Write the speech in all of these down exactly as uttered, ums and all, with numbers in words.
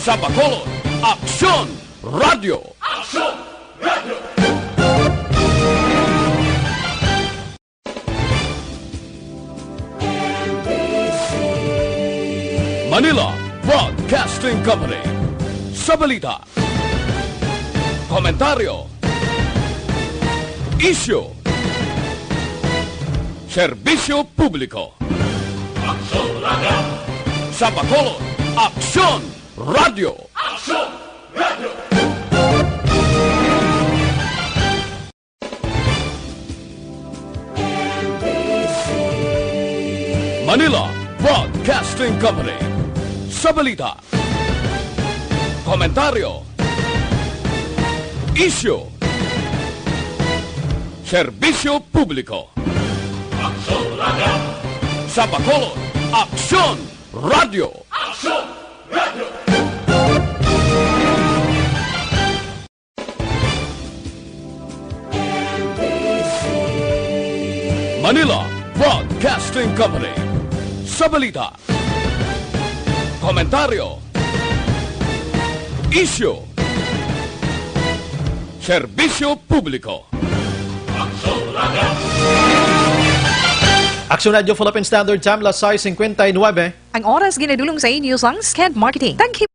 Sa Bacolod, Aksyon Radyo. Manila Broadcasting Company. Sa balita, komentaryo, isyu, serbisyo publiko. Sa Bacolod, Aksyon Radyo. Manila Broadcasting Company. Sa balita, komentaryo, isyu, serbisyo publiko. Sa Bacolod, Aksyon Radyo. Manila Broadcasting Company. Sa balita, komentaryo, isyu, serbisyo publiko. Aksyon Radyo Philippine Standard Time, las sais cincuenta y nueve. Ang oras ginadulong sa inyo sang Sked Marketing. Taghi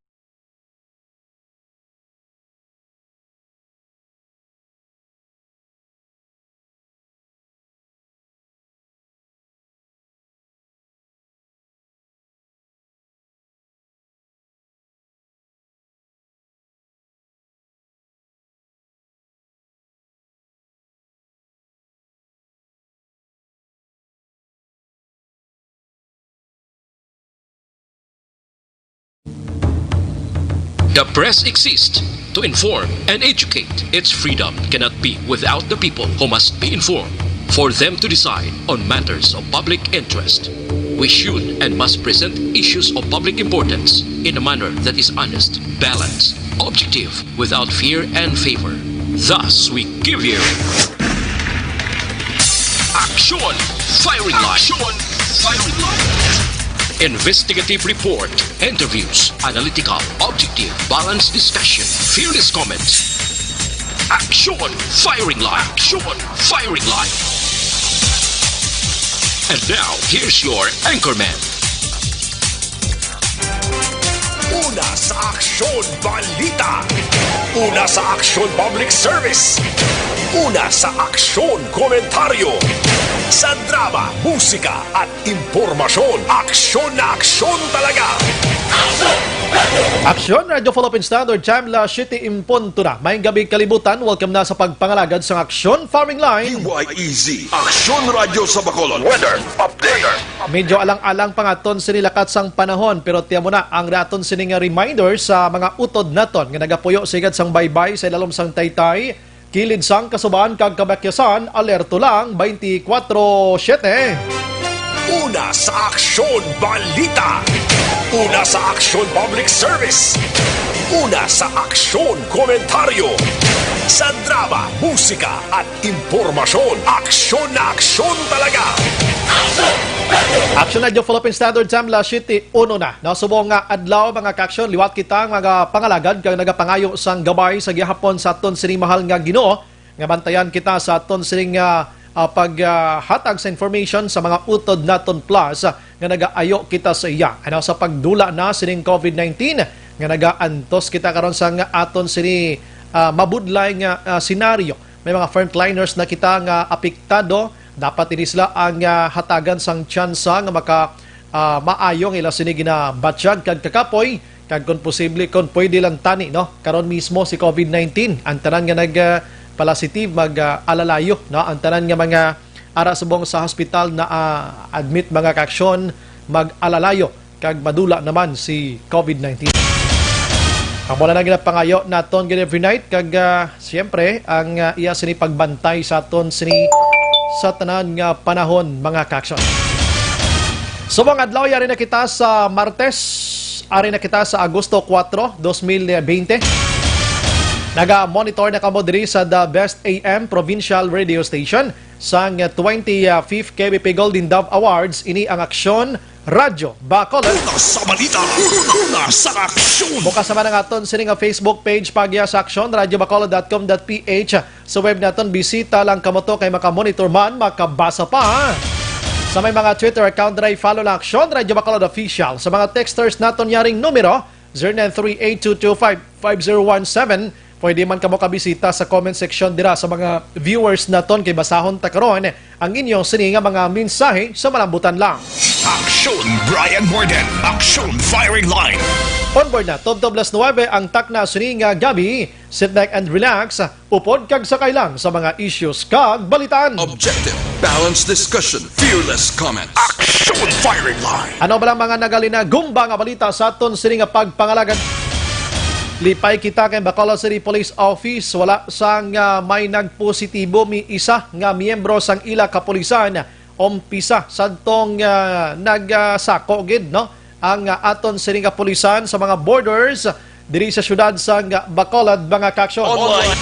The press exists to inform and educate. Its freedom cannot be without the people, who must be informed for them to decide on matters of public interest. We should and must present issues of public importance in a manner that is honest, balanced, objective, without fear and favor. Thus, we give you Aksyon Firing Line. Aksyon Firing Line. Investigative report, interviews, analytical, objective, balanced discussion, fearless comments. Aksyon Firing Line. Aksyon Firing Line. And now, here's your anchorman. Una sa Aksyon Balita. Una sa Aksyon Public Service. Una sa Aksyon Komentaryo. Sa drama, musika, at impormasyon, aksyon na aksyon talaga. Aksyon Radyo Philippine Standard Time, las siyete en punto na. Maayong gabi, kalibutan. Welcome na sa pagpangalagad sang Aksyon Firing Line. D Y E Z, Aksyon Radyo sa Bacolod. Weather update. Medyo alang-alang pa nga aton sini lakat sang panahon, pero tiyan mo na ang aton sini nga reminder sa mga utod naton nga nagapuyo sigad sang baybay sa ilalom sang taytay, kilid sang kasuban kag kabakyasan, alerto lang twenty-four seven. Una sa Aksyon Balita. Una sa Aksyon Public Service. Una sa Aksyon Komentaryo. Sa drama, musika, at impormasyon, aksyon na aksyon talaga. Aksyon Radyo Philippine Standard Time, las siyete uno na. Subong nga adlaw, mga kaaksyon, liwat kita, mga pangalagad, kag nagapangayo sang gabay sa gihapon sa aton sini mahal nga Ginoo, nga bantayan kita sa aton sining, ah, ah, pag, ah, hatag sa information sa mga utod naton plus, ah, nga nagaayo kita sa iya. Ano, sa pagdula na sining COVID nineteen nga nagaantos kita karon sa nga aton sini, ah, mabudlay nga, ah, senaryo. May mga frontliners na kita nga apektado. Dapat ini sila ang, ah, hatagan sang tsansa nga maka, ah, maayo ang ila sini ginabatyag kag kakapoy, kag kon posible, kon pwede lang tani, no? Karon mismo si COVID nineteen, ang tanan nga nag, ah, palasitive, mag, ah, alalayo, no? Ang tanan nga mga ara subong sa hospital na, ah, admit, mga kaaksyon, mag-alalayo kag madula naman si COVID nineteen. Amo na ang ginapangayo naton gid every night, kag, ah, siyempre, ang, ah, iya sini pagbantay sa aton sini sa tanan nga panahon, mga kaaksyon. Subong adlaw, yari na kita sa Martes, ari na kita sa Agosto kuwatro, dos mil bente. Naga-monitor na kamo diri sa The Best A M Provincial Radio Station sang twenty-fifth K B P Golden Dove Awards. Ini ang Aksyon Radyo Bacolod. Una sa balita, una sa aksyon. Bukas naman ang aton sini nga Facebook page, Pagya sa Aksyon, radyo bacolod dot com dot p h. Sa web naton, bisita lang kamo to kay makamonitor man, makabasa pa. Sa may mga Twitter account, dry follow lang Aksyon, Radyo Bacolod Official. Sa mga texters naton, yaring numero, zero nine three eight two two five five zero one seven. Pwede man kamo kabisita sa comment section dira sa mga viewers naton kay basahon ta karon ang inyong sini nga mga mensahe sa malambutan lang. Aksyon Brian Morgan, Aksyon Firing Line. Onboard na, tubtob las nuwebe ang takna sini nga gabi. Sit back and relax. Upod kag sakay lang sa mga issues kag balitaan. Objective, balanced discussion, fearless comments. Aksyon Firing Line. Ano ba lang mga nagalinagumba nga balita sa aton sini nga pagpangalagad? Lipay kita kay Bacolod City Police Office, wala sang, ah, may nagpositibo mi isa nga miyembro sang ila kapulisan umpisa sadtong, ah, nagsako gid, no, ang, ah, aton sini nga kapulisan sa mga borders diri sa siyudad sang Bacolod, mga kaaksyon. Online.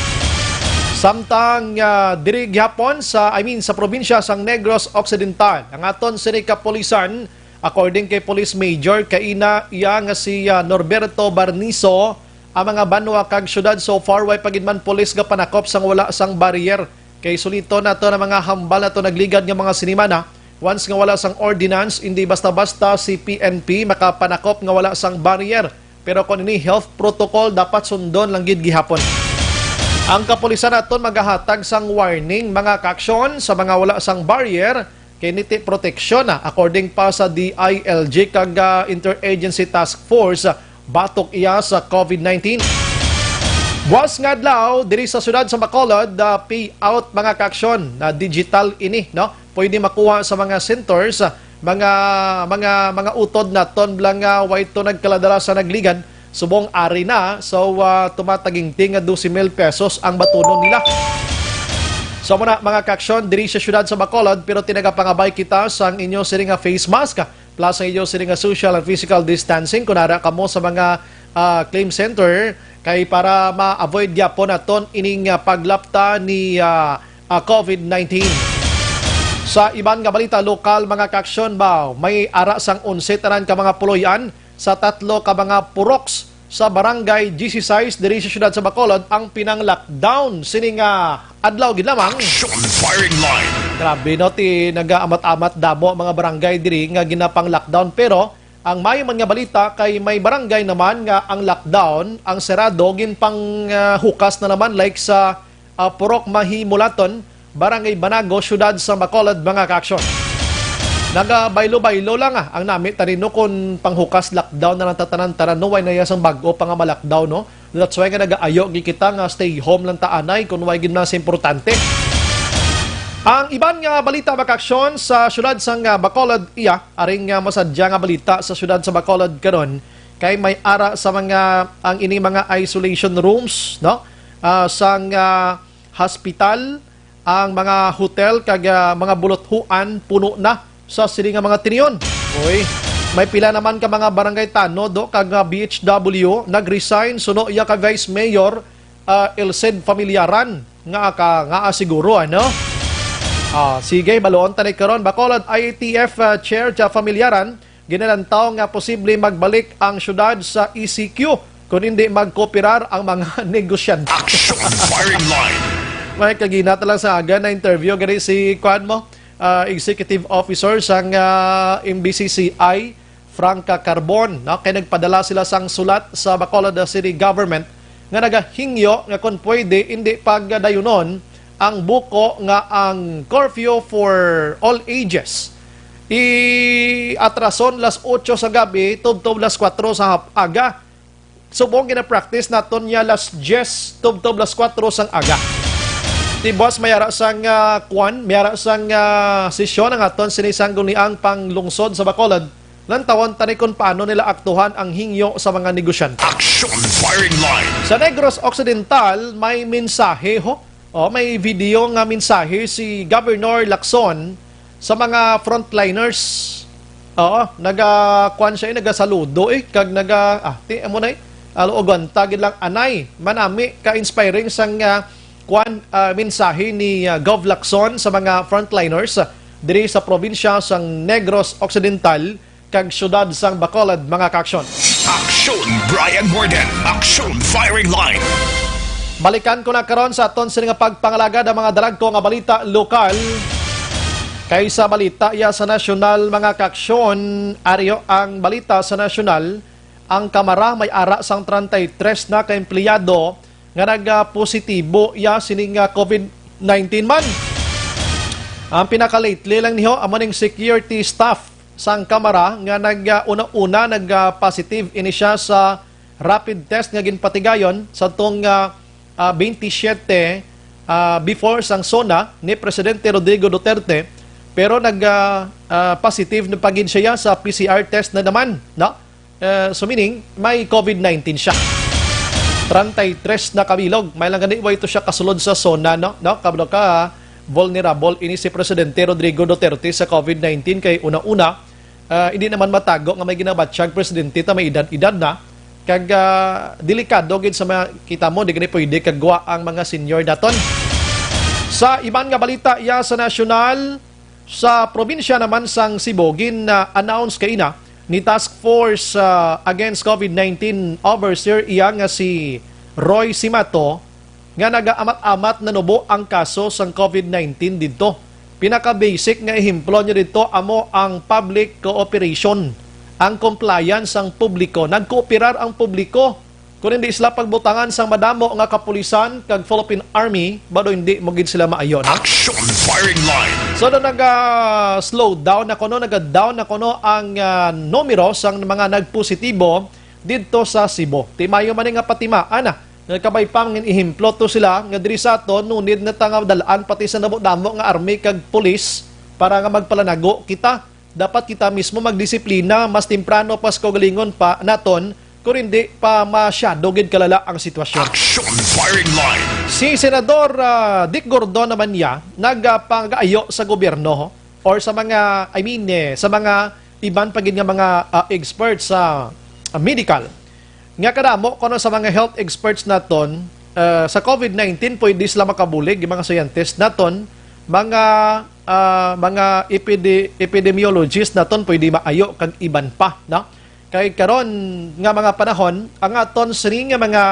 Samtang, ah, diri gihapon sa, I mean, sa probinsya sang Negros Occidental, ang aton sini kapulisan, according kay Police Major kaina iya nga si, ah, Norberto Barnizo, ang mga banwa kag siyudad so far way pa gid man pulis nga panakop sang wala sang barrier. Kay suliton nato na mga hambal nato nagligad nga mga sinimana, once nga wala sang ordinance, hindi basta-basta si P N P makapanakop nga wala sang barrier. Pero kung ini health protocol, dapat sundon lang gid gihapon. Ang kapulisan naton magahatag sang warning, mga kaaksyon, sa mga wala sang barrier kay niti proteksyon na, according pa sa D I L G kag, ah, Interagency Task Force, ah, batok iya sa COVID nineteen. Buwas nga adlaw diri sa siyudad sa Bacolod, ah, payout, mga kaaksyon, na digital ini, no? Pwede makuha sa mga centers, ah, mga mga mga utod naton lang nga way to nagkaladala sa nagligad. Subong ari na, so, ah, tumataginting nga dose mil pesos ang batunon nila. So muna, mga kaaksyon, diri sa siyudad sa Bacolod, pero tinagapangabay kita sang inyo sini nga face mask, plus ang inyo sini nga social and physical distancing. Kung ara kamo sa mga, ah, claim center, kay para ma-avoid gyapon naton ining, ah, paglapta ni, ah, ah, COVID nineteen. Sa iban nga balita lokal, mga kaaksyon, ba, may ara sang onse tanan ka mga puloy-an sa tatlo ka mga puroks sa Barangay G C six diri sa siyudad sa Bacolod ang pinang-lockdown sini nga adlaw gid lamang. Aksyon Firing Line. Grabe, no, ti nagaamat-amat damo ang mga barangay diri nga ginapang-lockdown, pero ang maayo man nga balita kay may barangay naman nga ang lockdown, ang serado, ginpang, ah, hukas na naman, like sa, ah, Purok Mahimulaton, Barangay Banago, siyudad sa Bacolod, mga kaaksyon. Nagabaylo-baylo lang, ah, ang nami ta rin, no, kung panghukas lockdown na lang tatanan-tanan, no, way na iya sang bag-o pa nga ma-lockdown, no? That's why nga nagaayo gid kita nga stay home lang ta anay kung way gid na sa importante. Ang iban nga balita, mga kaaksyon, sa siyudad sang, ah, Bacolod, iya, aring, ah, masadya nga balita sa siyudad sa Bacolod karon kay may ara sa mga, ang ini mga isolation rooms, no? Ah, sang, ah, hospital, ang mga hotel kag, ah, mga buluthuan puno na sa sini nga mga tinion. Oy, may pila naman ka mga barangay tanod, do, kag, ah, B H W nag-resign suno iya ka Vice Mayor, ah, Elcid Familiaran nga ka, nga, ah, siguro, ano? Ah, sige, baluon ta ni karon. Bacolod I A T F, ah, Chair Ja Familiaran, ginalantaw nga posible magbalik ang syudad sa E C Q kung hindi magkooperar ang mga negosyante. Aksyon Firing Line. May kagina ta lang sa aga na interview gani si, kuan mo, ah, executive officer sang, ah, M B C C I, Franca Carbon, no? Kay nagpadala sila sang sulat sa Bacolod City Government nga nagahingyo nga kung pwede, hindi pagdayunon ang buko nga ang curfew for all ages i-atrason las otso sa gabi tubtob las kuwatro sa hap-, aga. Subong gina-practice naton niya las diyes tubtob las kuwatro sang aga. Ti buwas may ara sang, ah, kwan, may ara sang, ah, sesyon ang aton sini sang guniang panglungsod sa Bacolod. Lantawon ta ni kung paano nila aktuhan ang hingyo sa mga negosyante. Aksyon Firing Line. Sa Negros Occidental, may mensahe, ho. O, may video nga mensahe si Governor Lacson sa mga frontliners. Oo, naga, kuwan siya, eh, nagasaludo, eh, kag naga, ah, ti, amo na, eh, alo, ugwanta gid lang, anay, manami ka inspiring sang, ah, kuwan, ah, mensahe ni, ah, Gov Lacson sa mga frontliners, ah, diri sa probinsya sang Negros Occidental, kag siyudad sang Bacolod, mga kaaksyon. Aksyon Brian Morden, Aksyon Firing Line. Balikan ko na karon sa aton sini nga pagpangalagad ang mga dalagko nga balita lokal. Kay sa balita iya sa nasyonal, mga kaaksyon, aryo ang balita sa nasyonal, ang Kamara may ara sang treinta y tres na ka empleyado nga nagapositibo iya sining, ah, covid nineteen man. Ang pinaka-lately lang niho amo ning security staff sang Kamara nga nag, ah, una-una nag, ah, positive ini siya sa rapid test nga ginpatigayon sa tong, ah, ah, twenty-seven, ah, before sang SONA ni Presidente Rodrigo Duterte, pero nag, ah, ah, positive na pa gid siya sa P C R test na naman, no? Eh, so meaning, may covid nineteen siya. Treinta y tres na kabilog. May lang gani, wa ito siya kasulod sa SONA, no? No? Kabalo ka, vulnerable ini si Presidente Rodrigo Duterte sa covid nineteen kay una-una, ah, hindi naman matago nga may ginabatyag presidente ta may edad-edad na. Kag, ah, delikado gid sa mga kita mo, di gani pwede kagwa ang mga senior naton. Sa iban nga balita, iya sa nasyonal, sa probinsya naman sang Cebu, gin-announce kaina ni Task Force, ah, Against covid nineteen Overseer iya nga si Roy Simato nga nagaamat-amat nanubo ang kaso sang covid nineteen didto. Pinaka-basic nga ehemplo niya didto amo ang public cooperation, ang compliance sang publiko. Nagkooperar ang publiko. Kon hindi sila pagbutangan sang madamo nga kapulisan kag Philippine Army, bado hindi mo gid sila maayo, no? Action Firing Line. So, do naga-slow down na kuno, naga-down na kuno ang, ah, numero sang mga nagpositibo didto sa Cebu. Ti mayo man ni nga patimaan na. Nagkabay pa, mga ehemplo to sila nga diri sa aton, no need na ta nga dalaan pati sa damo-damo nga army kag pulis para nga magpalanago kita. Dapat kita mismo magdisiplina mas temprano pa sa kaugalingon pa naton, kung hindi pa masyado gid kalala ang sitwasyon. Action Firing Line. Si Senador, ah, Dick Gordon naman niya nagapangaayo sa gobyerno or sa mga, I mean, eh, sa mga iban pa gid nga mga, ah, experts sa, ah, medical nga kadamo kuno sa mga health experts naton, ah, sa covid nineteen, pwede sila makabulig, yung mga scientist naton, mga, ah, mga epide-, epidemiologist naton pwede maayo kag iban pa, no? Kay karon nga mga panahon, ang aton sini nga mga,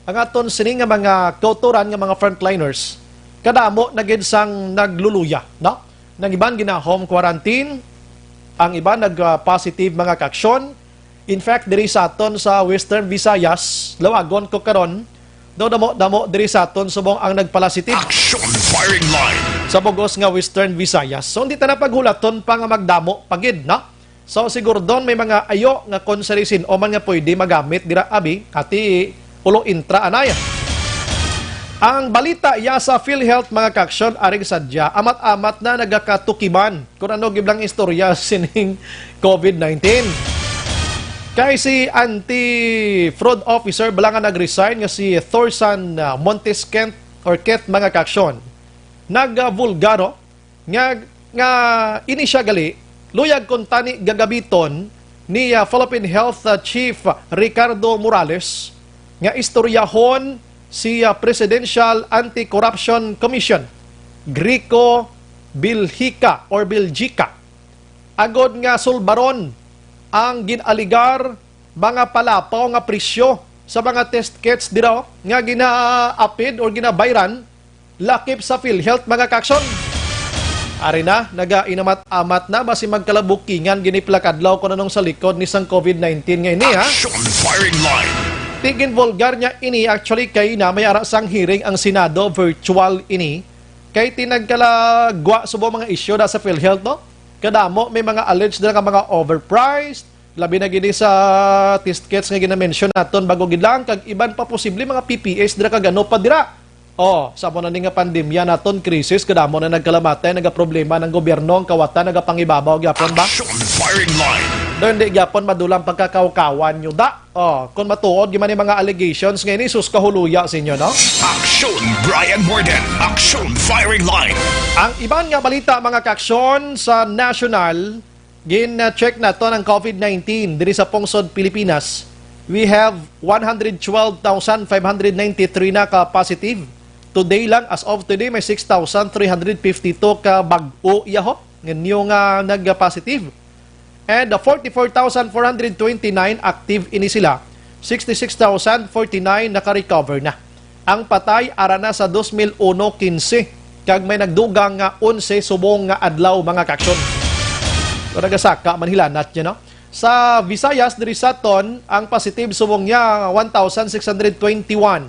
ang aton sini nga mga kautoran nga mga frontliners, kadamo na gid sang nagluluya, no? Nang iban gina-home quarantine, ang iban nag, ah, positive, mga kaaksyon. In fact, diri sa aton sa Western Visayas, lawagon ko karon, daw damo-damo diri sa aton subong ang nagpalasitive. Action Firing Line. Sa bugos nga Western Visayas. So, hindi ta na paghulaton pa nga magdamo pa gid, no? So, siguro doon may mga ayo nga kung sa risin o man nga pwede magamit dira, abi, ati ulo intra, anay. Ang balita iya sa PhilHealth, mga kaaksyon, aring sadya, amat-amat na nagakatukiban kung ano giblang istorya sining covid nineteen. Kay si anti-fraud officer bala nga nag-resign nga si Thorsan, ah, Montes Kent or Kent, mga kaaksyon, nagabulgaro nga, nga ini siya gali, luyag kuntani gagabiton ni, ah, Philippine Health, ah, Chief Ricardo Morales nga istoryahon si, ah, Presidential Anti-Corruption Commission, Grico Belgica or Belgica, agod nga sulbaron ang gin-aligar mga palapaw nga presyo sa mga test kits dira nga ginaapid or ginabayran lakip sa PhilHealth, mga kaaksyon. Ari na, nagainamat-amat na, basi magkalabukingan gini pila ka adlaw kung anong sa likod ni sang covid nineteen nga ini, ha? Action Firing Line. Tigin vulgar niya ini, actually, kay na may ara sang hearing ang Senado, virtual ini. Kay tinagkalagwa subo mga isyu na sa PhilHealth, no? Kadamo may mga alleged na nga mga overpriced, labi na gini sa test kits nga ginamention naton bago gid lang, kag iban pa posible mga P P S dira kag ano pa dira. Oh, sa mo na ni nga pandemya naton, krisis, kadamo na nagkalamatay, nagaproblema ng gobyerno, ang kawatan nagapangibabaw gyapon ba? Action Firing Line. Do hindi gyapon madulang pagkakawkawan nyo da. Oh, kung matuod gyud man yung mga allegations nga ini, sus, kahuluya sa inyo, no? Action Brian Morden. Action Firing Line. Ang iban nga balita, mga kaaksyon, sa national, gin-check naton ang covid nineteen diri sa pungsod Pilipinas. We have one hundred twelve thousand five hundred ninety-three na ka positive. Today lang, as of today, may six thousand three hundred fifty-two ka bag-o, yaho, nga new nga nag-positive. And the forty-four thousand four hundred twenty-nine active ini sila, sixty-six thousand forty-nine naka-recover na. Ang patay ara na sa dos mil uno quince, kag may nagdugang nga onse subong nga adlaw, mga kaaksyon. So, nagasaka man hilanat niya, no? Sa Visayas, diri sa ton, ang positive subong niya, one thousand six hundred twenty-one.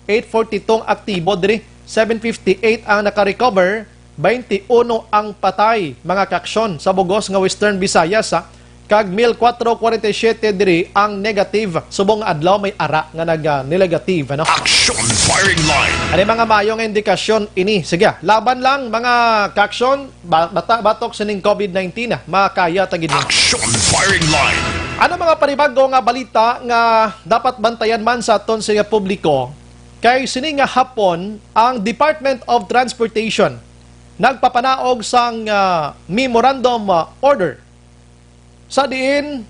Eight forty-two ang aktibo diri, seven fifty-eight ang naka-recover, twenty-one ang patay, mga kaaksyon, sa bugos nga Western Visayas, ha, kag mil kwatro kwarenta y siyete diri ang negative. Subong nga adlaw may ara nga nag-, ah, negative, ano? Action firing line. Ano mga mayo nga indikasyon ini? Sige, laban lang, mga kaaksyon, ba-, bata-, batok sining covid nineteen, ah, makaya ta gid ni. Action firing line. Ano mga panibago nga balita nga dapat bantayan man sa aton sa publiko? Kay sini nga hapon, ang Department of Transportation nagpapanaog sang, ah, memorandum, ah, order, sa diin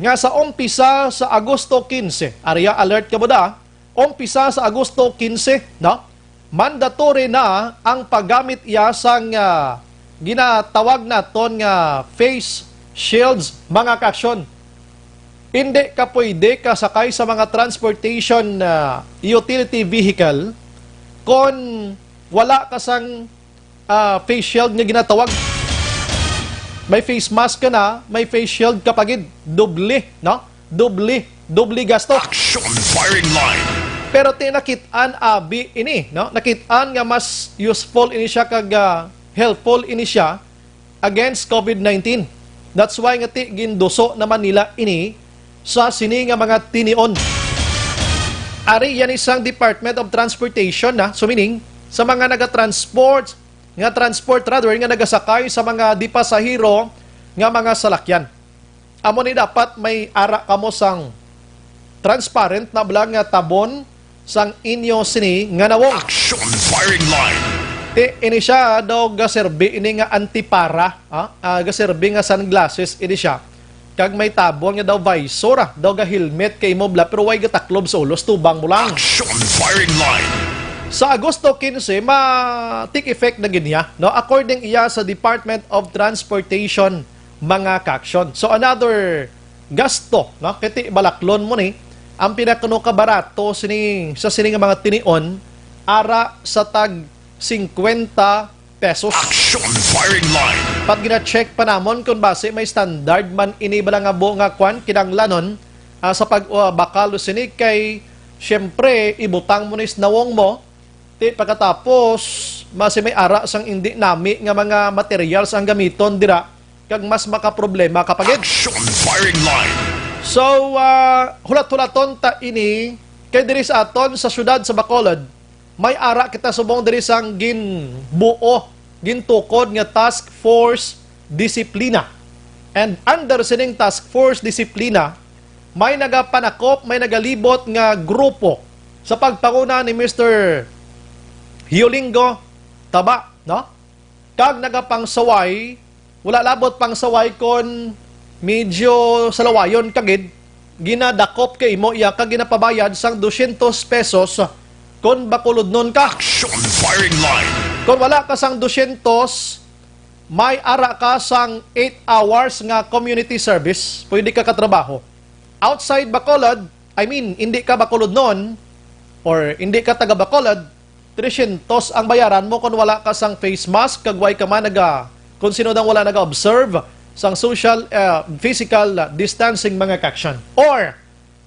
nga sa umpisa sa Agosto quince, area alert ka mo da, umpisa sa Agosto quince, no? Mandatory na ang paggamit iya sang, ah, ginatawag naton nga face shields, mga kaaksyon. Hindi ka pwede kasakay sa mga transportation, ah, utility vehicle kon wala ka sang, ah, face shield nga ginatawag. May face mask ka na, may face shield ka pa gid. Doble, no? Doble, doble gasto. Action firing line. Pero ti nakit-an abi ini, no? Nakit-an nga mas useful ini siya kag, ah, helpful ini siya against covid nineteen. That's why nga ti ginduso naman nila ini sa sini nga mga tinion. Ari yan isang Department of Transportation na, so meaning, sa mga naga-transport, nga transport rather, nga nagasakay sa mga di pasahero nga mga salakyan. Amo ni dapat may ara kamo sang transparent na bala nga tabon sang inyo sini nga nawong. Action firing line. Ti, ini siya daw gaserbi ini nga antipara, ha? Ah, gaserbi nga sunglasses ini siya. Kag may tabon nga daw visor, ah, daw ga helmet kay imo bala, pero way gataklob sa ulos, tubang mo lang. Action firing line. Sa Agosto quince, ma take effect na gid niya, no? According iya sa Department of Transportation, mga kaaksyon. So, another gasto, no? Kay ti balaklon mo ni, ang pinakano ka barato sini, sa sini nga mga tinion, ara sa tag singkwenta pesos. Action firing line. Pag gina-check pa namon kung basi may standard man ini bala nga bu-, nga kwan, kinahanglanon, ah, sa pag, ah, bakal sini kay, siyempre, ibutang mo ni sa nawong mo, ti pagkatapos, basi may ara sang indi nami nga mga materials ang gamiton dira, kag mas makaproblema ka pa gid. Action firing line. So, ah, hulat-hulaton ta ini, kay diri sa aton sa siyudad sa Bacolod, may ara kita subong diri sang ginbuo, gintukod nga Task Force Disiplina. And under sining Task Force Disiplina, may nagapanakop, may nagalibot nga grupo sa pagpanguna ni Mister Hiolingo Taba, no? Kag nagapangsaway, wala labot pangsaway kon medyo salawayon ka gid, ginadakop ka imo iya kag ginapabayad sang dosyentos pesos kon bakulodnon ka. Action firing line. Kon wala ka sang dosyentos, may ara ka sang eight hours nga community service. Pwede ka katrabaho. Outside Bacolod, I mean, hindi ka Bacolodnon or hindi ka taga Bacolod, tresyentos ang bayaran mo kung wala ka sang face mask kag way ka man naga, kung sino dang wala naga-observe sang social, eh, physical distancing, mga kaaksyon. Or,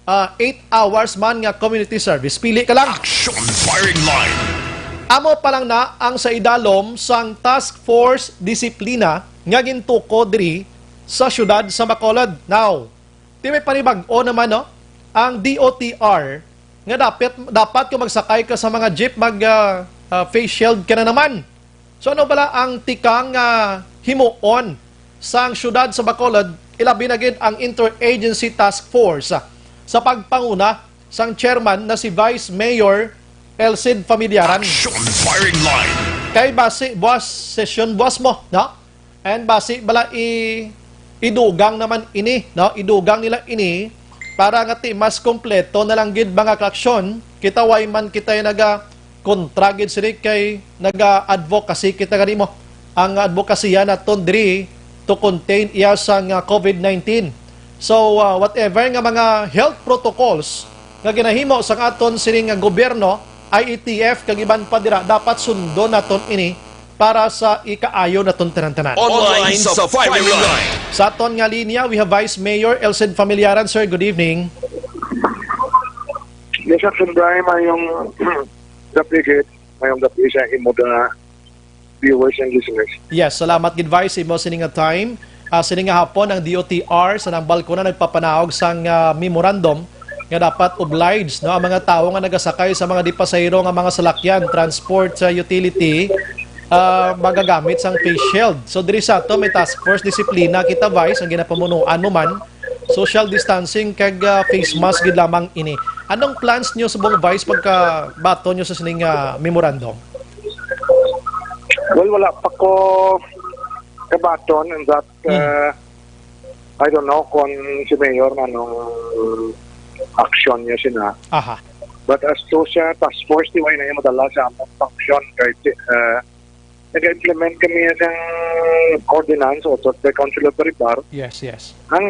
ah, eight hours man nga community service. Pili ka lang. Action firing line. Amo pa lang na ang sa idalom sang Task Force Disiplina nga gintuko diri sa siyudad sa Bacolod. Now, ti may panibag-o naman, no? Ang D O T R nga dapat, dapat kung magsakay ka sa mga jeep, mag, ah, ah, face shield ka na naman. So, ano bala ang tikang, ah, himuon sang siyudad sa Bacolod, ilabi na gid ang Interagency Task Force, ah, sa pagpanguna sang chairman na si Vice Mayor Elcid Familiaran? Action firing line. Kay basi buwas sesyon buwas mo, no? And basi bala i-, idugang naman ini, no? Idugang nila ini para nga ti mas kompleto na lang gid, mga kaaksyon. Kita way man kita naga kontra gid sini kay naga-advocacy kita gani mo. Ang advokasya naton diri to contain iya sang, ah, COVID nineteen. So, ah, whatever nga mga health protocols nga ginahimo sang aton sining nga gobyerno, I A T F, kag iban pa dira, dapat sundon naton ini para sa ikaayo naton tanan-tanan. Online sa firing line. Sa aton nga linya, we have Vice Mayor Elcid Familiaran. Sir, good evening. Yes, Action Brian, mayong gabi gid, mayong gabi sa imo da viewers and listeners. Yes, salamat gid, Vice, imo sini nga time. Ah, sini nga hapon, ang D O T R sa nang balkona nagpapanaog sang, ah, memorandum nga dapat obliged, no, ang mga tawo nga nagasakay sa mga di pasahero nga mga salakyan, transport, sa utility, ah, magagamit sang face shield. So, diri sa ato may task force disiplina kita, Vice, ang ginapamunuan mo man, social distancing kag, ah, face mask gid lamang ini. Anong plans nyo subong, Vice, pagkabaton nyo sa sining, ah, memorandum? Well, wala pa ko kabaton and that, Hmm. uh, I don't know kung si Mayor anong action niya sina. Aha. But as to sa task force, di wala na yung madala sa among function kay, uh, nag-implement kami sa ordinance authored by Councilor Baribar Yes, yes. ang,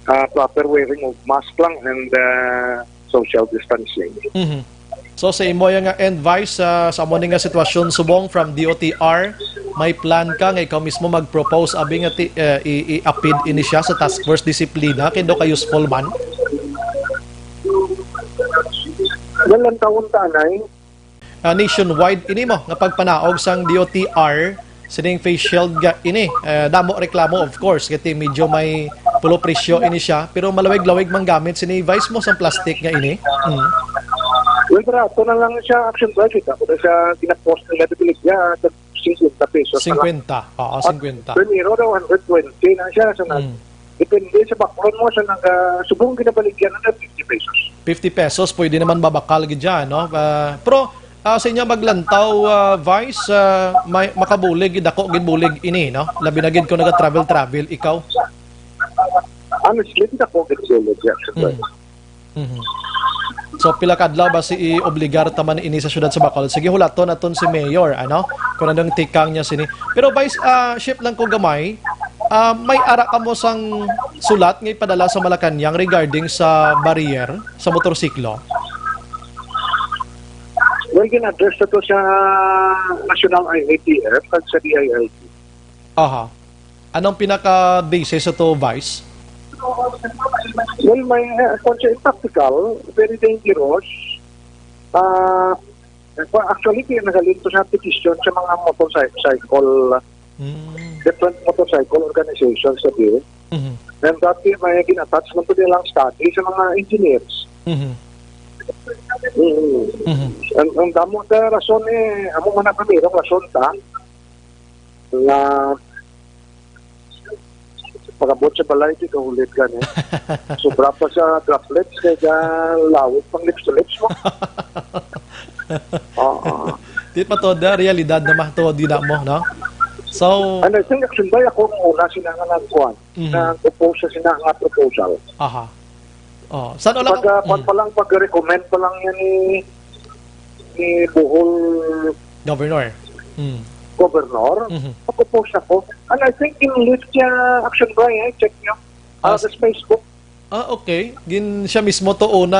ah, proper wearing of mask lang and, ah, social distancing. Mhm. So, sa imo nga end, Vice, ah, sa amo ni nga sitwasyon subong from D O T R, may plan ka nga ikaw mismo mag-propose, abi nga ti-, eh, i-, i-apid ini siya sa task force disiplina, kay daw ka useful man? Well, ang taon tanay, Ah, nationwide ini mo nga pagpanaog sang D O T R sining face shield nga ini. Eh, damo reklamo, of course, kay medyo may pulo presyo ini siya, pero malawig-lawig man gamit sini, Vice, mo sang plastic nga ini. Mm. Well, barato na lang siya, Action Brian. Kita ko na siya ginapost nila sa Biligya, sa fifty pesos na lang. Fifty. Oo, At fifty. Primero daw, hundred twenty na siya. So, nag-, Mm. depende sa baklon mo, sa nag-, ah, subong ginabaligyan na fifty pesos. Fifty pesos, pwede naman babakal gid dyan, no? Ah, pero, ah, sa inyo maglantaw, ah, Vice, ah, may, makabulig, dako gid bulig ini, no? Labi na gid kung naga-travel-travel ikaw. Honestly, di ako gid solo, Jackson. Mm. Mhm. So, pila ka adlaw ba si i-obligar ta man ini sa siyudad sa Bacolod? Sige, hulaton naton si Mayor, ano? Kung anong tikang niya sini. Pero, Vice, ah, shift lang ko gamay. Ah, may ara kamo sang sulat nga ipadala sa Malacañang regarding sa barrier sa motorsiklo? Well, gin-address na to sa National I A T F kag sa D I L T. Aha. Anong pinaka-basis sa to, Vice? Well, may, uh, kung sa practical, very dangerous. Ah, actually, kaya nagaling to sa petition sa mga motorcycle, Mm. different motorcycle organizations sa bill. Mhm. And dati may gin-attach man to nilang study sa mga engineers. Mhm. Mm. Mhm. Ang, ang damo sa rason eh, amo man ang primerong rason ta, nga pag-abot sa balay, di ka ulit gani. Sobra pa sa droplets, kaya lawit pang lips to lips mo. Oo. Di pa to, da, realidad na mahto, di na mo, no? So, And I think, Action Brian, ako ang una sila nga nagkuhan, Mhm. nag-oppose sa sila nga proposal. Aha. Oh, saan lang Pag, ah, kwan Mm. pa lang, pag-recommend pa lang yan ni, ni Bohol Governor. Mm. Governor, Mhm. mag-oppose ako. And I think in lift niya, Action Brian, eh, check niyo. Ah, Ah, sa Facebook. Ah, okay. Gin siya mismo to una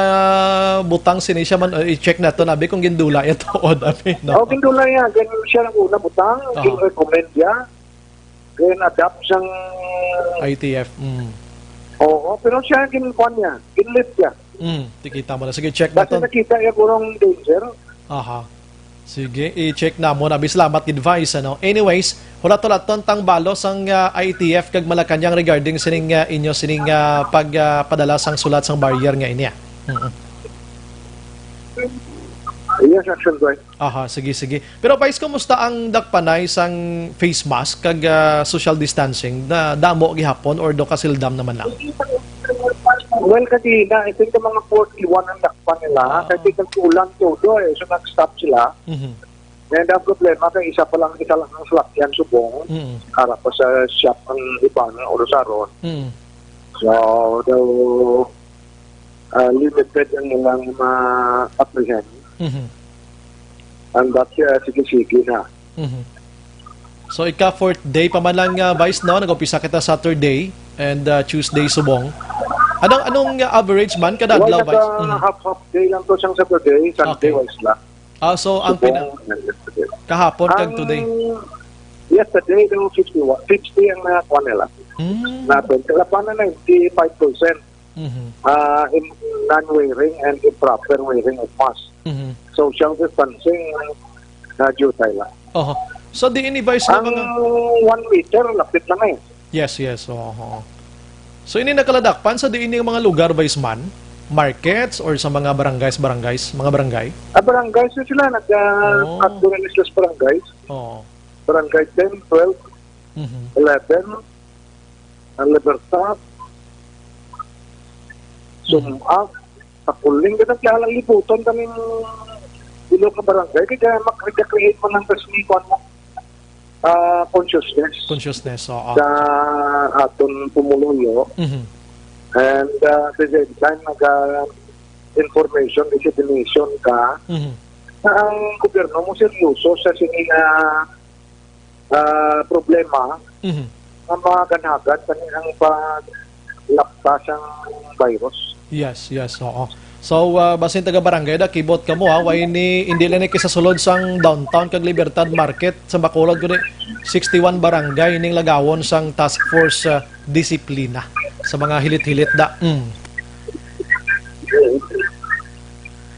butang sini siya man, eh, i-check nato, abi kung gindula iya to, abi, no? Oh, gindula niya. Gin siya ang una butang, Aha. gin-recommend niya. Gin-adapt sang I T F. Mm. Oo, pero siya ang gin-, kuwan niya, gin-lift niya. Mm, tikita mo na. Sige, check Kasi naton. nakita niya kurang danger. Aha. Sige, i-check namon. Abi, salamat gid, Vice, ano. Anyways, hulat-hulaton tang balo sang, ah, I T F kag Malacañang regarding sining, ah, inyo sining, ah, pag, ah, padala sang sulat sang barrier nga ini, ah. Mm-mm. Yes, Action Brian. Aha, sige, sige. Pero, Vice, kumusta ang dakpanay sang face mask kag, ah, social distancing? Na damo gihapon or do kasildam naman lang? Well, kasi na, I think, mga forty-one ang dakpan nila. Ah. Kasi nag-ulan todo eh. So, nag-stop sila. Mhm. And ang problema, kay isa pa lang, isa lang ang salakyan subong. Mm. Ara pa sa shop ang iban o Rosaron. Mm. So, daw, ah, limited ang ilang ma-apprehend. Mhm. And that's, uh, sige-sige na. Mhm. So, ika fourth day pa man lang, ah, Vice, no? Nag-umpisa kita Saturday and, ah, Tuesday subong. Anong, anong, ah, average man kada Wala adlaw, Vice? Mhm. Half-half day lang to siyang Saturday, Sunday Okay. wise lang. Ah, so ang Subong pina-, and yesterday. kahapon kag Ang today? yesterday, daw fifty-one, fifty ang nakuha nila. Mm. Natin, kalapan na ninety-five percent. Mhm. Ah, in non-wearing and improper wearing of mask. Mhm. Social distancing, na due tayo lang. Oho. So, di ini, Vice, nga Ang mga one meter, lapit na na eh. Yes, yes. Oo, oo. So, ini nakaladakpan sa diin yung mga lugar, Vice man? Markets or sa mga barangays, barangays, mga barangay? Ah, barangay, so sila, nag, ah, Oh. nag-, sila sa barangay. Oo. Barangay ten, twelve, Mhm. eleven, ang Libertad, Sumac, Taculing, ganun kaya lang libutan kami ng ilog ng barangay. Kaya mag-recreate mo lang kasi kuwan mo, ah, consciousness Consciousness, oo. sa aton pumuluyo. Mhm. And, ah, at the same time, nag, ah, information dissemination ka Mhm. na ang gobyerno mo seryoso sa sini nga, ah, problema Mhm. nga maganhagan kani ang paglapta sang virus. Yes, yes, oo. So, ah, basin taga barangay da, kibot kamo, ha, way ni, hindi lang ni kisasulod sang downtown kag Libertad Market sa Bacolod, kundi sixty-one barangay ning lagawon sang Task Force, ah, Disiplina sa mga hilit-hilit da. Mm.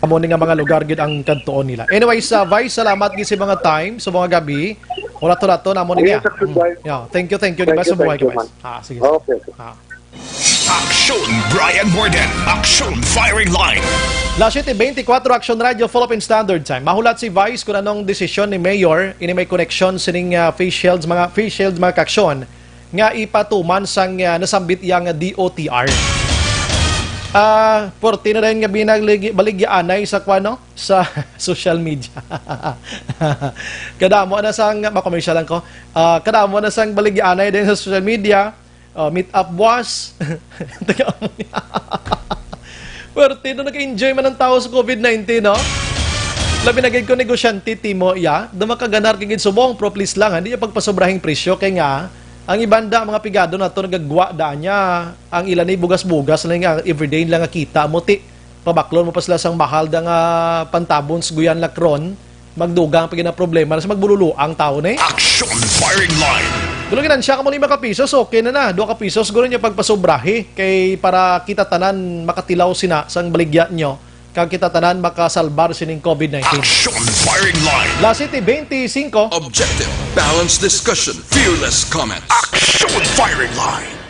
Amo ni nga mga lugar gid ang kadtuon nila. Anyways, ah, Vice, salamat gid sa mga time, sa mga gabi. Wala to, wala to, namo ni Yes, niya. Sir Mm. Vice. Yeah, thank you, thank you. Thank Di ba, you, sa buhay thank ka, you, Vice? man. Ah, sige, sige. Okay, sir. Ah. Action Brian Morden, Action Firing Line. Las siete veinticuatro, Action Radio, Philippine Standard Time. Mahulat si Vice kung anong desisyon ni Mayor, ini may koneksyon sining, ah, face shields, mga face shields, mga kaaksyon nga ipatuman sang, ah, nasambit iya nga D O T R. Ah, porti na dayon nga binaligi-, baligyaanay sa kuwano, sa social media. Kadamo na sang, makomersyal lang ko. Ah, kadamo na sang baligyaanay din sa social media. Oh, meet up, boss. Taga mo niya. Puwerte na nag-enjoy man ang tao sa covid nineteen, no? Labi na gid ko negosyante, Timo, ya. Daw makaganar ka gid subong, pero please lang, ha, hindi niya pagpasobrahing presyo. Kay nga, ang iban da, mga pigado na to, nagagwa da niya. Ang ilan ni bugas-bugas lang nga, everyday lang nga kita mo, ti. Pabaklon mo pa sila sang mahal da nga pantabon sa Guyan Lacron. Magdugang pa gid ang problema na sa magbululuang tawo ni. Action Firing Line. Pero ginansya ka mo lima ka pisos, okay na na. Dua ka pisos, siguro niya pagpasobrahi kay para kita tanan makatilaw sina sang baligya nyo, kag kita tanan makasalbar sining covid nineteen. Action Firing Line. Las siete veinticinco. Objective, balanced discussion, fearless comments. Action Firing Line.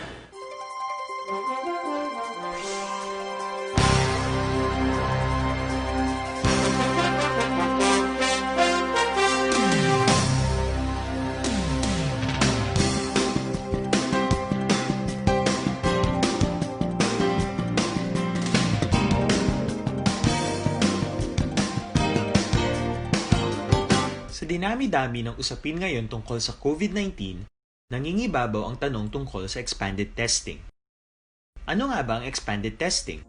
Sa dinami-dami ng usapin ngayon tungkol sa covid nineteen, nangingibabaw ang tanong tungkol sa expanded testing. Ano nga ba ang expanded testing?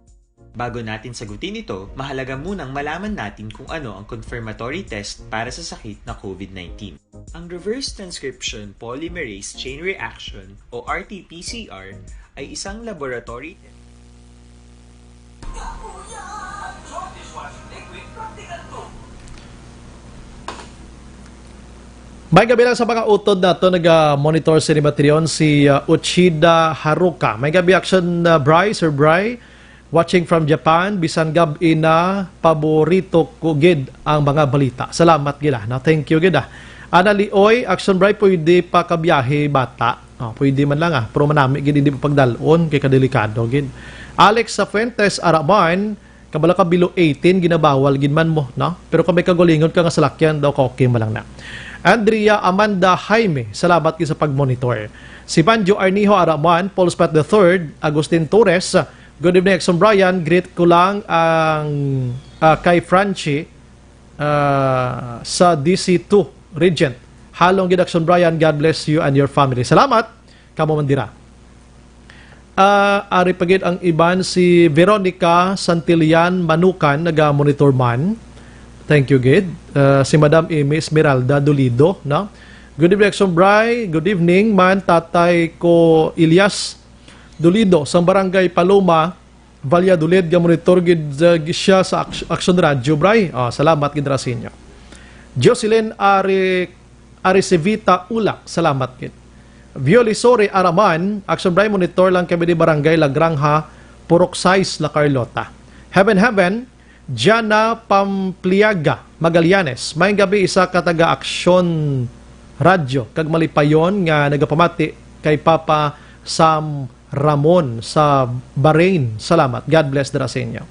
Bago natin sagutin ito, mahalaga munang malaman natin kung ano ang confirmatory test para sa sakit na covid nineteen. Ang reverse transcription polymerase chain reaction o R T P C R ay isang laboratory test. May gabi lang sa mga utod nato, naga-monitor sa Batirion si, uh, Uchida Haruka. May gabi, Action, uh, Bry, Sir Bry, watching from Japan, bisan gab-i na, paborito ko gid ang mga balita. Salamat gid, ah. Na, thank you gid, ah. Ana Lioy, Action Bry, pwede pa kabiyahe bata? Oh, pwede man lang, ah. Pero manami gid hindi pa pagdalon kay kadelikado gid. Alex sa Fuentes, Araman, kabalo ka below eighteen, ginabawal gid man mo, no? Pero kung may kagulingon ka nga salakyan daw, ka okay man lang na. Andrea Amanda Jaime, salamat gid sa pag-monitor. Si Banjo Arnijo Araman, Paul Spot the third, Agustin Torres, good evening, Exxon Brian. Greet ko lang ang, ah, kay Frenchie, ah, sa D C two Regent. Halong gid, Action Brian, God bless you and your family. Salamat. Kamo man dira. Ah, ari pa gid ang iban, si Veronica Santillan Manukan, naga-monitor man. Thank you gid. Ah, si Madam Amy Esmeralda Dolido, no? Good evening, Action Bri. Good evening man, Tatay ko Elias Dolido, sang Barangay Paloma, Valladolid, nga monitor gid, uh, siya sa Action, Action Radio, Bri. Ah, salamat gid ra sa inyo. Jocelyn Ari-, Arisevita Ulak, salamat gid. Violisore Araman, Action Bri, monitor lang kami di Barangay La Granja, Purok sais, La Carlota. Heaven, heaven, Jana Pampliaga Magallanes, may gabi, isa ka taga Aksyon Radyo kag Malipayon nga nagapamati kay Papa Sam Ramon sa Bahrain. Salamat. God bless dira sa inyo.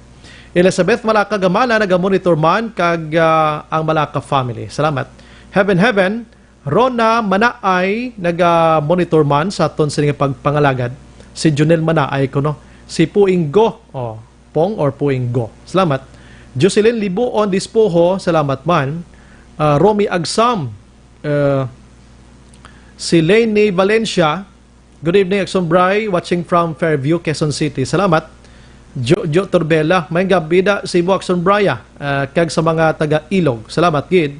Elizabeth Malaka Gamala, naga-monitor man, kag, ah, ang Malaka family. Salamat. Heaven, heaven, Rona Manaay, naga-monitor man sa aton sini nga pagpangalagad. Si Junel Manaay kuno. Si Puing Go. Oh, Pong or Puing Go. Salamat. Jocelyn Libuon Dispoho, salamat man. Ah, Romy Agsam, eh, si Leni Valencia, good evening, Action Bri, watching from Fairview, Quezon City. Salamat. Jo, Jo Torbella, may gabi da sa imo, Action Bri, ah, kag sa mga taga Ilog. Salamat gid.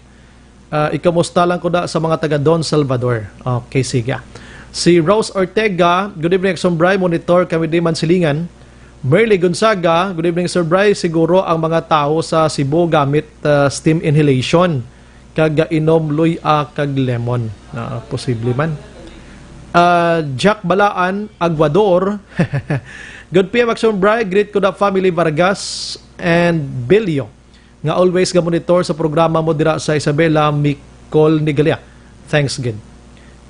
Ah, ikamusta lang ko da sa mga taga Don Salvador. Okay, sige. Si Rose Ortega, good evening, Action Bri, monitor kami di Mansilingan. Merly Gonzaga, good evening, Sir Bri. Siguro ang mga tawo sa Cebu gamit, ah, steam inhalation kag gainom luy-a kag lemon. Ah, posible man. Ah, Jack Balaan, Aguador. Good P M, Action Bri. Greet ko da family Vargas and Belio, nga always ga monitor sa programa mo dira sa Isabela, Micol, Nigalia. Thanks gid.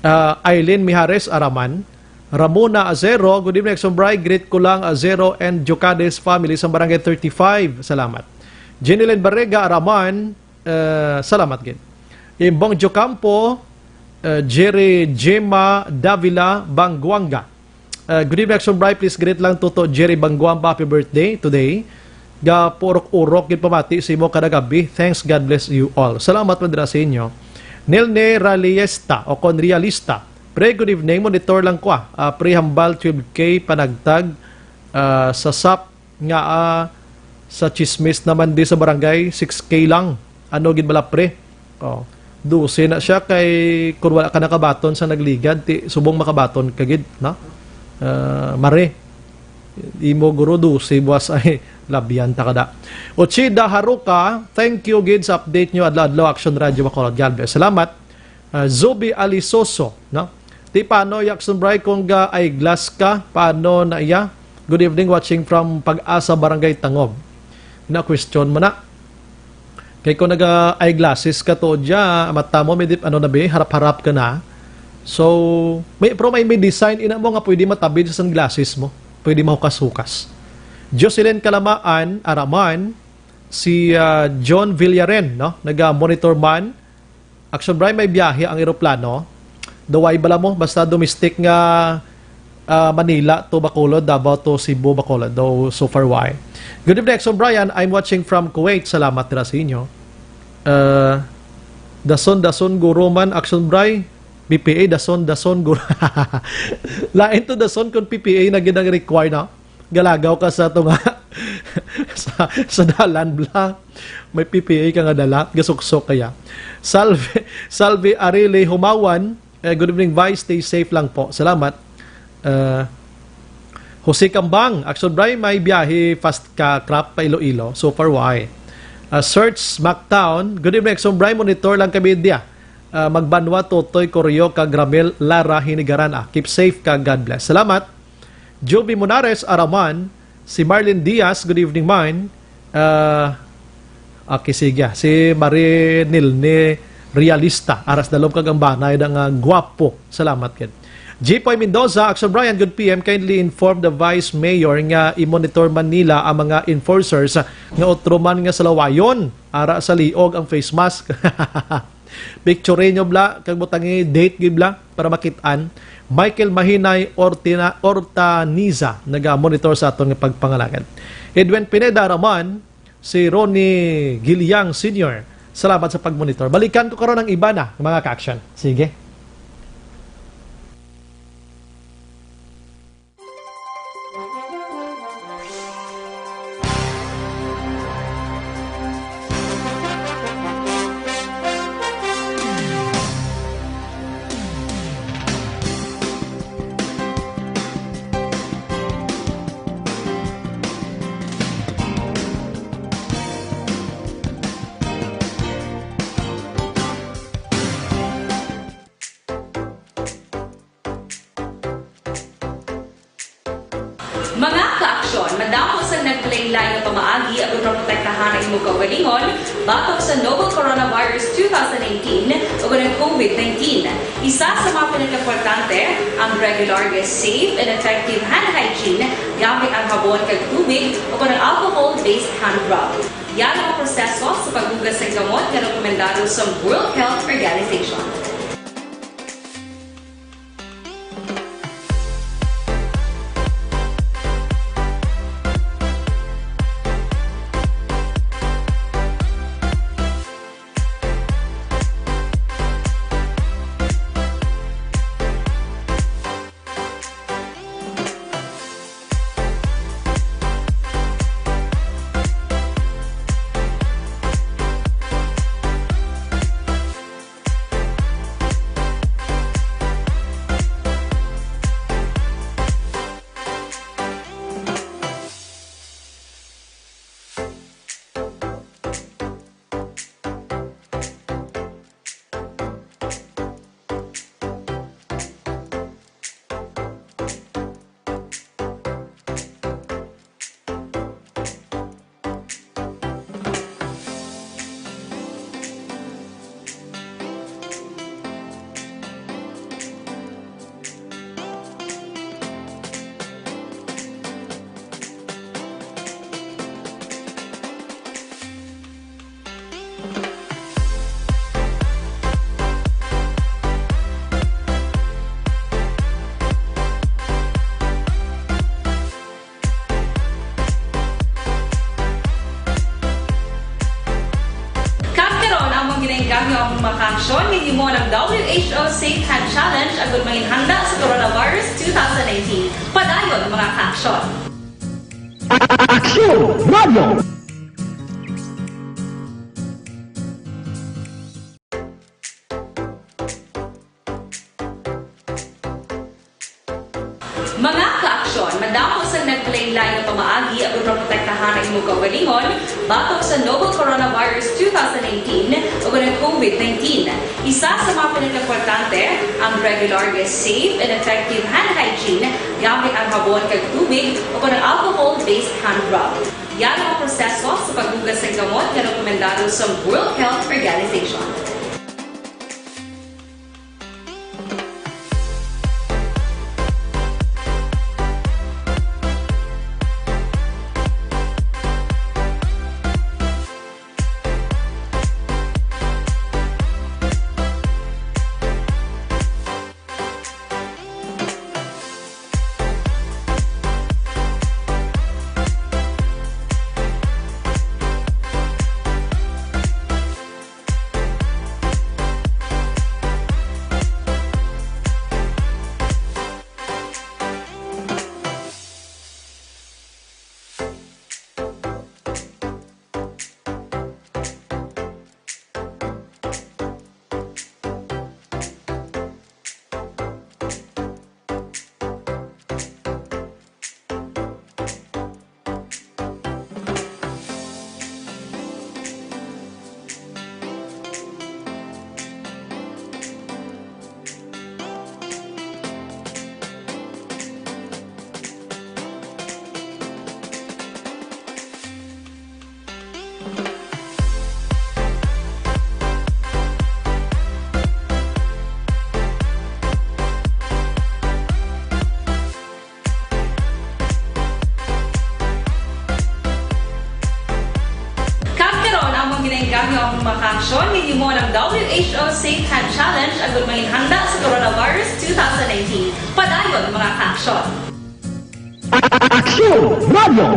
Ah, Eileen Mijares Araman, Ramona Azero, good evening, Action Bri. Greet ko lang Azero and Jocades family sa Barangay thirty-five. Salamat. Jenilyn Barrega Araman, eh, salamat gid. Imbong Jocampo, eh, Jerry Gemma Davila Banguanga. Uh, good evening, Action Bri. Please greet lang Toto Jerry Banguamba, happy birthday today. Ga purok-urok gid pamati sa imo kada gabi. Thanks, God bless you all. Salamat man dira sa inyo. Nilne Raliesta o kon Realista. Pre, good evening. Monitor lang ko, ah. Ah, pre, hambal twelve K panagtag, ah, sa sap nga, ah, sa chismis naman di sa barangay, six K lang. Ano gid bala, pre? Oh, dose na siya kay kung wala ka nakabaton sa nagligad, ti subong makabaton ka gid, no? Ah, mare, imo guro dose buwas ay labyan ta kada. Ochida Haruka, thank you gid sa update nyo adlaw-adlaw, Action Radio Bacolod. God bless. Salamat. Ah, Zubi Alisoso, no? Ti paano, Jackson Bry, kung ga eyeglass ka, paano na iya? Good evening, watching from Pag-asa, Barangay Tangob. Na question mo na. Kay kung naga eyeglasses ka to dya, mata mo, may dip, ano na bi, harap-harap ka na. So, may, pero may, may design, ina mo nga pwede matabid sa sunglasses mo. Pwede mahukas-hukas. Jocelyn Kalamaan, Araman, si, ah, John Villaren, no? Naga-monitor man. Action Bry, may biyahe ang eroplano. Daw way bala mo, basta domestic nga, ah, Manila to Bacolod, Davao to Cebu, Bacolod. Daw so far way. Good evening, Action Brian. I'm watching from Kuwait. Salamat dira sa inyo. Ah, dason, dason, guro man, Action Bry. P P A, dason, dason, guro. Lain to dason kung P P A na gid ang require na. Galagaw ka sa tunga sa, sa dalan bla. May P P A ka nga dala, gasuksok kaya. Salve, Salve Arili Humawan, eh, good evening, Vice. Stay safe lang po. Salamat. Eh, Jose Kambang, Action Bry, may biyahe fast ka craft pa Iloilo. So far, why? Ah, Search Smackdown, good evening, Action Bry. Monitor lang kami diya. Ah, Magbanwa, Totoy Corio, kag Ramel Lara Hinigaran. Ah, keep safe, kag God bless. Salamat. Joby Monares Araman, si Marlene Diaz, good evening, mine. Ah, okay, sige. Si Marie Nilne Realista, aras dalom kag ang banay da nga gwapo. Salamat, kid. Jipoy Mendoza, Action Brian, good P M, kindly inform the Vice Mayor nga i-monitor man nila ang mga enforcers nga utro man nga salawayon ara sa liog ang face mask. Picture nyo bla, kag butangi date gid bla, para makit-an. Michael Mahinay Ortina-, Ortaniza, naga-monitor sa aton nga pagpangalagad. Edwin Pineda Raman, si Ronnie Giliang Senior. Salamat sa pag-monitor. Balikan ko karon ang iba na, mga ka-action. Sige. Mga kaaksyon, madamo sang naglain-lain nga pamaagi agud maprotektahan ang imo kaugalingon batok sa novel coronavirus two thousand nineteen ug ang COVID nineteen. Isa sa mga pinakaimportante ang regular nga safe and effective hand hygiene gamit ang habon kag tubig o ang alcohol-based hand rub. Yari ang proseso sa paghugas sang kamot nga rekomendado sa World Health Organization. Kag karon, among ginainggangyo ang mga kaaksyon nga himo ng W H O Safe Hand Challenge agud manginhanda sa coronavirus two thousand nineteen. Padayon, mga kaaksyon. Aksyon Radio! Mga kaaksyon, madamo sang naglain-lain nga pamaagi agud maprotektahan ang imo kaugalingon batok sa novel coronavirus two thousand nineteen ug ang COVID nineteen. Isa sa mga pinakaimportante ang regular nga safe and effective hand hygiene gamit ang habon kag tubig o ang alcohol-based hand rub. Yari ang proseso sa paghugas sang kamot nga rekomendado sa World Health Organization. Kag karon, among ginainggangyo ang mga kaaksyon nga himo ng W H O Safe Hand Challenge agud manginhanda sa coronavirus two thousand nineteen. Padayon, mga kaaksyon. Aksyon Radio!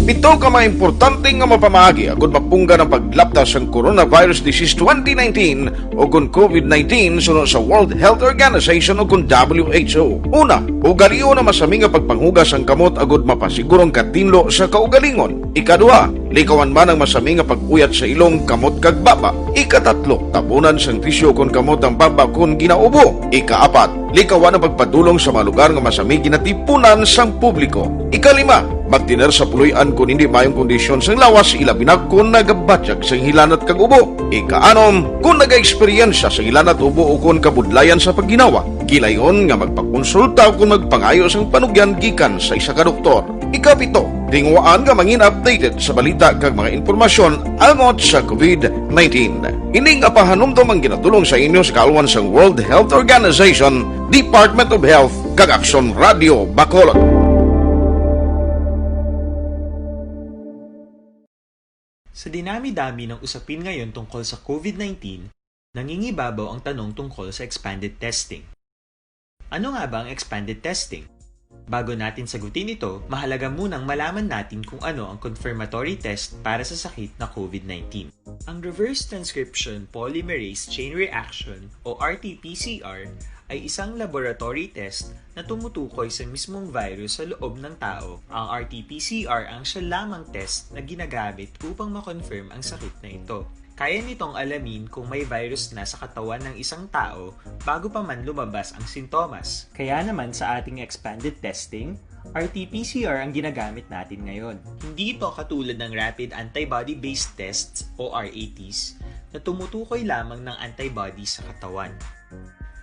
Pito ka mga importante nga mapamaagi agud mapunggan ang paglapta sang coronavirus disease twenty nineteen o kon COVID nineteen suno sa World Health Organization o kon W H O. Una, ugalion ang masami nga pagpanghugas sang kamot agud mapasiguro ang katinlo sa kaugalingon. Ikaduha, likawan man ang masami nga pag-uyat sa ilong, kamot kag baba. Ikatatlo, tabunan sang tisyu kon kamot ang baba kon ginaubo. Ikaapat, likawan ang pagpadulong sa mga lugar nga masami ginatipunan sang publiko. Ikalima, Magtener sa puloy-an kon hindi maayong kondisyon sang lawas, ilabi na kon nagabatyag sang hilanat kag ubo. Ikaanom, kon nagaeksperyensya sang hilanat, ubo, o kon kabudlayan sa pagginawa, gilayon nga magpakonsulta o kon magpangayo sang panugyan gikan sa isa ka doktor. Ikapito, tinguhaan nga mangin updated sa balita kag mga impormasyon angot sa covid nineteen. Ini nga pahanumdom ang ginatulong sa inyo sa kaluan sang World Health Organization, Department of Health, kag Aksyon Radio Bacolod. Sa dinami-dami ng usapin ngayon tungkol sa covid nineteen, nangingibabaw ang tanong tungkol sa expanded testing. Ano nga ba ang expanded testing? Bago natin sagutin ito, mahalaga munang malaman natin kung ano ang confirmatory test para sa sakit na covid nineteen. Ang reverse transcription polymerase chain reaction o R T P C R ay isang laboratory test na tumutukoy sa mismong virus sa loob ng tao. Ang R T P C R ang siya lamang test na ginagamit upang ma-confirm ang sakit na ito. Kaya nitong alamin kung may virus na sa katawan ng isang tao bago pa man lumabas ang sintomas. Kaya naman, sa ating expanded testing, R T P C R ang ginagamit natin ngayon. Hindi ito katulad ng rapid antibody-based tests o R A Ts na tumutukoy lamang ng antibodies sa katawan.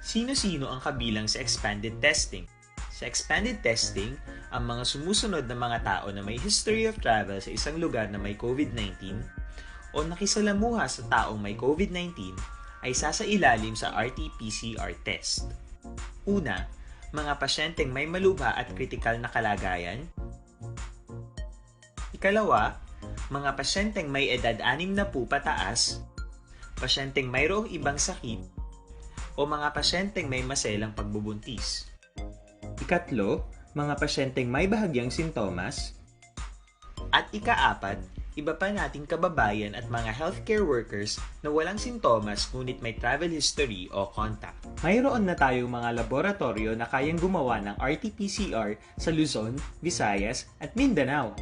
Sino-sino ang kabilang sa expanded testing? Sa expanded testing, ang mga sumusunod na mga tao na may history of travel sa isang lugar na may covid nineteen o nakisalamuha sa taong may covid nineteen ay sasailalim sa R T P C R test. Una, mga pasyenteng may malubha at kritikal na kalagayan. Ikalawa, mga pasyenteng may edad anim na po pataas, pasyenteng mayroong ibang sakit, o mga pasyenteng may maselang pagbubuntis. Ikatlo, mga pasyenteng may bahagyang sintomas. At ikaapat, iba pa nating kababayan at mga healthcare workers na walang sintomas ngunit may travel history o contact. Mayroon na tayong mga laboratorio na kayang gumawa ng R T P C R sa Luzon, Visayas, at Mindanao.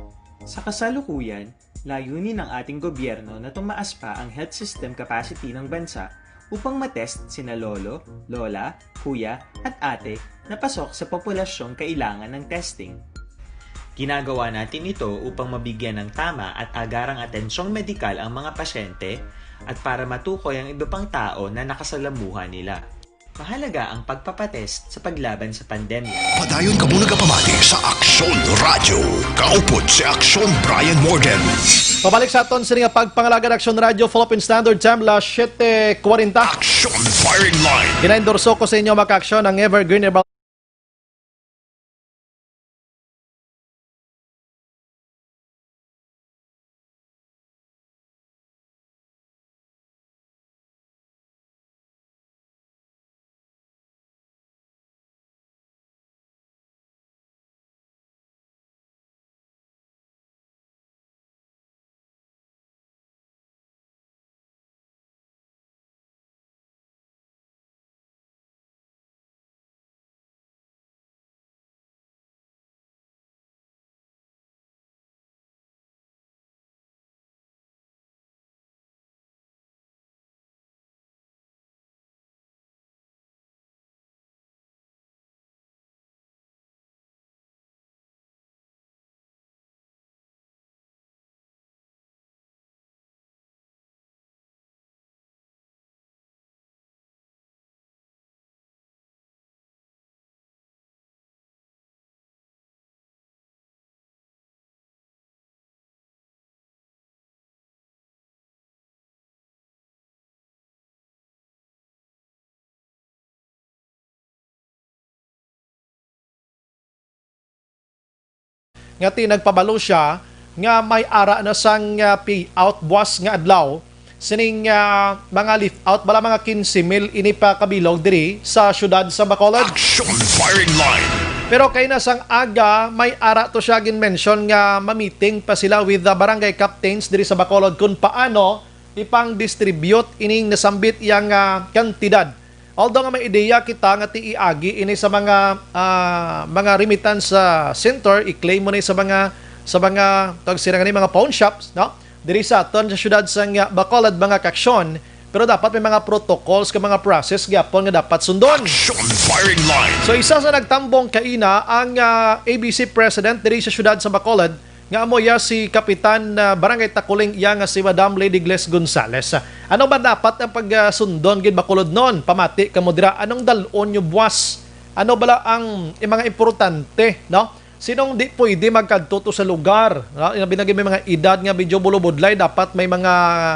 Sa kasalukuyan, layunin ng ating gobyerno na tumaas pa ang health system capacity ng bansa upang matest sina lolo, lola, kuya, at ate na pasok sa populasyong kailangan ng testing. Ginagawa natin ito upang mabigyan ng tama at agarang atensyong medikal ang mga pasyente at para matukoy ang iba pang tao na nakasalamuha nila. Mahalaga ang pagpapatest sa paglaban sa pandemya. Padayon kamo nagapamati sa Aksyon Radyo. Kaupod si Aksyon Brian Morgan. Pabalik sa aton sini nga pagpangalagad, Aksyon Radyo, Philippine Standard Time, las siete cuarenta. Aksyon Firing Line. Ginaendorso ko sa inyo, mga ka-aksyon, ang Evergreen Herbal Nga ti nagpabalo sia nga may ara na sang, ah, payout buas nga adlaw sining, ah, mga lift out bala, mga quince mil ini pa kabilog diri sa siyudad sa Bacolod. Action Firing Line. Pero kay na sang aga, may ara to siya gin-mention nga ma-meeting pa sila with the barangay captains diri sa Bacolod kung paano ipang-distribute ining nasambit yang, ah, kantidad. Although nga may ideya kita nga ti iagi ini sa mga, ah, mga remittance, ah, center, i-claim mo ni sa mga, sa mga, tawag sila nga ni, mga pawn shops, no? Diri sa aton sa siyudad sang, ah, Bacolod, mga ka-aksyon, Pero dapat may mga protocols kag mga process gyapon nga dapat sundon. Action Firing Line. So, isa sa nagtambong kaina ang, ah, A B C President diri sa siyudad sa Bacolod, nga amo iya si Kapitan, ah, Barangay Takuling iya nga si Madam Lady Gles Gonzales. Ano ba dapat ang pagsundon gid, Bacolodnon? Pamati kamo dira, anong dal-on nyo buwas? Ano bala ang, ang mga importante, no? Sinong di pwede magkadto to sa lugar? No? Labi na gid may mga edad nga medyo bulubudlay, dapat may mga,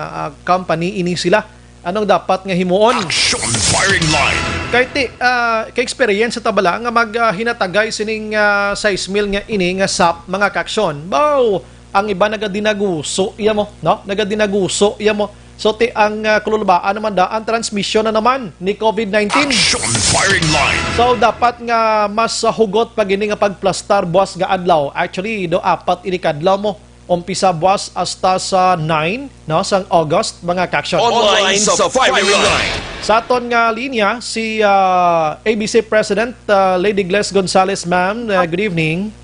ah, company ini sila. Anong dapat nga himuon? Action Firing Line. Kay ti, ah, kay experience sa tabala nga mag, ah, hinatagay sining, ah, sais mil nga ini nga sap, mga kaaksyon. Baw, ang iba nagadinaguso iya mo, no? Nagadinaguso iya mo. So ti ang, ah, kululbaan naman da ang transmisyon na naman ni COVID nineteen. Action Firing Line. So dapat nga mas, ah, hugot pa gini nga pagplastar buwas nga adlaw. Actually, do apat ini kadlaw mo. Umpisa buwas hasta sa nine, no, sang August, mga kaaksyon. Online sa Firing Line. Sa aton nga linya, si, ah, A B C President, ah, Lady Gles Gonzales, ma'am. Ah, good evening.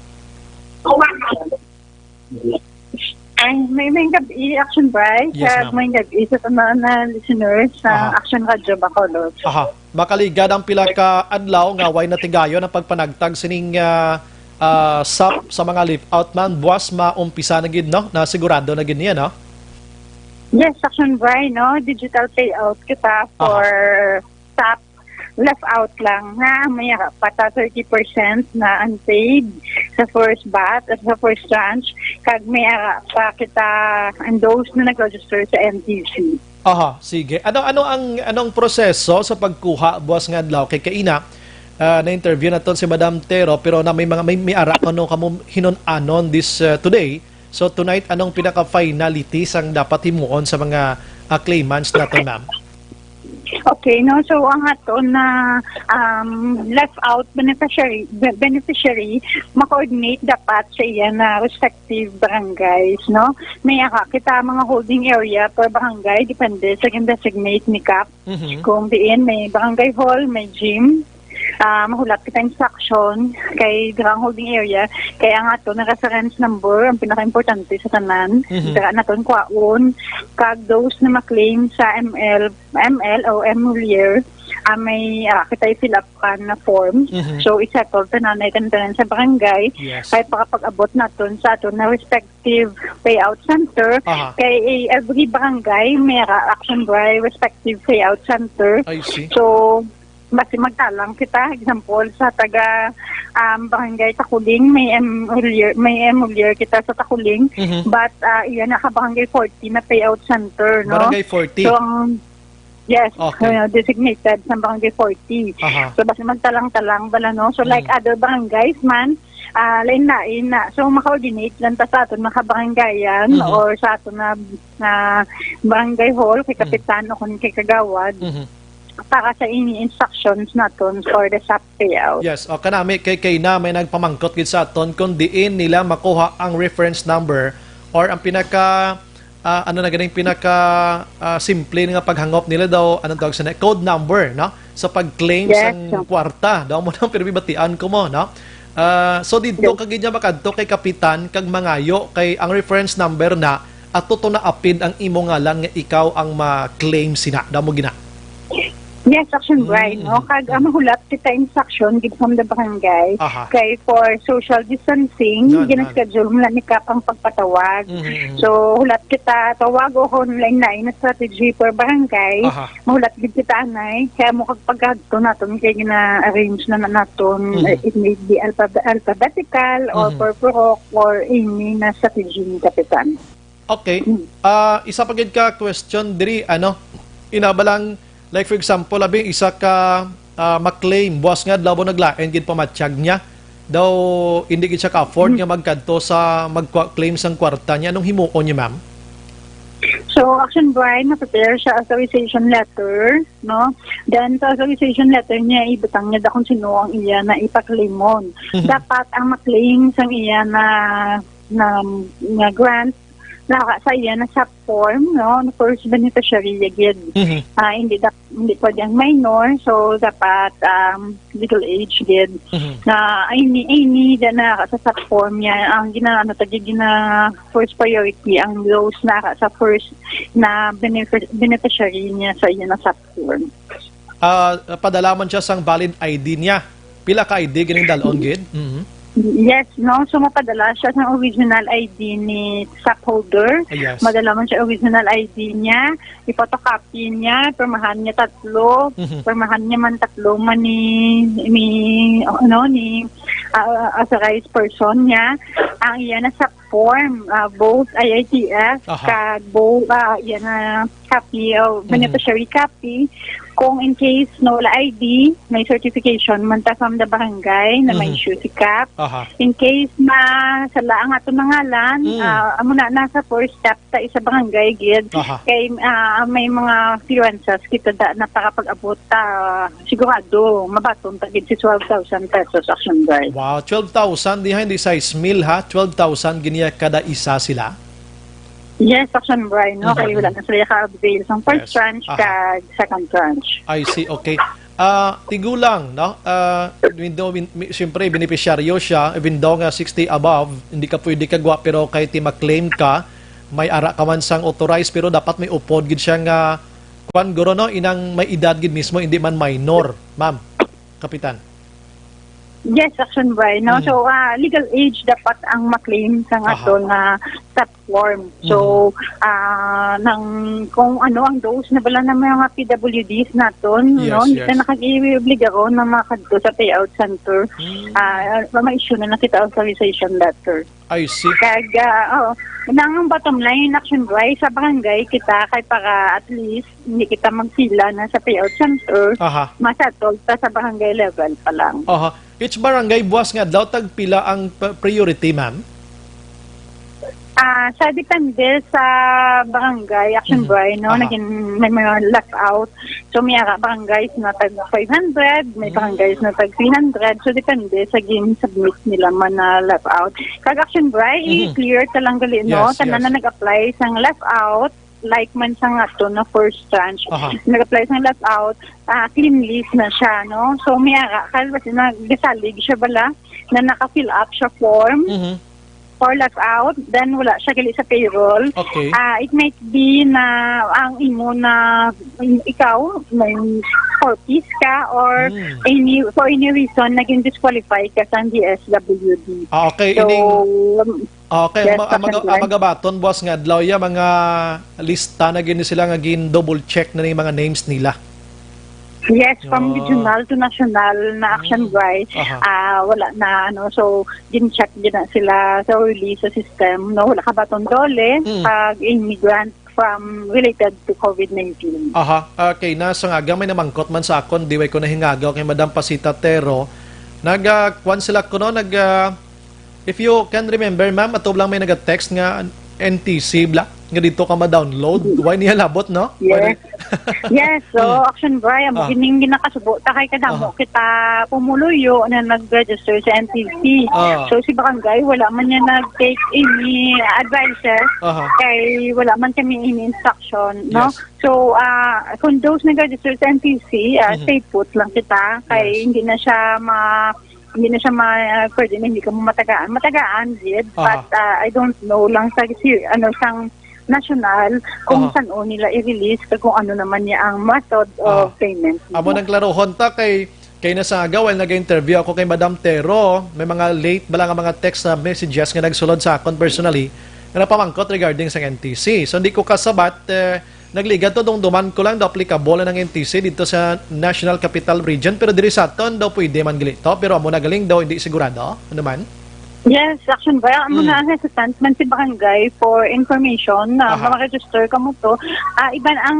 Ay, may, may gabi, Action Bright. Yes, ma'am. May gabi sa tanan na listeners sa Aha. Action Radio Bacolod. Aha. Makaligad ang pila ka adlaw nga way natigayon ang pagpanagtag sining, ah, ah, sap sa mga left out man. Buwas maumpisa na gid, no? Na sigurado na gid niya, no? Yes, Action Bright, no? Digital payout kita Aha. for sap left out lang nga may pa ta thirty percent na unpaid sa first batch, sa first tranche, kag may ara pa kita and those na nag-register sa N T C. Aha, sige. Ano, ano ang, anong proseso sa pagkuha buwas nga adlaw? Kay kaina, ah, na-interview naton si Madam Tero, pero na may mga, may, may ara ko no kamo hinun-anon this, ah, today. So tonight, anong pinaka-finality sang dapat himuon sa mga, ah, claimants naton, ma'am? Okay, no? So, ang aton na, um, left out beneficiary, be-, beneficiary, ma-coordinate dapat sa iya na respective barangays, no? May ara kita mga holding area per barangay, depende sa gin-designate ni kap. Mhm. Kung diin may barangay hall, may gym, ah, mahulat kita instruction kay dira ang holding area, kay ang aton na reference number ang pinaka-importante sa tanan. Mhm. Dira naton kwaon, kag those na ma-claim sa M L, M L o M Mulier, ah, may, ah, kita i-fill up kan na form. Mhm. So, i-settle tanan na tanan sa barangay. Yes. Kay pakapag-abot naton sa aton na respective payout center. Aha. Kay, eh, every barangay may ra-, Action Bright respective payout center. I see. So, basi magtalang kita. Example, sa taga, um, Barangay Takuling, may M Mulier, may M Mulier kita sa Takuling. Mhm. But, ah, iya na ka Barangay forty na payout center, no? Barangay forty. So, ang, yes, Okay. uh, designated sa Barangay forty. Aha. So, basi magtalang-talang bala, no? So, like Mm. other barangays man, ah, lain-lain na. So, ma-coordinate lang ta sa aton mga kabarangayan Mhm. or sa aton na, na barangay hall, kay Mm. kapitan o kung kay kagawad, Mhm. para sa ini instructions naton for the sap payout. Yes, o kanami kay, kay na may nagpamangkot gid sa aton kung diin nila makuha ang reference number or ang pinaka, ah, ano na ganing pinaka, ah, simple nga paghangop nila daw, anong tawag sa na, code number, no? Sa pag-claim Yes, sang sir. kwarta, daw mo nang pinabibatian ko mo, no? Ah, so didto Yes. ka gid niya makadto kay kapitan kag mangayo kay ang reference number na ato to naapid ang imo ngalan nga ikaw ang ma-claim sina. Daw mo gina. Yes, Action Bright, Mm, no? mm, Kag, ah, mm. mahulat kita instruction gid from the barangay. Aha. Kay for social distancing, Yan, yan. gina-schedule mo lang ni kap ang pagpatawag. Mm, mm, mm. So, hulat kita tawag o kung lain-lain na strategy per barangay, Aha. mahulat gid kita anay. Kaya mo kag pagkadto naton kay gina-arrange na, na naton, Mhm. eh, it may be alpha-, alphabetical or Mhm. per purok or any na strategy ni kapitan. Okay. Mm. Ah, isa pa gid ka question diri, ano, ina ba lang, like, for example, abi, isa ka, ah, ma-claim, buwas nga adlaw mo naglain gid pamatyag niya. Daw, hindi gid siya ka-afford Mm. nga magkadto sa magkwa-, claim sang kwarta niya. Anong himuon niya, ma'am? So, Action Bright, ma-prepare siya authorization letter, no? Then, sa authorization letter niya, ibutang niya da kung sino ang iya na ipa-claim-on. Mhm. Dapat ang ma-claim sang iya na, na, na grant naka sa iya na sa form, no? First beneficiary ya gid. Mhm. Ah, hindi da-, hindi pwede ang minor, so dapat, um, legal age gid. Mhm. Na ay ni, ay ni, da na sa sa form niya, ang gina-, ano, tagi gina first priority ang those na sa first na benefi-, beneficiary niya sa iya na sa form. Ah, padala man siya sang valid I D niya. Pila ka I D ganing dalon gid? Mhm. Yes, no? So, mapadala siya sa original I D ni sap holder. Ah, yes. Madala man siya original I D niya, i-photocopy niya, pirmahan niya tatlo, Mhm. pirmahan niya man tatlo man ni, ni, ano, ni, ah, authorized person niya. Ang iya na sa form, ah, both I I T F, Aha. kag both, ah, iya na copy, o Mhm. beneficiary copy. Kung in case no wala I D, may certification man ta from the barangay na may Mhm. issue si kap. Aha. In case na sala ang ato nangalan, Mm. ah, amo na nasa first step ta isa barangay gid. Aha. Kay, ah, may mga clearances kita da na para pag-abot ta, sigurado mabaton ta gid si twelve thousand pesos action guard. Wow, twelve thousand, di ha, hindi sais mil ha, twelve thousand giniya kada isa sila. Yes, action guard, no? Mhm. Kay wala na sila ka-avail sa first Yes. tranche Aha. kag second tranche. I see, okay. Ah, tigulang, no? Ah, even though, win-, mi-, siyempre, beneficiaryo siya, even though nga sixty above, hindi ka pwede kagwa, pero kay ti ma-claim ka, may ara ka man sang authorized, pero dapat may upod gid siya nga, kwan, guro, no? Inang may edad gid mismo, hindi man minor, ma'am, kapitan. Yes, action guard, no? Mhm. So, ah, legal age dapat ang ma-claim sa Aha. ato na sa form. So, Mhm. ah, nang, kung ano ang those na bala ng mga P W Ds naton, Yes, no? Hindi yes. na nakag-iobligaro na makadto sa payout center. Mm. Ah, ma-issue na lang kita authorization letter. I see. Kag, ah, oo. Nang bottom line, action guard, sa barangay kita kay para at least hindi kita magpila na sa payout center, Aha. ma-settle ta sa barangay level pa lang. Aha. Each barangay, buwas nga adlaw, tagpila ang p-, priority, ma'am? Ah, sa depende sa barangay, action Mhm. guard, no? Aha. Naging may mga left out. So, may ara barangays na tag five hundred, may Mm. barangays na tag three hundred. So, depende sa gin-submit nila man na left out. Kag action guard, Mhm. i-clear ta lang gali, no? Yes, Tanan yes. na nag-apply sang left out, like man sa nga to na first tranche, Aha. nag-apply sang left out, ah, clean list na siya, no? So, may ara, kaya ba sila, gasalig siya bala na naka-fill up siya form Mhm. for left out, then wala siya gali sa payroll. Okay. Ah, it might be na ang imo na, ikaw, may four Ps ka or Hmm. any, for any reason, naging disqualify ka sa D S W D. Ah, okay. So, Ining, ah, okay. yes, Ang ma-, ang maga-, Secretary. ang magabaton, buwas nga adlaw, ya, mga lista na gini sila nga gin-double check na ni mga names nila. Yes, from Oh. regional to national na action Mm. guard, Aha. ah, wala na, ano, so, gin-check din na sila sa release sa system, no? Wala ka baton dole Mm. pag immigrant from related to covid nineteen. Aha, okay. Na sa nga, may namangkot man sa akon, di way ko nahingagaw kay Madam Pasita Tero. Nag, ah, kwan sila kuno, nag, ah, if you can remember, ma'am, ato lang may nag-text nga N T C bla, nga dito ka ma-download. Hmm. Why niya labot, no? Why Yes. ni- Yes, so, Hmm. action guard, ang Ah. gining ginakasubo ta kay kadamo Aha. kita pumuluyo na nag-register sa N T C. Ah. So, si barangay, wala man niya nag-take any advices Aha. kay wala man kami any instruction, no? Yes. So, ah, kung those nag-register sa N T C, ah, Mhm. stay put lang kita kay Yes. hindi na siya ma-, hindi na siya ma-, ah, pwede na hindi ka mo matagaan. Matagaan, gid, Aha. but, ah, I don't know lang sa si-, ano, sang national kung Aha. san-o nila i-release kag kung ano naman niya ang method of Aha. payment. Amo nang klarohon ta kay, kay nasa aga, while nag-interview ako kay Madam Tero, may mga late bala nga mga text na messages nga nagsulod sa akon personally nga napamangkot regarding sa N T C. So, hindi ko kasabat, eh, nagligad to, dumduman ko lang daw applicable na ng N T C dito sa National Capital Region, pero diri sa aton daw pwede man gali to, pero amo na galing daw, hindi sigurado. Ano man? Yes, action ba? Amo Mm. na ang hesitant man si barangay for information na Aha. ma-register ka mo to. Ah, iban ang,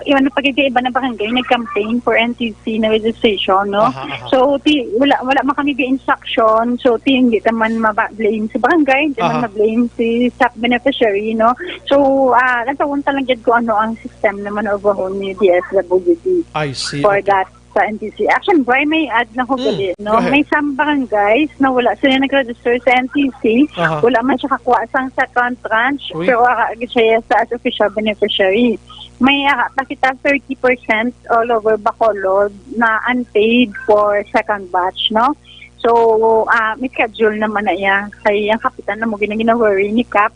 iban na pagkita, iban na barangay nag-campaign for N T C na registration, no? Aha, aha. So, ti-, wala, wala man kami gi-instruction. So, ti-, hindi ta man maba-, blame si barangay, hindi man Aha. ma-blame si sap beneficiary, no? So, ah, nagtawon ta lang gid kung ano ang system naman o bahon ni D S W D I see. for Okay. that. sa N T C. Actually, why may add na ko Mm, gali, go no? ahead. May some barangays na wala sila nag-register sa N T C, Aha. wala man siya kakuha sang second tranche, Uy. pero ara gid siya sa as official beneficiary. May ara pa kita thirty percent all over Bacolod na unpaid for second batch, no? So, ah, may schedule naman na iya. Kay ang kapitan na mo gina-worry ni Kap.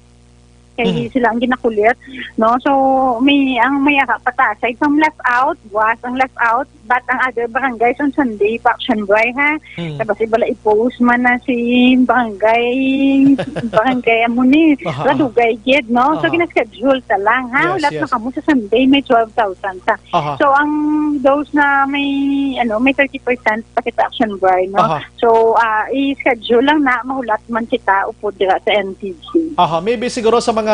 Kay Mhm. sila ang ginakulit, no? So, may, ang may ara pa ta. Aside from left out, buwas ang left out, but ang other barangays on Sunday, pa action buhay, ha? Hmm. Tapos iba la i-post man na si barangay, barangay amo ni, Aha, aha. Radugay gid, no? So, Aha. gina-schedule ta lang, ha? Yes, Hulat na yes. kamo sa Sunday, may twelve thousand ta. Aha. So, ang those na may, ano, may thirty percent pa kita action buhay, no? Aha. So, ah, i-schedule lang na, mahulat man kita upod dira sa N T C. Aha, maybe siguro sa mga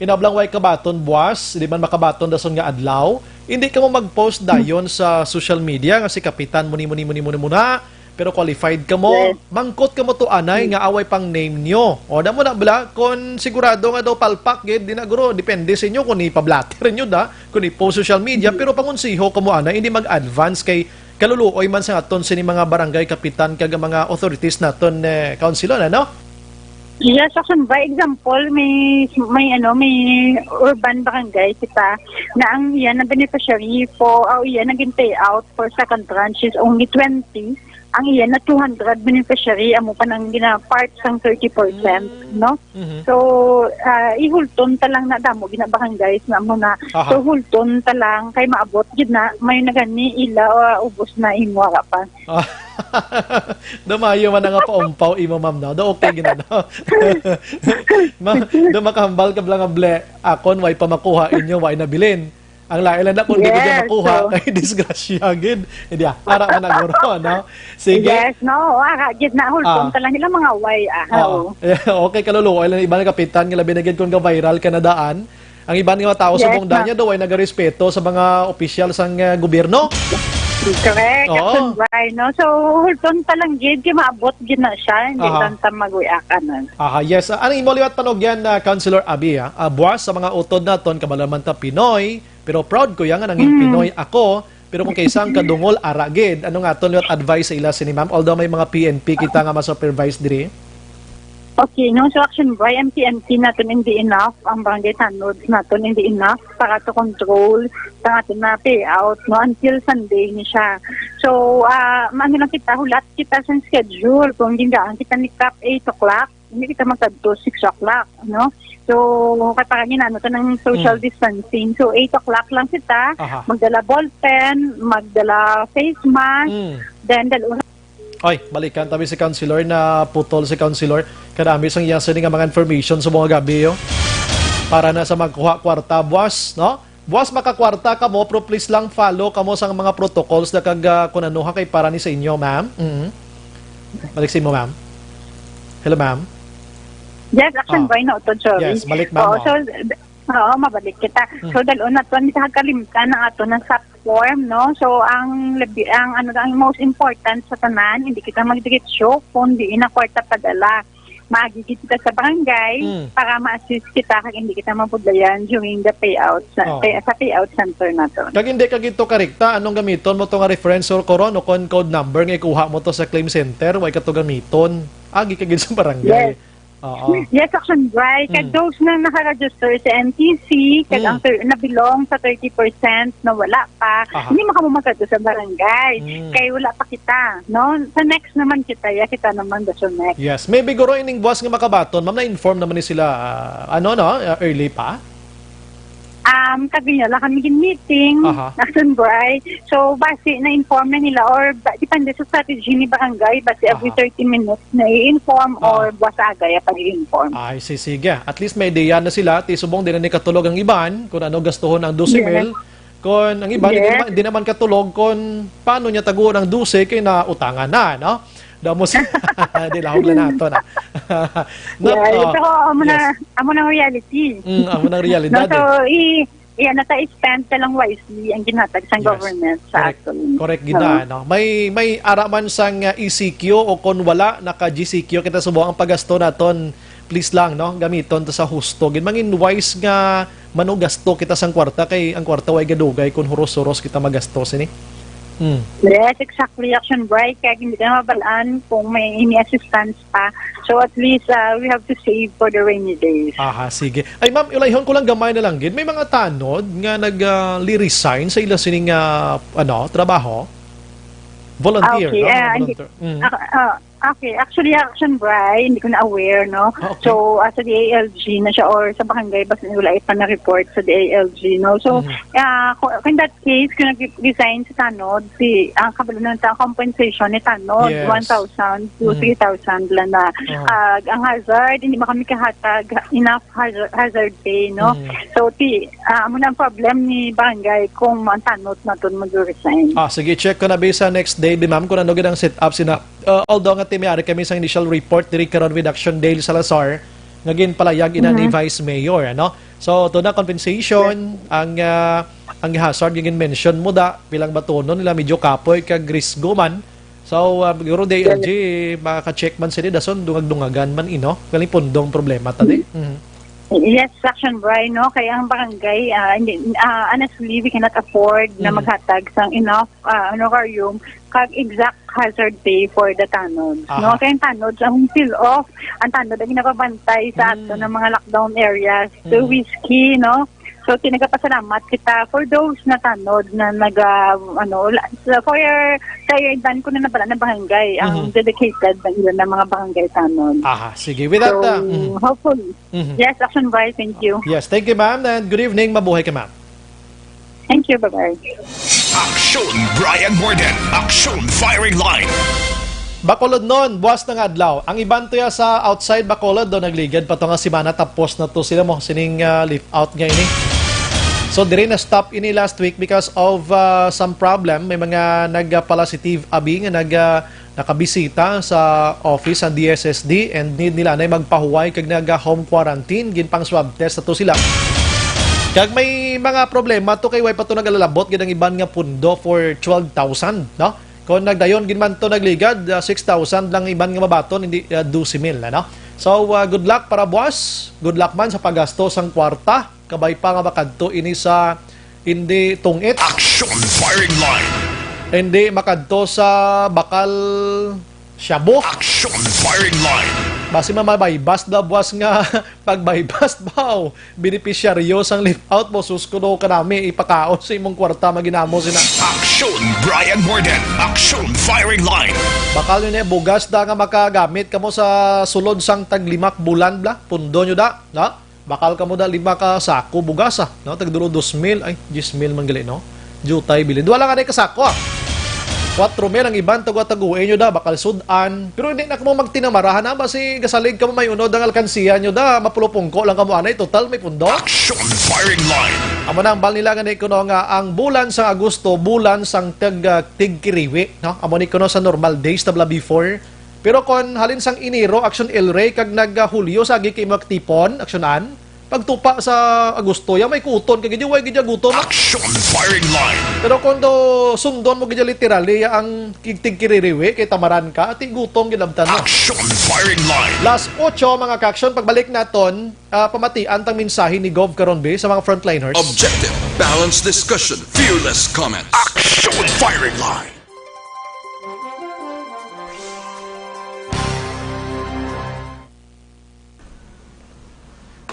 inablang way kabaton, buwas, di man makabaton dason nga adlaw, hindi kamo mag-post dayon sa social media nga si Kapitan muni, muni, muni, muni, muna, pero qualified kamo. Yes. Mangkot kamo to, anay, nga away pang name nyo. O, namo na bala, kung sigurado nga daw palpak gid, di na, guro, depende sa inyo kung ipa-blotter nyo da, kung i-post social media, Mhm. pero pangunsiho kamo, anay, hindi mag-advance kay kaluluoy man sa aton sini mga barangay kapitan kag mga authorities naton, eh, councilor, ano? Yes, action by example, may, may, ano, may urban barangay kita na ang iya na beneficiary for, o iya naging payout for second tranche is only twenty. Ang iya na two hundred beneficiary, amo pa nang gina-part sang thirty percent, Mm. no? Mhm. So, ah, i-Hulton ta lang na, damo gina barangays na mo na. Aha. So, Hulton ta lang kay maabot gid na, may nagani ila, ah, ubos na imo ara pa. Ah, damayo man nga paumpaw imo, ma'am, no? Do okay gid na, no? Ma-, do makahambal ka bala nga, "Ble, akon way pa makuha, inyo way nabilin." Ang lain lang na kung di ko Yes, makuha, so kay disgrasya gid. Hindi, ah, ara man na guro, no? Sige. Yes, no, ara gid na, Hulton Ah. ta lang nila mga way, ah, Oo. oo. Okay, kaluluoy lang, iba nga kapitan nga labi na gid kung ga-viral ka na daan. Ang iban nga mga tao sa Yes, buong ma'am. Danya daw ay nagarespeto sa mga opisyal sang, ah, gobyerno. Correct, Oo. Captain Bry, no? So, Hulton ta lang gid, kay maabot gid na siya, hindi Aha. lang ta magwiakan, ah. Aha, yes. Ah, anong imo liwat panugyan na Councilor Abby, ah? Ah, buwas sa mga utod naton, kabalo man ta Pinoy, pero proud ko ya nga nangin Mm. Pinoy ako, pero kung kaysa ang kadungol, ara gid, ano nga aton liwat advice sa ila sini, ma'am? Although may mga P N P kita nga ma-supervise diri. Okay, no? So, action by M P M P naton hindi enough, ang barangay tanod naton hindi enough para to control sa aton na payout, no? Until Sunday ni siya. So, ah, ano lang kita, hulat kita sa schedule. Kung gingaan kita ni Kap eight o'clock, hindi kita magkadto six o'clock, no? So, kay para ginano to ng social Mm. distancing. So, eight o'clock lang kita, Aha. magdala ballpen, magdala face mask, Mm. then dal-, Ay, balikan tabi si Councilor, na putol si Councilor. Kadami sang iya sini nga mga information sa mga gabi, yo. Para na sa magkuha kwarta, buwas, no? Buwas makakwarta kamo, pero please lang follow kamo sang mga protocols na kag, ah, kung ano ha kay para ni sa inyo, ma'am. Mm. Balik sa imo, ma'am. Hello, ma'am. Yes, action Ah. by na to, sorry. Yes, balik, ma'am, Oo, oh. so, d-, oo, mabalik kita. Hmm. So, dal-on na to, hindi ka kalimtan ang ato ng SAP form, no? So, ang labi, ang, ano, ang most important sa tanan, hindi kita magdiretso, kundi na kwarta padala. Maagi gid kita sa barangay Mm. para ma-assist kita kag hindi kita mabudlayan during the payout sa, Oo. pay-, sa payout center nato. Kag hindi ka gid to karekta, anong gamiton mo to nga reference or koron o kon code number nga ikuha mo to sa claim center, way ka to gamiton. Agi ka gid sa barangay. Yes. Oo. Yes, action by. Kag Mm. those na naka-register sa N T C, kag Mm. ang thir-, na-belong sa thirty percent na wala pa, Aha. hindi mo kamo magkadto sa barangay. Mm. Kay wala pa kita, no? Sa next naman kita, ya kita naman dason next. Yes. Maybe guro ining buwas nga makabaton, ma'am, na-inform naman ni sila, ah, ano, no? Ah, early pa? Um, kag niya lang kami gin-meeting, Aha. Action Bry. So, basi na-inform na nila or ba, depende sa strategy ni barangay, basi every Aha. thirty minutes na i-inform Aha. or buwas aga ya pag-i-inform. Ay, si-, sige. At least may ideya na sila. Ti subong, di na ni katulog ang iban kung ano gastuhon ang dose mil. Yes. Kung ang iban, hindi Yes. naman, hindi naman katulog kung paano niya taguon ang dose kay nautangan na, no? Damo sa, di lahog lang nato na. Not, Yeah, oh, pero amo na, yes. amo nang reality. Mm, amo nang realidad, No, so, eh. i-, i-, ano ta, i-spend ta lang wisely ang ginhatag sa Yes. government sa Correct. aton. Correct gid Oo. na, no? May, may ara man sang, uh, E C Q o kon wala, naka G C Q kita subo ang paggasto naton, please lang, no? Gamiton ta sa husto. Gid mangin wise nga manugasto kita sang kwarta kay ang kwarta way gadugay kung huros-huros kita magasto sini. Mm. Yes, exactly, Action Bright. Kaya hindi na mabalaan kung may ini assistance pa. So at least uh, we have to save for the rainy days. Aha, sige. Ay, ma'am, ulayhon ko lang gamay na lang gid. May mga tanod nga nag-resign sa ila sining ah, ano, trabaho? Volunteer, Okay, no? Mga ah, hindi- volunteer. Mm. Ah, ah, okay, actually, Action Bright, hindi ko na aware, no? Ah, okay. So, ah, sa D I L G na siya or sa barangay, basta wala pa na-report sa D I L G, no? So, Mhm. ah, ku- in that case, kung nag-resign sa tanod, si, ang kabalo ng ta- compensation ni tanod, Yes. one thousand to Mhm. three thousand lang na. Oh. Ah, ang hazard, hindi man kami kahatag enough hazard, hazard pay, no? Mhm. So, ti, ah, amo na ang problem ni barangay kung ang tanod naton mag-resign. Ah, sige, check ko na bisa next day, bi, ma'am, kung ano gid ang setup sina. Uh, although nga ti may ari kami sa initial report diri karon with Action Dale Salazar, nga ginpalayag ina ni Mhm. Vice Mayor, ano? So, to na compensation, ang ah, ang hazard nga gin-mention mo da, bilang batunon nila, medyo kapoy kag risgo man. So, ah, siguro D I L G, makaka-check man sila, dason dungag-dungagan man, ino? Galing pundong problema ta, di? Mhm. Yes, Action Bright, no? Kaya ang barangay, ah, hindi, ah, honestly, we cannot afford na Mhm. maghatag sang enough ah, honorarium kag exact hazard pay for the tanod. Aha. No, kay ang tanod ang seal off, ang tanod ang ginapabantay sa Mm. ato ng mga lockdown areas. So Mm. whiskey, no? So tinagapasalamat kita for those na tanod na naga ano la- so for your sa dan ko na nabala na barangay ang Mhm. dedicated na ilan na mga barangay tanod. Aha, sige. With that, So, uh, mhm. hopefully. Mhm. Yes, Action Bright, thank you. Yes, thank you, ma'am, and good evening. Mabuhay ka, ma'am. Thank you, bye-bye. Aksyon Brian Morden, Aksyon Firing Line. Bacolod non, buwas na nga adlaw. Ang iban to ya sa outside Bacolod do nagligad pa to nga semana, tapos na to sila mo sining ah, lift out nga ini. So diri na stop ini last week because of ah, some problem. May mga nagpalasitive abi nga nag ah, nakabisita sa office sa D S S D and need nila na magpahuway kag naga home quarantine, ginpang swab test ato sila. Kag may mga problema to kay way pa to nagalalabot gid ang iban nga pundo for twelve thousand, no? Kung nagdayon gid man to nagligad, ah, six thousand lang iban nga mabaton, hindi ah, dose mil na, no? So, ah, good luck para buwas. Good luck man sa paggasto sang kwarta. Kabay pa nga makadto ini sa hindi tungit. Action Firing Line. Hindi makadto sa bakal shabu. Action Firing Line. Basi mamabaybas da buwas nga pagbaybas baw. Benepisyaryo sang lift out mo, sus ko do kanami ipakaon sa imong kwarta maginamo sina. Action Brian Morden. Action Firing Line. Bakal nyo ni bugas da nga makagamit kamo sa sulod sang taglimak bulan bla. Pundo nyo da, no? Bakal kamo da lima ka sako bugasa, no? Tagdulo dos mil, ay, diyes mil man gali, no? Jutay bilin. Duha lang anay ka sako, ah. Kwatro mil ang iban, tagwa-tagua inyo da, bakal sud-an. Pero hindi na kamo magtinamarahan, ha? Basi gasalig kamo may unod ang alkansiya nyo da, mapulupungko lang kamo anay, total may pundo. Action Firing Line. Amo na ang bal nila nga ni kuno nga ang bulan sang Agosto, bulan sang tag, ah, tigkiriwi, no? Amo ni kuno sa normal days, tabla before. Pero kon halin sang Enero, Action El Rey, kag nag-Hulyo sa agi kay maktipon, Action An, pagtupa sa Agosto, ya may kuton kay gidi way gid ya gutom. Action Firing Line. Pero kon do sundon mo gid ya literally ya ang kig-, tigkiririwi kay tamaran ka, ati gutom gid labtan mo. Action Firing Line. Last ocho, mga ka-action, pagbalik naton, ah, pamatian tang mensahe ni Gov karon bi sa mga frontliners. Objective, balanced discussion, fearless comments. Action Firing Line.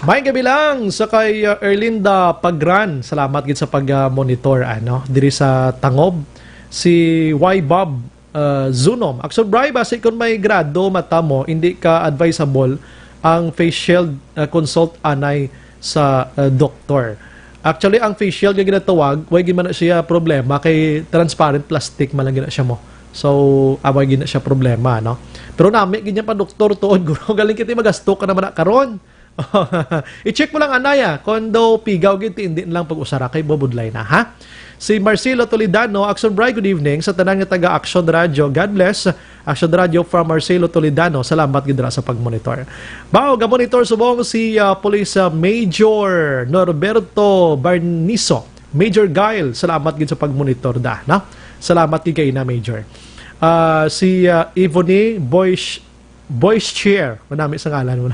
May gabi lang sa kay uh, Erlinda Pagran. Salamat gid sa pag-monitor, ano, diri sa Tangob. Si Y Bob uh, Zunom. Action Bri, basi kung may grado mata mo, hindi ka advisable ang face shield, uh, consult anay sa uh, doktor. Actually, ang face shield nga ginatawag, way gid man na siya problema kay transparent plastic man lang gina siya mo. So, away gid na siya problema, no? Pero nami gid niya pa doktor tuod, guro, galing kita magasto ka naman na karon. I-check mo lang anaya kung daw pigaw gid ti hindi na lang pag-usara kay bubudlay na, ha? Si Marcelo Toledano, Action Bri, good evening sa tanan nga taga Action Radio. God bless. Action Radio from Marcelo Toledano. Salamat gid ra sa pag-monitor. Bao, ga-monitor subong si ah, Police ah, Major Norberto Barniso. Major Guile, salamat gid sa pag-monitor da, no? Salamat gid kay na, Major. Ah, si ah, Ivone Boy Sh- Voice share. Manami sa ngalan mo.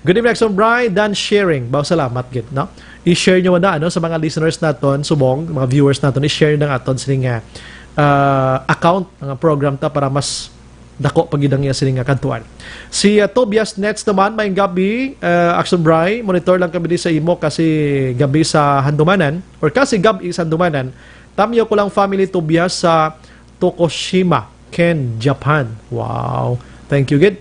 Good evening, Action Bri. Done sharing. Baw, salamat gid, no? I-share nyo na, ano, sa mga listeners naton, subong, mga viewers naton, i-share na nga aton sini nga, ah, account, nga program ta para mas dako pa gid ang iya sini nga kadtuan. Si, ah, Tobias Nets naman, may gabi, ah, Action Bri, monitor lang kami di sa imo kasi gabi sa Handumanan, or kasi gabi sa Handumanan. Tamyo ko lang family, Tobias, sa Tokushima, Ken, Japan. Wow. Thank you gid.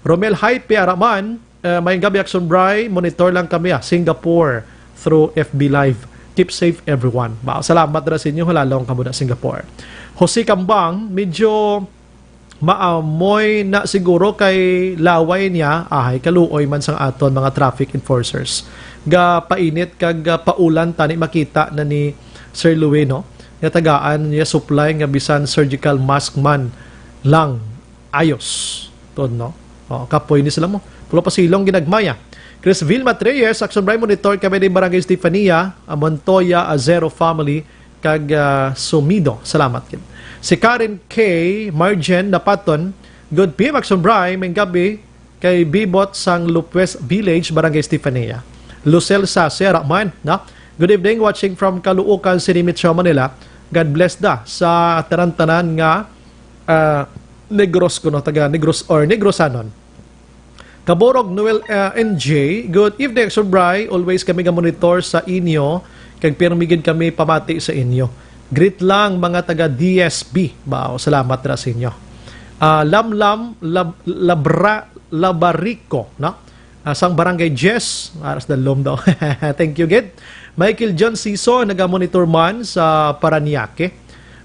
Romel Hype, ara man, ah, may gabi, Action Bri, monitor lang kami, ah, Singapore through F B Live. Keep safe, everyone. Ba, salamat ra sa inyo, halalong kamo na Singapore. Jose Kambang, medyo maamoy na siguro kay laway niya, ahay, kaluoy man sang aton mga traffic enforcers. Ga painit kag, ah, paulan tani makita na ni Sir Louie, no? Nga tagaan niya supply nga bisan surgical mask man lang. Ayos. Ton, no? Oh, kapoy ni sila mo. Pulo pa silong ginagmaya. Chris Vilma Treyes, Action Bri, monitor kami ni Barangay Stefania, ah, Montoya, Azero family, kag, ah, Sumido. Salamat gid. Si Karen K. Marjen Napaton, good P M Action Bri, may gabi kay Bibot sang Lupwes Village, Barangay Stefania. Lucel Sase, ara man, no? Good evening, watching from Caloocan City, Metro Manila. God bless da sa tanan-tanan nga, ah, Negros kuno, taga Negros or Negrosanon. Kaborog Noel, ah, N J, good evening, Action Bri. Always kami nga monitor sa inyo, kag pirmi gid kami pamati sa inyo. Greet lang mga taga D S B. Wow, salamat ra sa inyo. Ah, Lamlam Lab-, Labra-, Labarico, no? Ah, sang Barangay Jess, aras dalom daw. Thank you gid. Michael John Sison, naga-monitor man sa Parañaque.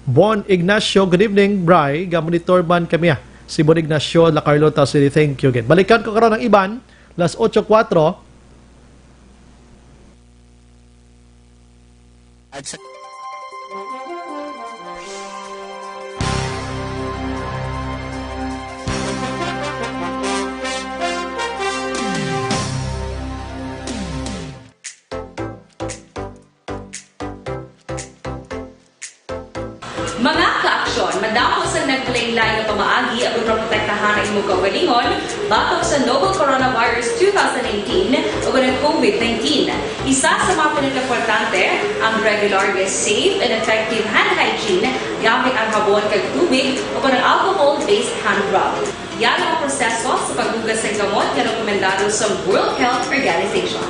Bon Ignacio, good evening, Bri. Ga-monitor man kami, ah. Si Bon Ignacio, La Carlota City, thank you gid. Balikan ko karon ang iban, las otso kuwatro. At sa Mga ka-aksyon, madamo sang naglain-lain nga pamaagi aron maprotektahan ang imo kaugalingon batok sa novel coronavirus two thousand nineteen ug ang COVID nineteen. Isa sa mga pinakaimportante, ang regular nga safe and effective hand hygiene gamit ang habon kag tubig o kon ang alcohol-based hand rub. Yara ang proseso sa paghugas sang kamot nga rekomendado sa World Health Organization.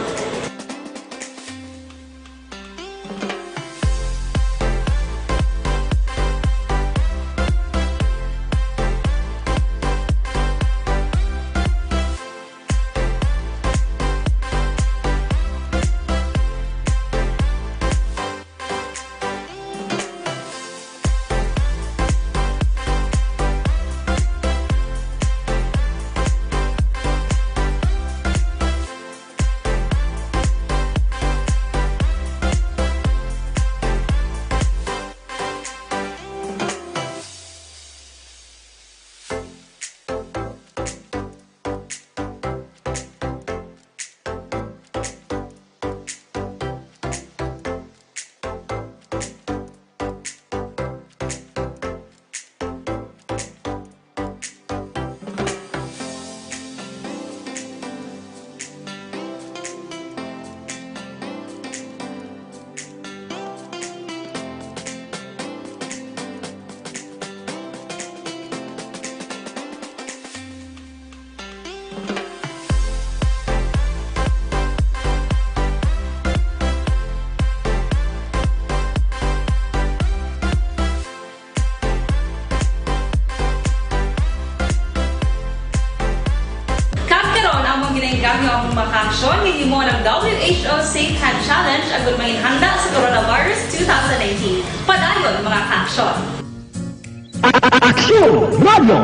Kag karon, among ginainggam nga among mga kaaksyon nga himo ang W H O Safe Hand Challenge agud manginhanda sa coronavirus two thousand nineteen. Padayon, mga kaaksyon. Aksyon Radio.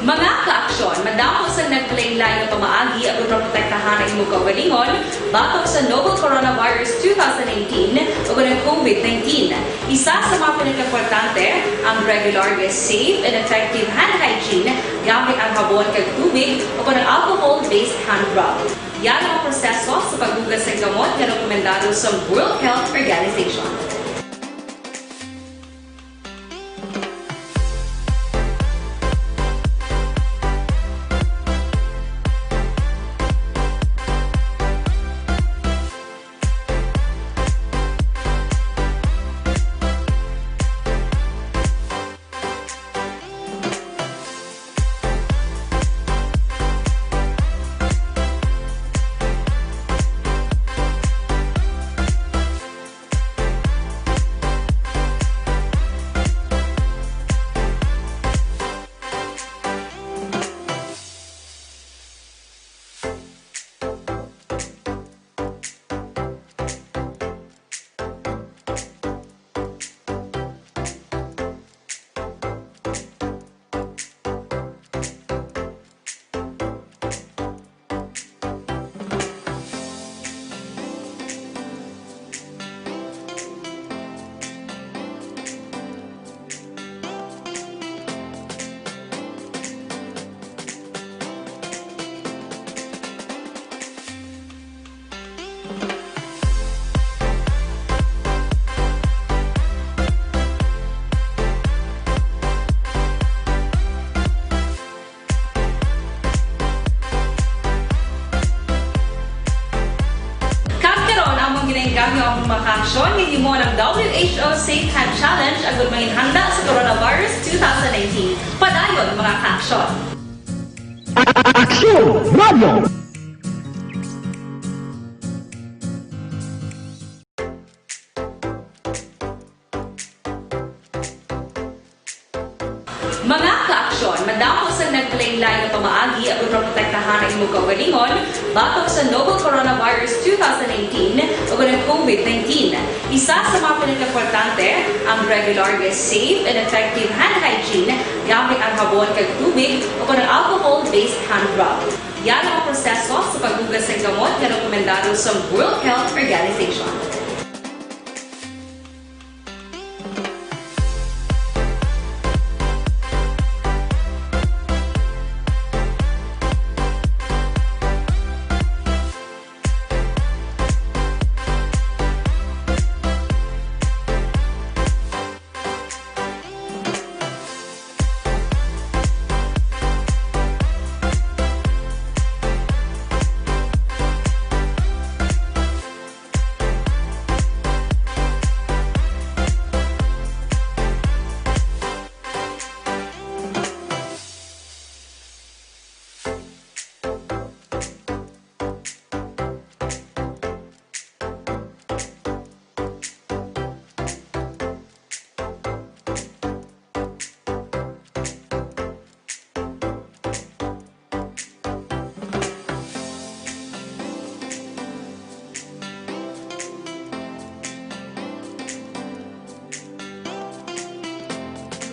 Mga kaaksyon, madamo sang naglain-lain nga pamaagi aron maprotektahan ang imong kaugalingon batok sa novel coronavirus two thousand nineteen ug ang COVID nineteen. Isa sa mga pinakaimportante ang regular nga safe and effective hand hygiene gamit ang habon kag tubig o kon ang alcohol-based hand rub. Yan ang proseso sa paghugas sa gamot nga rekomendado sa World Health Organization. Kag karon, among ginainggangyo ang mga kaaksyon nga himuon ang W H O Safe Hand Challenge agud mangin handa sa coronavirus two thousand nineteen. Padayon, mga kaaksyon. Aksyon Radio! Mga kaaksyon, madamo sang naglain-lain nga pamaagi agud maprotektahan ang imong kaugalingon batok sa novel coronavirus two thousand nineteen ug ang COVID nineteen. Isa sa mga pinakaimportante ang regular nga safe and effective hand hygiene gamit ang habon kag tubig o kon ang alcohol-based hand rub. Yan ang proseso sa paghugas sa gamot nga rekomendado sa World Health Organization.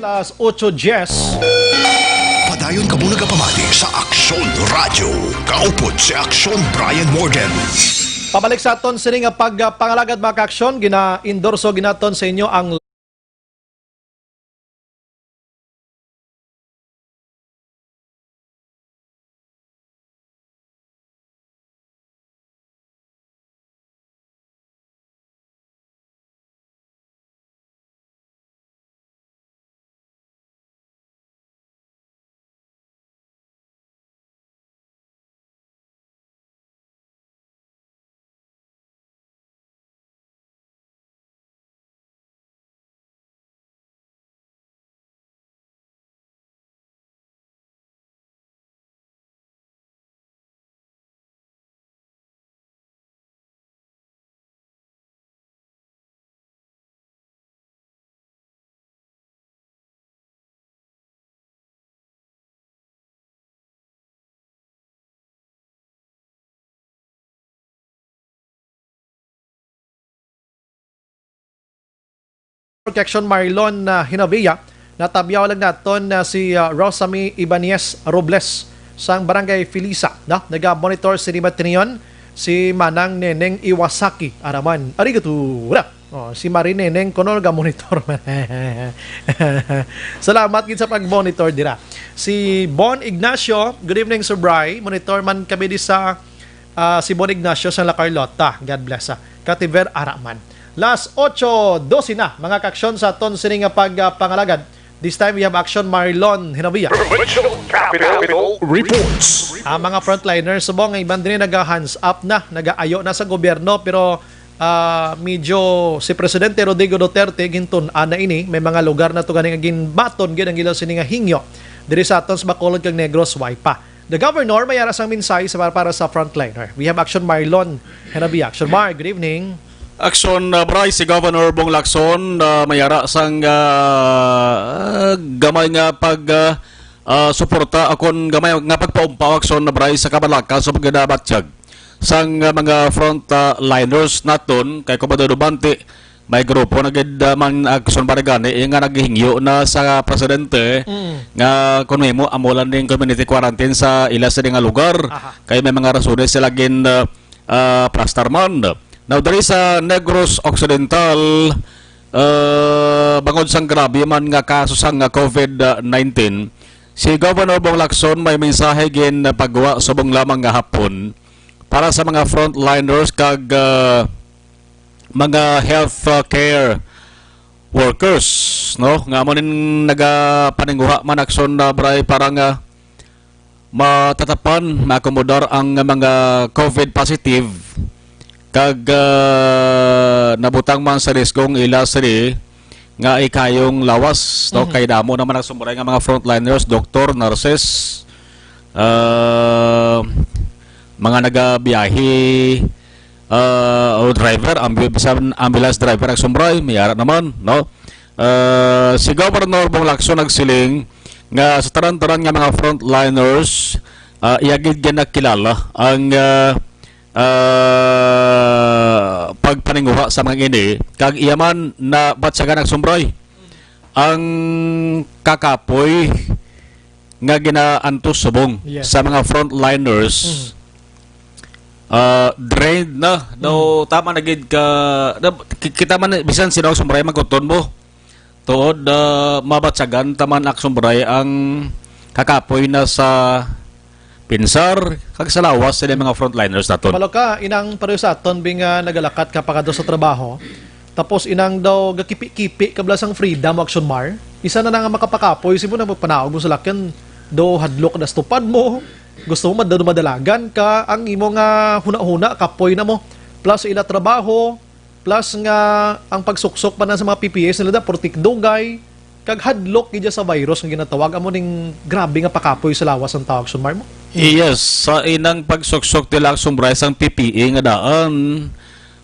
Las ocho diez. Padayon kamo nagapamati sa Aksyon Radio. Kaupod si Aksyon Brian Morgan. Pabalik sa aton sini nga pagpangalagad, mga kaaksyon, gina-endorso ginaton sa inyo ang Protection Marlon, ah, Hinavia, natabyaw lang naton, ah, si, ah, Rosamy Ibanez Robles sang Barangay Felisa, no? Naga-monitor sini matinion si Manang Neneng Iwasaki Araman. Arigato. Oh, si Marie Neneng kuno naga-monitor man. Salamat gid sa pag-monitor dira. Si Bon Ignacio, good evening, Sir Bry. Monitor man kami di sa Ah, si Bon Ignacio sang La Carlota. God bless, ah. Kativer Araman. Last ocho doce na, mga kaaksyon sa aton sini nga pag, ah, pangalagad. This time, we have action Marlon Hinabia. Provincial Capital Reports. Ang mga frontliners subong nga iban diri naga-hands up na, nagaayo na sa gobyerno, pero, ah, medyo si Presidente Rodrigo Duterte gintun-an na ini. May mga lugar na to gani nga ginbaton gyud ang ila sini nga hingyo diri sa aton sa Bacolod kag Negros, way pa. The Governor may ara sang mensahe sa, para sa frontliner. We have Action Marlon Hanabi. Action Mar, good evening. Action, uh, Bryce, si Governor Bong Lacson, uh, may ara sang, uh, gamay nga pag, uh, uh, suporta, akon gamay nga pagpaumpaw, Action, Bryce, sa kabalaka sa pagkadabatyag sang, uh, mga front, uh, liners naton, kay kung madudubante, may grupo na gid, uh, man, Action Baragani, eh, nga naghihingyo na sa presidente Mm. nga kung may mo, amo lang ning community quarantine sa ila sa nga lugar. Aha. Kay may mga rasones sila gin, uh, uh, plastar man. Now, diri sa Negros Occidental, uh, bangod sang grabe man nga kaso sang, uh, COVID nineteen, si Governor Bong Lacson may mensahe gin pagwa subong lamang nga hapon para sa mga frontliners kag, uh, mga health, uh, care workers, no? Nga amo ning nagapaninguha man, Action, uh, Bray, para nga matatapan, maakomodar ang mga COVID positive kag, ah, nabutang man sa risgo ang ila sini nga ikayong lawas, no? Mhm. Kay damo naman ang sumuray nga mga frontliners, doktor, nurses, ah, mga nagabiyahe, ah, o driver, ambu-, bisan ambulance driver ang sumuray, may ara naman, no? Ah, si Governor Bong Lacson nagsiling nga sa tanan-tanan nga mga frontliners, ah, iya gid ginakilala ang, ah, ah, pagpaninguha sa mga ini, kag iya man nabatyagan ang sumuray ang kakapoy nga ginaantos subong Yes. sa mga frontliners. Mm. Ah, drained na. No, Mm. tama na gid ka, na, ki-, kita man, bisan sino ang sumuray, maguton mo. Tuod, ah, mabatyagan taman, Action Bray, ang kakapoy na sa pinsar kag sa lawas sa mga frontliners naton. Balo ka, inang pareho sa aton, bing, ah, nagalakat ka pa kadto sa trabaho. Tapos inang daw gakipi-kipi ka bala sang freedom, Action Mar. Isa na na nga makapakapoy, si mo na magpanaog mo sa lakyan, daw hadlok na sa tupad mo. Gusto mo mad-, madalagan ka, ang imo nga huna-huna, kapoy na mo. Plus ila trabaho, plus nga ang pagsuksok pa na sa mga P P Es nila da, purtik dugay, kag hadlok gid sa virus nga ginatawag, amo ning grabe nga pakapoy sa lawas ang tawag, Action Mar mo. Yes, sa inang pagsuksok nila, Action Bray, sang P P E nga daan,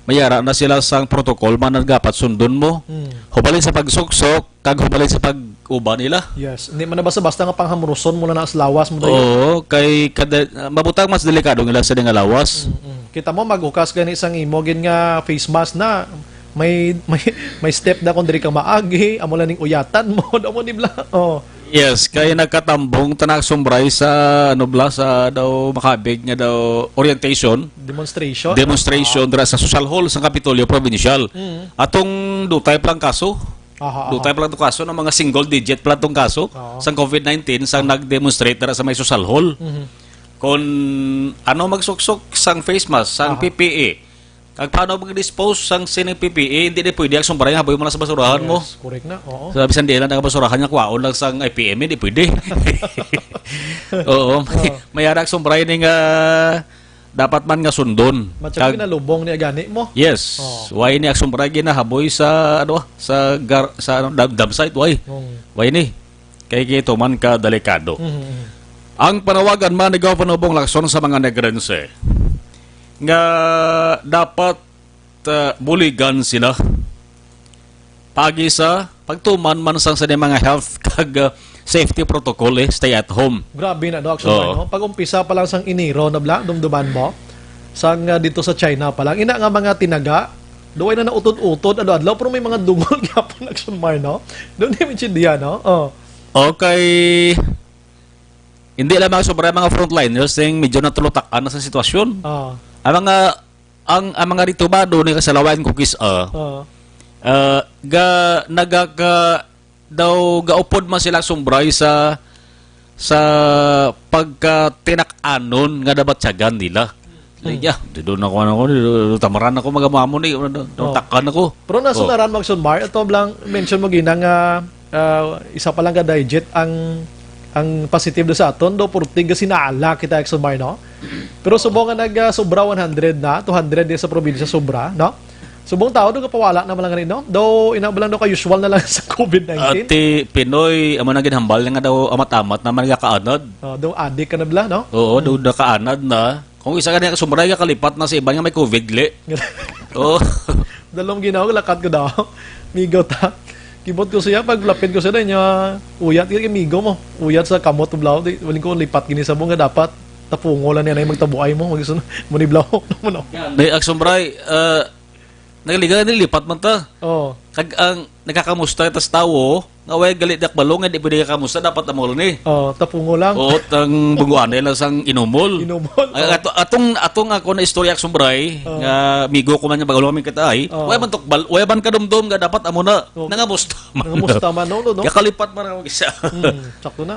mayara na sila sang protocol man nagapat sundon mo. Hmm. Hubalin sa pagsuksok, kag hubalin sa pag-uban nila. Yes, hindi man na basta-basta nga panghamruson mo na sa lawas mo dayon. Oo, kay kada, mabutang mas delikado nila sa nga lawas. Mm-mm. Kita mo, maghukas gani sang imo gid nga face mask na, may, may, may step na kung diri ka maagi, amo lang ning uyatan mo, amo ni bla. Oh. Yes, kay nagkatambong tanak sumbray sa, ano bla, sa daw makabig nga daw orientation. Demonstration? Demonstration Ah. dira sa Social Hall sa Kapitolyo Provincial. Mm. Atong dutay pa lang kaso. Aha, aha. Dutay pa lang itong kaso, no? Mga single digit pa lang itong kaso Oo. sa COVID nineteen, sang Ah. nag-demonstrate dira sa may Social Hall. Mhm. Kung ano magsuksok sang face mask, sang Aha. P P E, kag paano mag-dispose sang sining P P E, hindi na pwede ang sumbray, haboy mo lang sa basurahan mo. Yes, correct na, oo. Sa bisan di lang ang basurahan nga kwaon lang sang I P M, hindi pwede. Oo, may, Oo. may arak sumbray ning, ah, dapat man nga sundon. Matsa Kag- ginalubong ni agani mo. Yes. Oh. Why ni aksyon para ginahaboy sa, ano, sa gar-, sa, ano, dam, dam site, why? Oh. Why ni? Kay kito man ka delikado. Mhm, mhm. Ang panawagan man ni Governor Bong Lacson sa mga Negrense nga dapat, uh, buligan sila. Pagi sa pagtuman man sang sa mga health kag, uh, safety protocol, eh, stay at home. Grabe na, no, actually, Oo. no? Pag-umpisa pa lang sang Enero na bla, dumduman mo, sang, uh, dito sa China pa lang. Ina nga mga tinaga, duway na nautod-utod, ano, adlaw, pero may mga dungol gyapon, Action Mar, no? Doon yung intindihan, no? Oh. Okay. Hindi lang mga sobra, mga frontliners, yung medyo natulutakan na sa sitwasyon. Oo. Ang mga, ang, ang mga ritubado ni kasalawayan ko kis, ah, Oo. ah, ga, nagaka, daw gaupod man sila sumbray sa, sa pagkatinak-anon nga nabatyagan nila. Like, hmm, yeah, di doon ako, ano ko, di doon tamaran ako, mag-amo-amo ni, ano, doon, oh, takan ako. Pero nasunaran, oh, Magson Mar, ito lang, mention mo gina nga, ah, isa pa lang ka digit ang, ang positive do sa aton, do, purtig nga sinala kita, Exxon Mar, no? Pero subong nga nag, ah, sobra one hundred na, two hundred din sa probinsya, sobra, no? Subong tao, do, kapawala naman lang rin, no? Do, ina ba lang, do, ka-usual na lang sa covid nineteen? Ati Pinoy, amo nang ginhambal nga daw amat-amat naman nagakaanad. Oh, do, adik ka na bala, no? Oo, do, hmm, nakaanad na. Kung isa ka niya kasumbray ka kalipat na sa iban nga may covid, li. Oo. Dalom ginaw, lakat ko daw. Migo ta. Kibot ko siya, pag lapit ko siya, niya, uyat, kaya migo mo. Uyat sa kamot, bulaw. Di, waling ko lipat gini sa bunga, dapat tapungo lang niya na yung magtabuay mo. Mag-, muni bulaw mo, no? May aksumbray, uh, nagaliga, nilipat man ta. Oo. Kag ang nagkakamusta ta sa tawo, nga way gali dakbalo nga di pwede ka kamusta, dapat amo ni. Oh, tapungo lang. Oo, tang bunguanay lang sang inumol. Inumol, ay, oh. Ato, atong, atong ako na istorya, Aksumbray, oh, nga amigo ko man nga bagalo kami kita ay, oh, way man tukbal, way man kadumdom nga dapat amo na. Oh. Nangamusta man. Nangamusta man, no, no, no? Kakalipat man ako isa. Hmm, sakto na.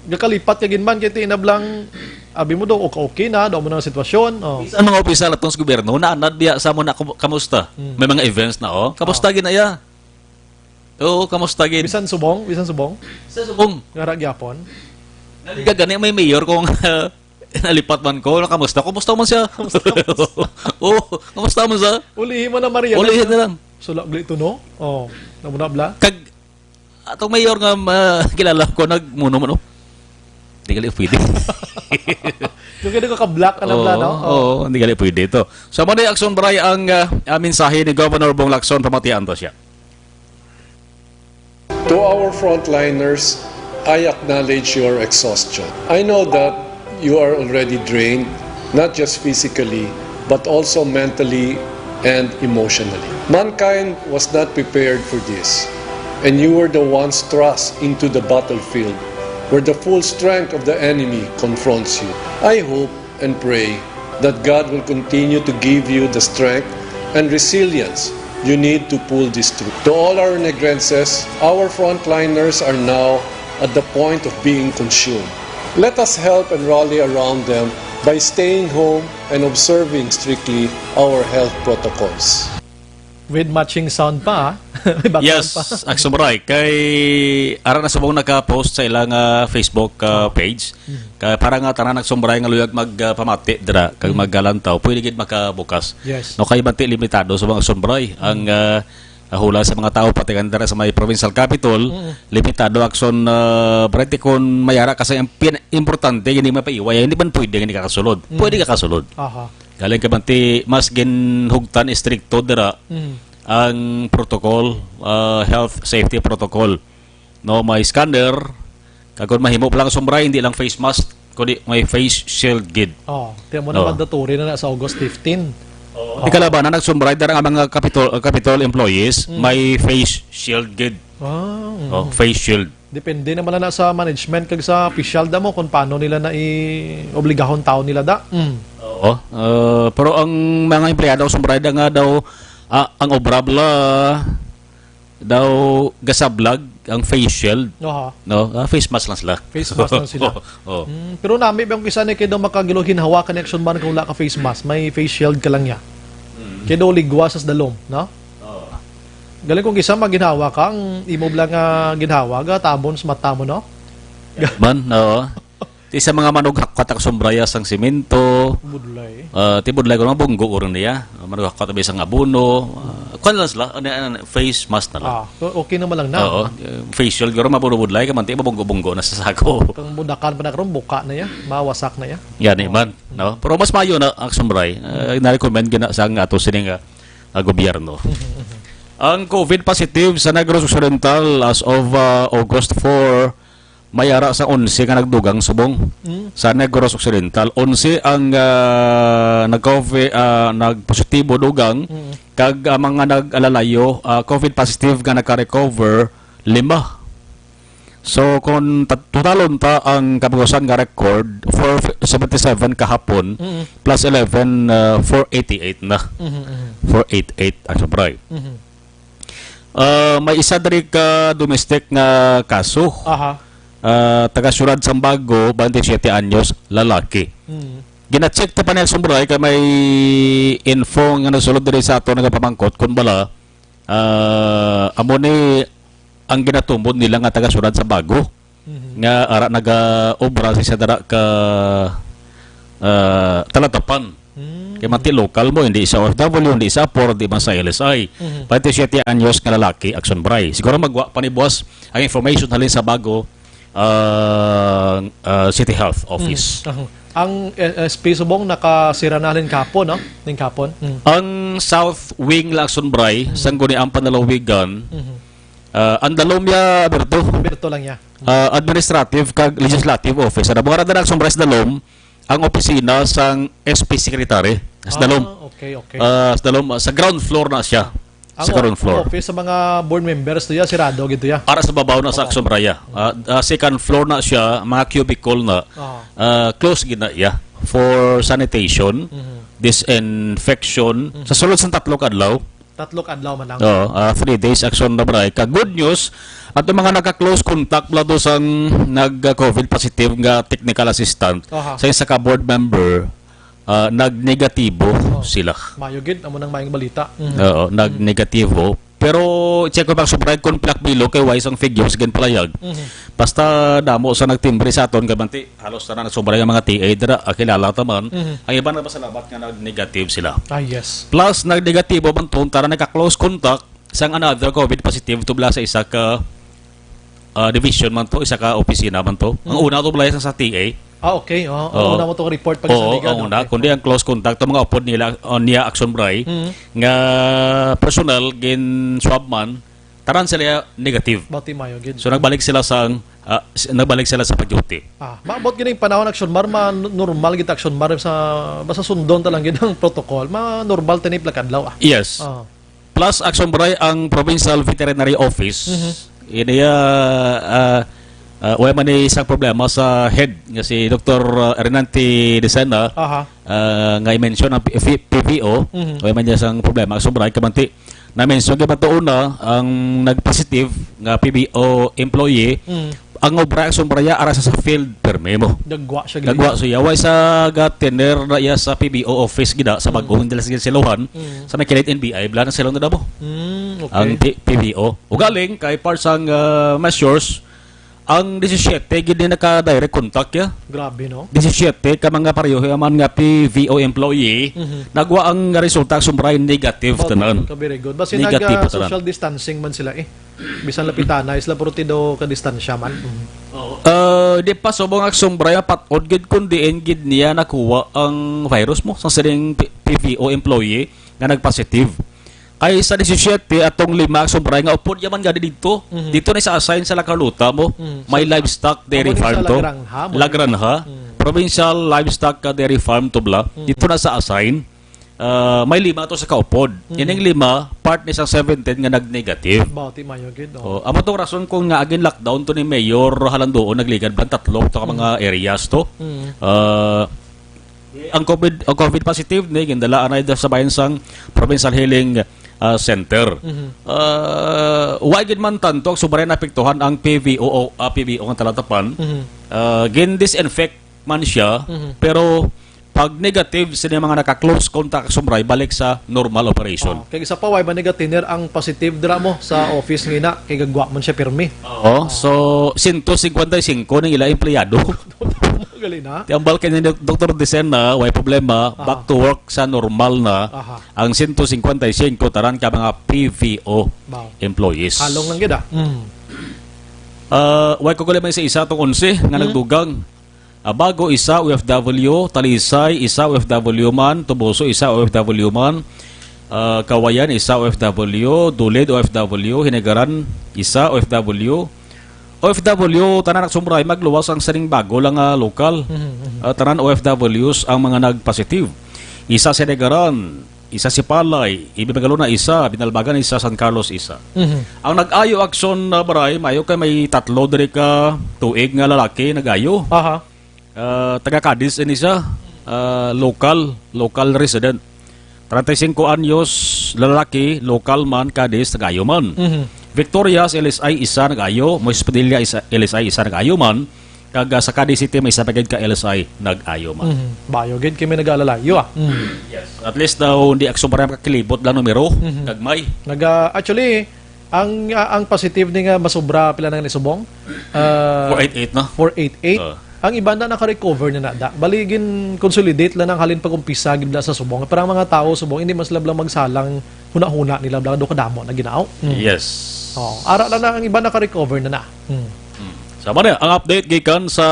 Gakalipat ka gid man, kay ti inablang, abi mo daw, okay, okay na, daw mo na ang sitwasyon. Oh. Sa mga opisyal atong sa gobyerno, naanad diya sa amo na, kum-, kamusta? Hmm. May mga events na, oh. Kamusta, oh, gid na iya? Oo, kamusta gid? Bisan subong, bisan subong. Sa subong. Ngara gyapon. Naliga gani may mayor kung nalipat man ko, kamusta? Kumusta man siya? Kamusta, kamusta? Oo, kamusta man siya? Ulihi mo na, Maria. Ulihi na lang. Sula, gali to, no? Oh, namuna bla. Kag, atong mayor nga, ah, kilala ko, nagmuno man, oh. Di gali pwede. Yung kaya ka-block ka na bla, no? Oo, oh, hindi gali pwede ito. So, muna yung Aksumbray ang, ah, ah, mensahe ni Governor Bong Lacson, pamatian to siya. To our frontliners, I acknowledge your exhaustion. I know that you are already drained, not just physically, but also mentally and emotionally. Mankind was not prepared for this, and you were the ones thrust into the battlefield where the full strength of the enemy confronts you. I hope and pray that God will continue to give you the strength and resilience you need to pull this through. To all our Negrenses, our frontliners are now at the point of being consumed. Let us help and rally around them by staying home and observing strictly our health protocols. With matching sound pa, ah. May background pa. Yes, Aksumbray. Kay, ara na subong naka-post sa ilang, ah, Facebook, ah, page. Mm. Kay para nga tanan Aksumbray nga luyag mag, ah, pamati dira, kag, mm, magkalantaw, pwede gid makabukas. Yes. No, kay bati limitado sa mga Aksumbray. Mm. Ang, ah, ah, hula sa mga tao, pati kan dira sa may provincial capitol, mm, limitado action, ah, Bray, ti kun may ara kasi ang pin-, importante, hindi mapaiway, hindi man pwede, hindi ka kasulod. Mm. Pwede ka kasulod. Aha. Galing ka man ti mas ginhugtan, istrikto dira, mm, ang protocol, ah, health safety protocol. No, may scanner, kag kun mahimo pa lang Aksumbray, hindi lang face mask, kundi may face shield gid. Oh, tiyan mo na, oh, mandatory na na sa August fifteen. Oo. Oh. Di kalabanan, Aksumbray, dara nga mga Capitol, uh, Capitol employees, mm, may face shield gid. Ah, mm. Oh, face shield. Depende naman na sa management kag sa official da mo kung paano nila na i-obligahon taon nila da. Mm. Oo. Uh, pero ang mga empleyado, Aksumbray, da nga daw, ah, ang obra bala daw gasablag ang face shield. Aha. No? Ah, face mask lang sila. Face mask lang sila. Oo. Mm, pero nami bang kisa ni kay daw makagilo ginhawa ka ni Aksumbray kung wala ka face mask, may face shield ka lang niya. Mm. Kay daw ligwa sa dalom, no? Oo. Galing kung kisa maginhawa ka, ang imo lang nga ginhawa, ga tabon sa mata mo, no? Man, oo. Ti sa mga manughakwat, Aksumbray, sang simento. Budlay. Ah, ti budlay ko, mga bunggo ko rin niya. Manughakwat, abi, sang abono. Ah, kuwan lang sila. Ano, ano, face mask na lang. Ah, o-, okay naman lang na. Oo. Eh, facial, garo, mabudlay ka man, ti mabunggo-bunggo na sa sako. Kung budakan pa na karon, buka na ya. Mawasak na ya. Yan, oh, man. No? Pero mas mayo na, Aksumbray. Ah, mm, na-recommend gina sa ang ato sining, ah, ah, gobyerno. Mhm, mhm. Ang covid positive sa Negros Occidental as of, ah, August four, may ara sa onse nga nagdugang subong, mm, sa Negros Occidental. Onse ang, ah, nag-covi-, ah, nagpositibo dugang, mm, kag ang mga nag-alalayo, ah, covid positive nga naka-recover, lima. So, kung ta-, totalon ta ang kabagusan nga record, four seventy-seven kahapon, mm, plus eleven, ah, four eighty-eight na. Mhm, mhm. Four eighty-eight ang sobra. Mhm. Ah, may isa diri ka domestic nga kaso. Aha. Ah, taga Siyudad Sambago, twenty-seven anyos, lalaki. Mm. Gina-check ta pa ni Action Bray kay may info nga nasulod diri sa ato nagapamangkot kun bala, ah, amo ni ang ginatumod nila nga taga-syudad sa Bago Mhm. nga ara nagaobra sa isa dara ka, ah, Talatapan. Mm. Kay mati lokal mo, hindi sa O F W, hindi sa APOR, di man sa L S I. Mhm. Twenty-siyete anyos nga lalaki, Action Bray. Siguro magwa pa ni buwas ang information halin sa Bago, ah, ah, City Health Office. Mm. Aha. Ang, eh, S P subong nakasira na halin kapon, no? Ning kapon. Mm. Ang South Wing la, Action Bray, Mm. Sangguniang Panlalawigan, Mhm. ah, ang dalom ya aberto. Aberto lang ya. Ah, administrative kag legislative office. Ano, mga radar Action Bray sa dalom, ang opisina sang S P secretary. Sa dalom. Ah, okay, okay. Ah, sa dalom, ah, sa ground floor na siya. Ang Sa ground o-, floor. Office sa mga board members to ya, sirado gid to ya. Ara sa babaw na sa Oo. Action Bray ya. Ah, ah, second floor na siya, mga cubicle na. Oo. Ah, close gid na ya for sanitation, Mhm. disinfection. Mhm. Sa sulod sang tatlo ka adlaw. Tatlo ka adlaw man lang. Oo, ah, three days Action Bray. Ka good news, ato mga naka-close contact bala to sang nag-, ah, COVID positive nga technical assistant Aha. sa isa ka board member, ah, nag-negatibo Oh. sila. Mayo gid, amo nang maayong balita. Mhm. Oo, nag-negatibo. Pero check ko pa subray kung pilak bilo kay wise ang figures gin palayag. Mhm. Basta damo sa nagtimbre sa aton, gamanti halos tanan subray ang mga T A dira, ah, kilala ta man. Mhm. Ang iba nagpasalamat nga nag-negative sila. Ah, yes. Plus, nag-negatibo man to, tanan nagka-close contact sang another COVID positive tubla sa isa ka, ah, division man to, isa ka opisina man to. Ang Mm. una to, Blayas, sa T A. Ah, okay. Oh, Oo. Ang una mo tong report pag Oo, sa Liga, ang no? Una. Okay. Kundi ang close contact, ang mga upod nila, oh, niya Action Bray, Mm. nga personal, gin-swab man, tanan sila negative. Bati mayo gid. So, nagbalik sila sa, ah, s-, nagbalik sila sa pag-duty. Ah, maabot gini yung panahon, Action Mar, ma-, normal gid Action Mar sa, basta sundon ta lang gid ang protocol. Ma-, normal tani pila ka adlaw, ah. Yes. Ah. Plus, Action Bray, ang Provincial Veterinary Office, Mhm. ini, ah, ah, ah, wala man ni isang problema sa head nga si Doktor, ah, Renante Decena, Aha. ah, nga i-mention ang P-, P V O, Mhm. wala man niya isang problema. Action Bray, kamanti, na-mention ka ba to una, ang nag-positive nga P V O employee, Mm. ang obra, Action Bray, ara sa, sa field, perme mo. Gagwa siya, gid. Gagwa siya. Way sa ga-tenure na iya sa P V O office gida sa Mm. Bagong Dela sa Silohan, Mm. sa may kilid N B I, bala na sila na damo. Mm, okay. Ang P-, P V O. Ugaling, kay part sang, ah, measures, ang disisiete, gid ni naka-direct contact, ya. Grabe, no? Disisiete ka mga pareho man nga P V O employee, Mhm. nagwa ang resulta, Action Bray, negative But, tanan. Very good. Basi Negative nag, ah, tanan. Social distancing man sila, eh. Bisan lapitanay sila, pero tido ka distansya man. Mhm. Oo. Ah, di pa subong Action Bray, pat-od gid kung diin gid niya nakuha ang virus mo sa sining P-, P V O employee nga nag-positive. Kay sa disisiete atong lima, Action Bray, nga upod yaman gani dito. Mhm. Dito na sa assign sa Lacarlota mo. Mhm. May Sa livestock dairy Amo ni farm sa to. La Granja, mo ni? La Granja. Mhm. Provincial Livestock, ah, Dairy Farm to bala. Mhm. Dito na sa assign. Ah, may lima to sa kaupod. Mm. Ining lima, part ni sa seventeen nga nag-negative. Bati mayo gid, oh. Oh, amo tong rason kung nga agin lockdown to ni Mayor Halandoon, nagligad bang tatlo to ka Mm. mga areas to. Mm. Ah, ang COVID, ang COVID positive ni gindala anay sa bayan sang Provincial Healing, ah, Center. Mhm. Ah, wa gid man tanto ang sobra naapektuhan ang P V O o, ah, P V O nga Talatapan. Mhm. Ah, gin-disinfect man siya, Mhm. pero pag negative, sila mga naka-close contact, Action Bray, balik sa normal operation. Oh, kay isa pa, way ba negative ang positive dira mo sa office nga ina, kay gagwa man siya pirmi. Oo, Oh. so, sento singkwenta y singko ning ila empleyado. Gali na. Ti ambal kay ni Dok-, Doktor Dicen na, way problema, Aha. back to work sa normal na Aha. ang sento singkwenta y singko taran ka mga P V O Wow. employees. Halong lang gid, ah. Mm. Ah, way ko gali may isa-isa tong onse nga Mm. nagdugang. Ah, Bago, isa, O F W. Talisay, isa, O F W man. Toboso, isa, O F W man. Ah, Kawayan, isa, O F W. Dulid, O F W. Hinigaran, isa, O F W. O F W, tanan, Action Bray, magluwas ang sining bago lang nga lokal. Mhm, mhm. Ah, tanan O F Ws ang mga nag-positive. Isa sa Hinigaran, isa si Palay, Ibi Magalona, isa, Binalbagan, isa, San Carlos, isa. Mhm. Ang nag-ayo, Action, ah, Bray, mayo kay may tatlo diri ka tuig nga lalaki nag-ayo. Aha. Ah, taga Cadiz ini siya, ah, local, local resident. Treinta y cinco anyos, lalaki, local man, Cadiz, nag-ayo man. Mhm. Victorias, L S I, isa, nag-ayo. Moises Padilla, isa, L S I, isa, nag-ayo man. Kag, ah, sa Cadiz City, may isa pa gid ka L S I nag-ayo, ma. Mhm. Bayo gid kay may nag-alalayo, ah. Mm. Yes. At least daw, hindi akso para makakilibot lang numero. Mhm. Gagmay. Naga-, actually, ang, ah, ang positive ni nga masubra, pila nang nisubong? Ah, Four eight eight, no? Four eight eight. Oo. Ang iban na naka-recover na na da. Bali, gin-consolidate lang ang halin pag-umpisa gid na sa subong. Pero ang mga tao subong, hindi man sila bala magsalang huna-huna nila bala do kadamo na ginaw. Mm. Yes. Oh, ara lang na ang iban naka-recover na na. Mm. Mm. Sama na, ang update gikan sa,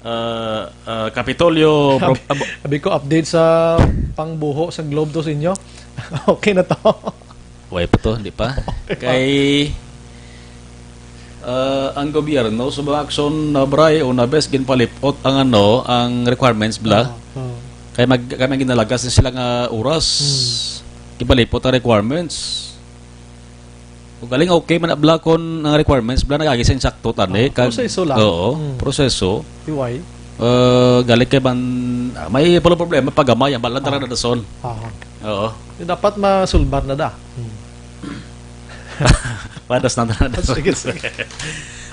ah, ah, Kapitolyo, pro-, Abi, abi ko, update sa pangbuho sa Globe to sa inyo. Okay na to. Way pa to, di pa. Okay pa. Kay, ah, ang gobyerno sa mga aksyon na bray o na best ginpalipot ang ano, ang requirements bla. Ah, ah. Kay mag-, kay may ginalagas na sila nga oras. Hmm. Ginpalipot ang requirements. Kung galing okay man abla kon ang requirements bla nagagi sa insakto tani. Ah, kag proseso lang. Oo, hmm, proseso. T Y. Uh, galing kay man, ah, may pala problema pag gamay ang balan Ah. Tara na dason. Aha. Oo. Dapat masulbar na da. Hmm. Padas na na. Sige, sige.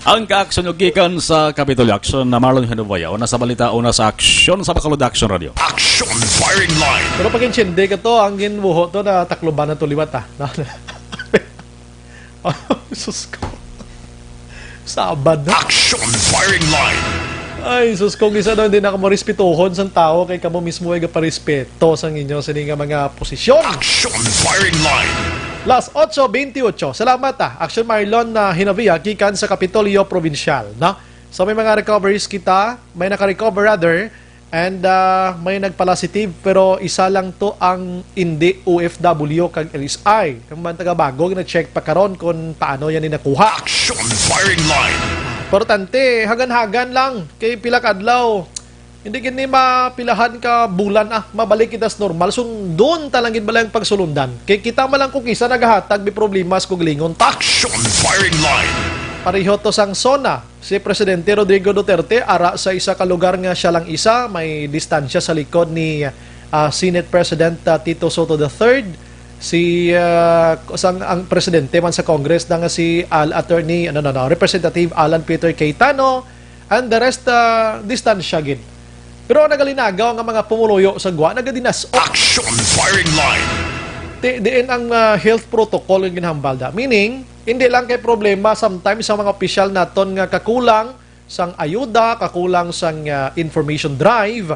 Ang kaaksyon nyo gikan sa Capitol Action na Marlon Hinubayaw na sa balita una sa aksyon sa Bacolod Action Radio. Action Firing Line. Pero pag intindi ka to, ang ginbuho to na takluban na to liwat, ah. Sus ko. Sabad na. Action Firing Line. Ay, sus, kung isa daw, hindi na kamo respetuhon sang tao, kay kamo mismo ay gaparespeto sang inyo sini nga mga posisyon. Action Firing Line. Las otso bentiocho. Salamat, ah. Action Marlon na Hinavia, gikan sa Kapitolyo Provincial, no? So, may mga recoveries kita, may naka-recover rather, and, ah, may nagpalasitive, pero isa lang to ang hindi O F W kag L S I. Ang mga taga-bago, na-check pa karon kung paano yan nakuha. Action Firing Line. Importante, hagan-hagan lang. Kay pila ka adlaw, hindi gid ni mapilahan ka bulan, ah, mabalik kita sa normal. Sundon ta lang gid bala ang pagsulundan. Kay kita man lang kung kisa nagahatag may problema sa kugalingon ta. Action Firing Line. Pareho to sang SONA. Si Presidente Rodrigo Duterte ara sa isa ka lugar nga siya lang isa, may distansya sa likod ni, ah, Senate President, ah, Tito Soto the third. Si, ah, sang, ang presidente man sa Congress na nga si Al-, Attorney, ano, no, no, Representative Alan Peter Cayetano, and the rest, ah, distansya gid. Pero ang nagalinagaw nga mga pumuluyo sa gwa, nagadinas-ok. Action Firing Line. Ti-, diin ang, ah, health protocol nga ginhambal da. Meaning, hindi lang kay problema sometimes sa mga opisyal naton nga kakulang sang ayuda, kakulang sang, ah, information drive.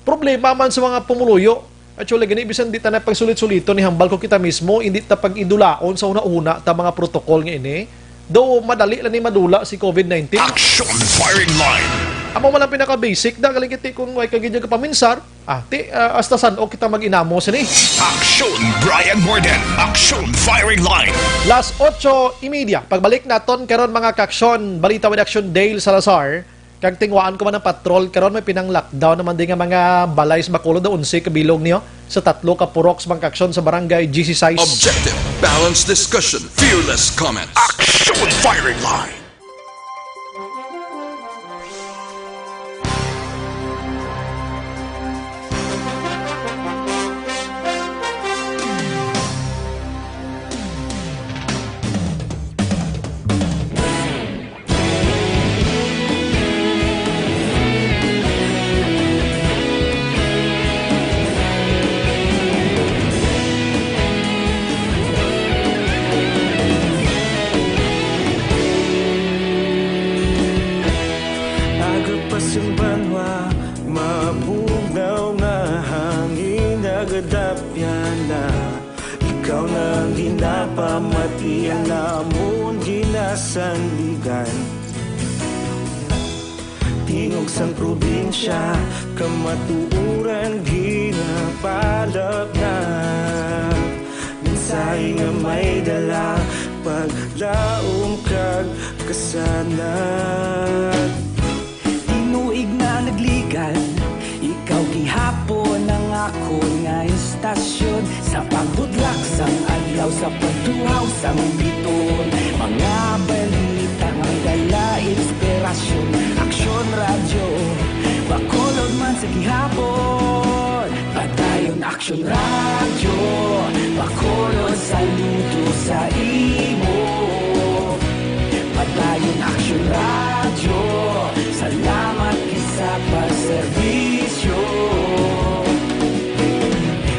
Problema man sa mga pumuluyo. Actually, gani, bisan di ta na pagsulit-suliton ni hambal ko kita mismo, hindi ta pag-idulaon sa una-una ta mga protocol nga ini. Daw madali lang ni madula si covid nineteen. Action Firing Line. Amo man ang pinaka-basic na, galing kiti kung way ka gid kapaminsar, ah, ti, ah, hasta san-o kita mag-inamo sini. Action Brian Morden. Action Firing Line. Las otso y media. Pagbalik naton karon, mga ka-aksyon, balita with Action Dale Salazar. Kag tingwaan ko man ang patrol karon, may pinang-lockdown naman din nga mga balay sa Bacolod, onse ka bilog niyo sa tatlo ka purok sa mga ka-aksyon sa barangay G C sais. Objective, balanced discussion, fearless comments. Action Firing Line. Aga pa sang banwa, mabugnaw nga hangin, nagadapyan na. Ikaw na ang ginapamati, ang amon ginasandigan. Tingog sang probinsya, kamatuoran ginapalapnap. Mensahe nga may dala, paglaom kag kasanag. Tinuig na nagligad, ikaw gihapon ang akon nga istasyon. Sa pagbudlak sang adlaw, sa pagtuhaw sang biton, mga balita nga dala inspirasyon. Aksyon Radyo, Bacolod man sa gihapon. Padayon Aksyon Radyo, Bacolod, saludo sa imo. Padayon Aksyon Radyo, Salamat gid sa pagserbisyo.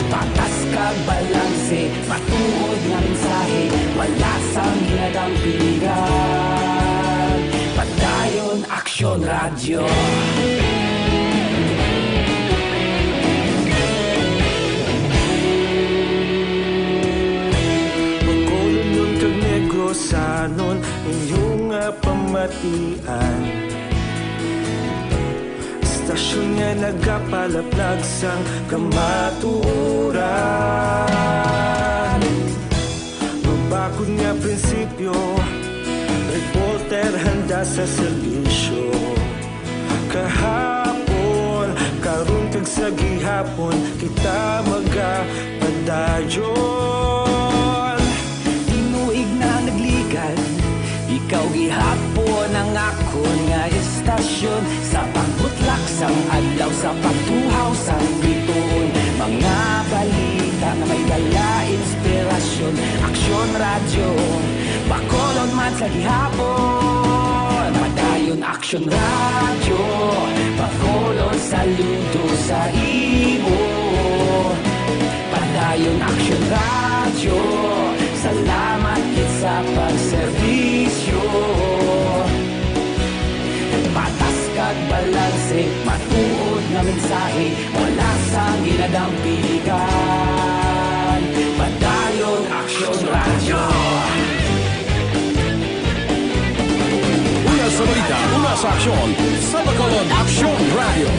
Patas kag balanse, matuod nga mensahe, wala sang ginadampigan. Padayon Aksyon Radyo. Bacolodnon kag Negrosanon, inyo nga pamatian. Istasyon nga nagapalaplag sang kamatuoran. Mabakod nga prinsipyo, reporter handa sa serbisyo. Kahapon, karon kag sa gihapon, kita magapadayon. Tinuig na nagligad, ikaw gihapon ang akon nga istasyon. Sa pagbutlak sang adlaw, sa pagtuhaw sang bituon, mga balita nga may dala inspirasyon. Aksyon Radyo, Bacolod man sa gihapon. Padayon Aksyon Radyo, Bacolod, saludo sa imo. Padayon Aksyon Radyo, salamat gid sa pagserbisyo. Patas kag balanse, matuod nga mensahe, wala sang ginadampigan. Padayon Aksyon Radyo. Una sa balita, una sa aksyon, sa Bacolod Aksyon Radyo.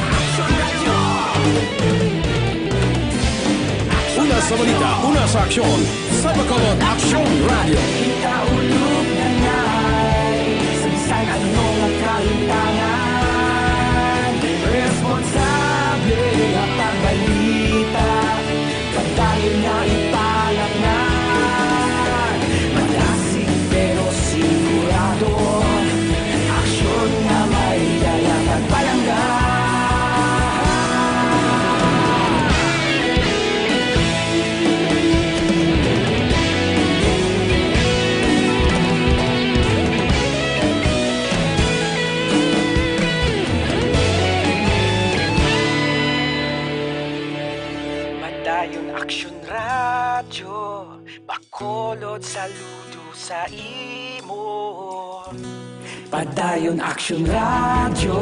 Una sa balita, una sa aksyon, sa Bacolod Aksyon Radyo. Kita ulog na ngay, sa bisan ano nga kalimtangan, responsable nga pagbalita. Padayon nga ipalapngan, madasig pero sigurado, aksyon nga may dala kag palangga. Padayon Aksyon Radyo, Bacolod, saludo sa imo. Padayon Aksyon Radyo,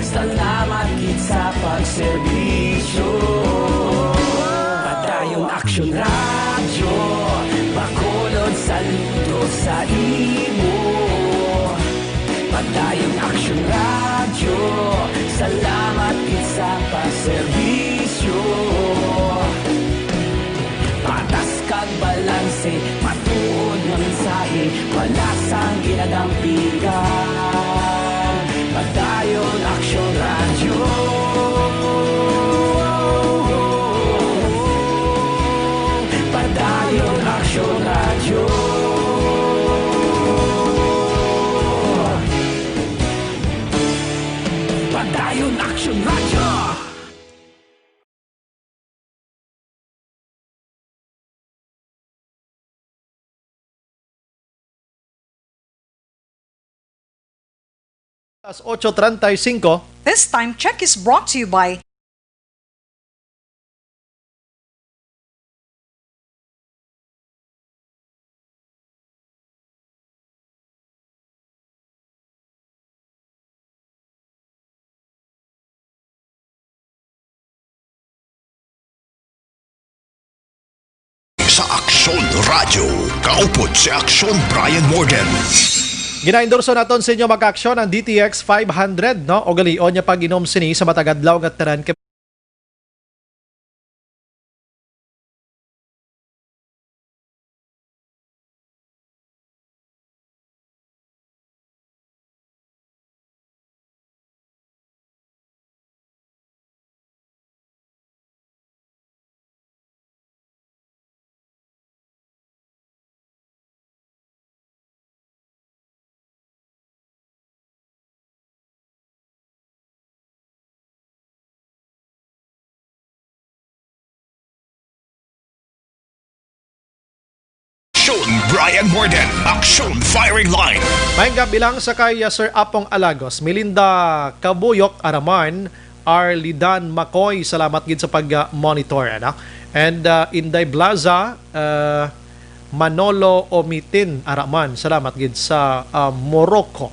salamat gid sa pagserbisyo. Padayon Aksyon Radyo, Bacolod, saludo sa imo. Padayon Aksyon Radyo, salamat gid sa pagserbisyo. Patas kag balanse, matuod nga mensahe, wala sang ginadampigan. Padayon Aksyon Radyo. Padayon Aksyon Radyo. Padayon Aksyon Radyo. Alas ocho treinta y cinco. This time check is brought to you by Sa Aksyon Radyo, kaupod si Aksyon Brian Morgan. Ginaendorso naton sa inyo, mga ka-aksyon, ang D T X five hundred, no? Ugalion niya pag-inom sini sa matag adlaw nga tanan kay Aksyon Brian Morden, Aksyon Firing Line. Maayong gabi lang sa kay, uh, Sir Apong Alagos, Melinda Kabuyok Araman, Arlidan Macoy, salamat gid sa pag-monitor, ano? And, uh, Inday Blaza, uh, Manolo Omitin Araman, salamat gid sa, uh, Morocco.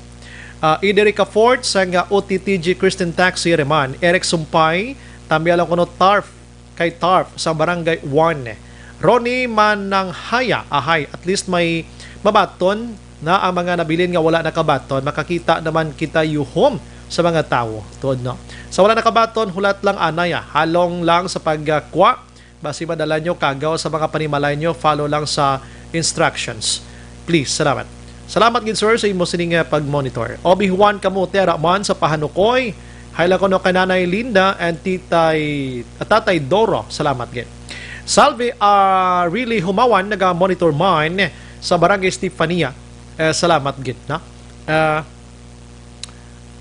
Uh, Iderica Fort, sang, uh, O T T G Christian Taxi Araman, Eric Sumpay, tambialan kuno Tarf, kay Tarf sa Barangay one. Ronnie Mananghaya, ahay, at least may mabaton na ang mga nabilin nga wala nakabaton, makakita naman kita yuhom sa mga tawo. Tuod, no? Sa wala nakabaton, hulat lang anay, ah. Halong lang sa pagkwa. Basi madala nyo kagaw sa mga panimalay nyo, follow lang sa instructions. Please, salamat. Salamat gid, sir, sa imo sining, ah, pag-monitor. Obi Juan Kamote, ara man sa Pahanukoy. Hi lang kuno kay Nanay Linda and Titay, Tatay Doro. Salamat gid. Salve, ah, really humawan, naga-monitor man sa Barangay Stefania. Eh, salamat gid, na? Ah,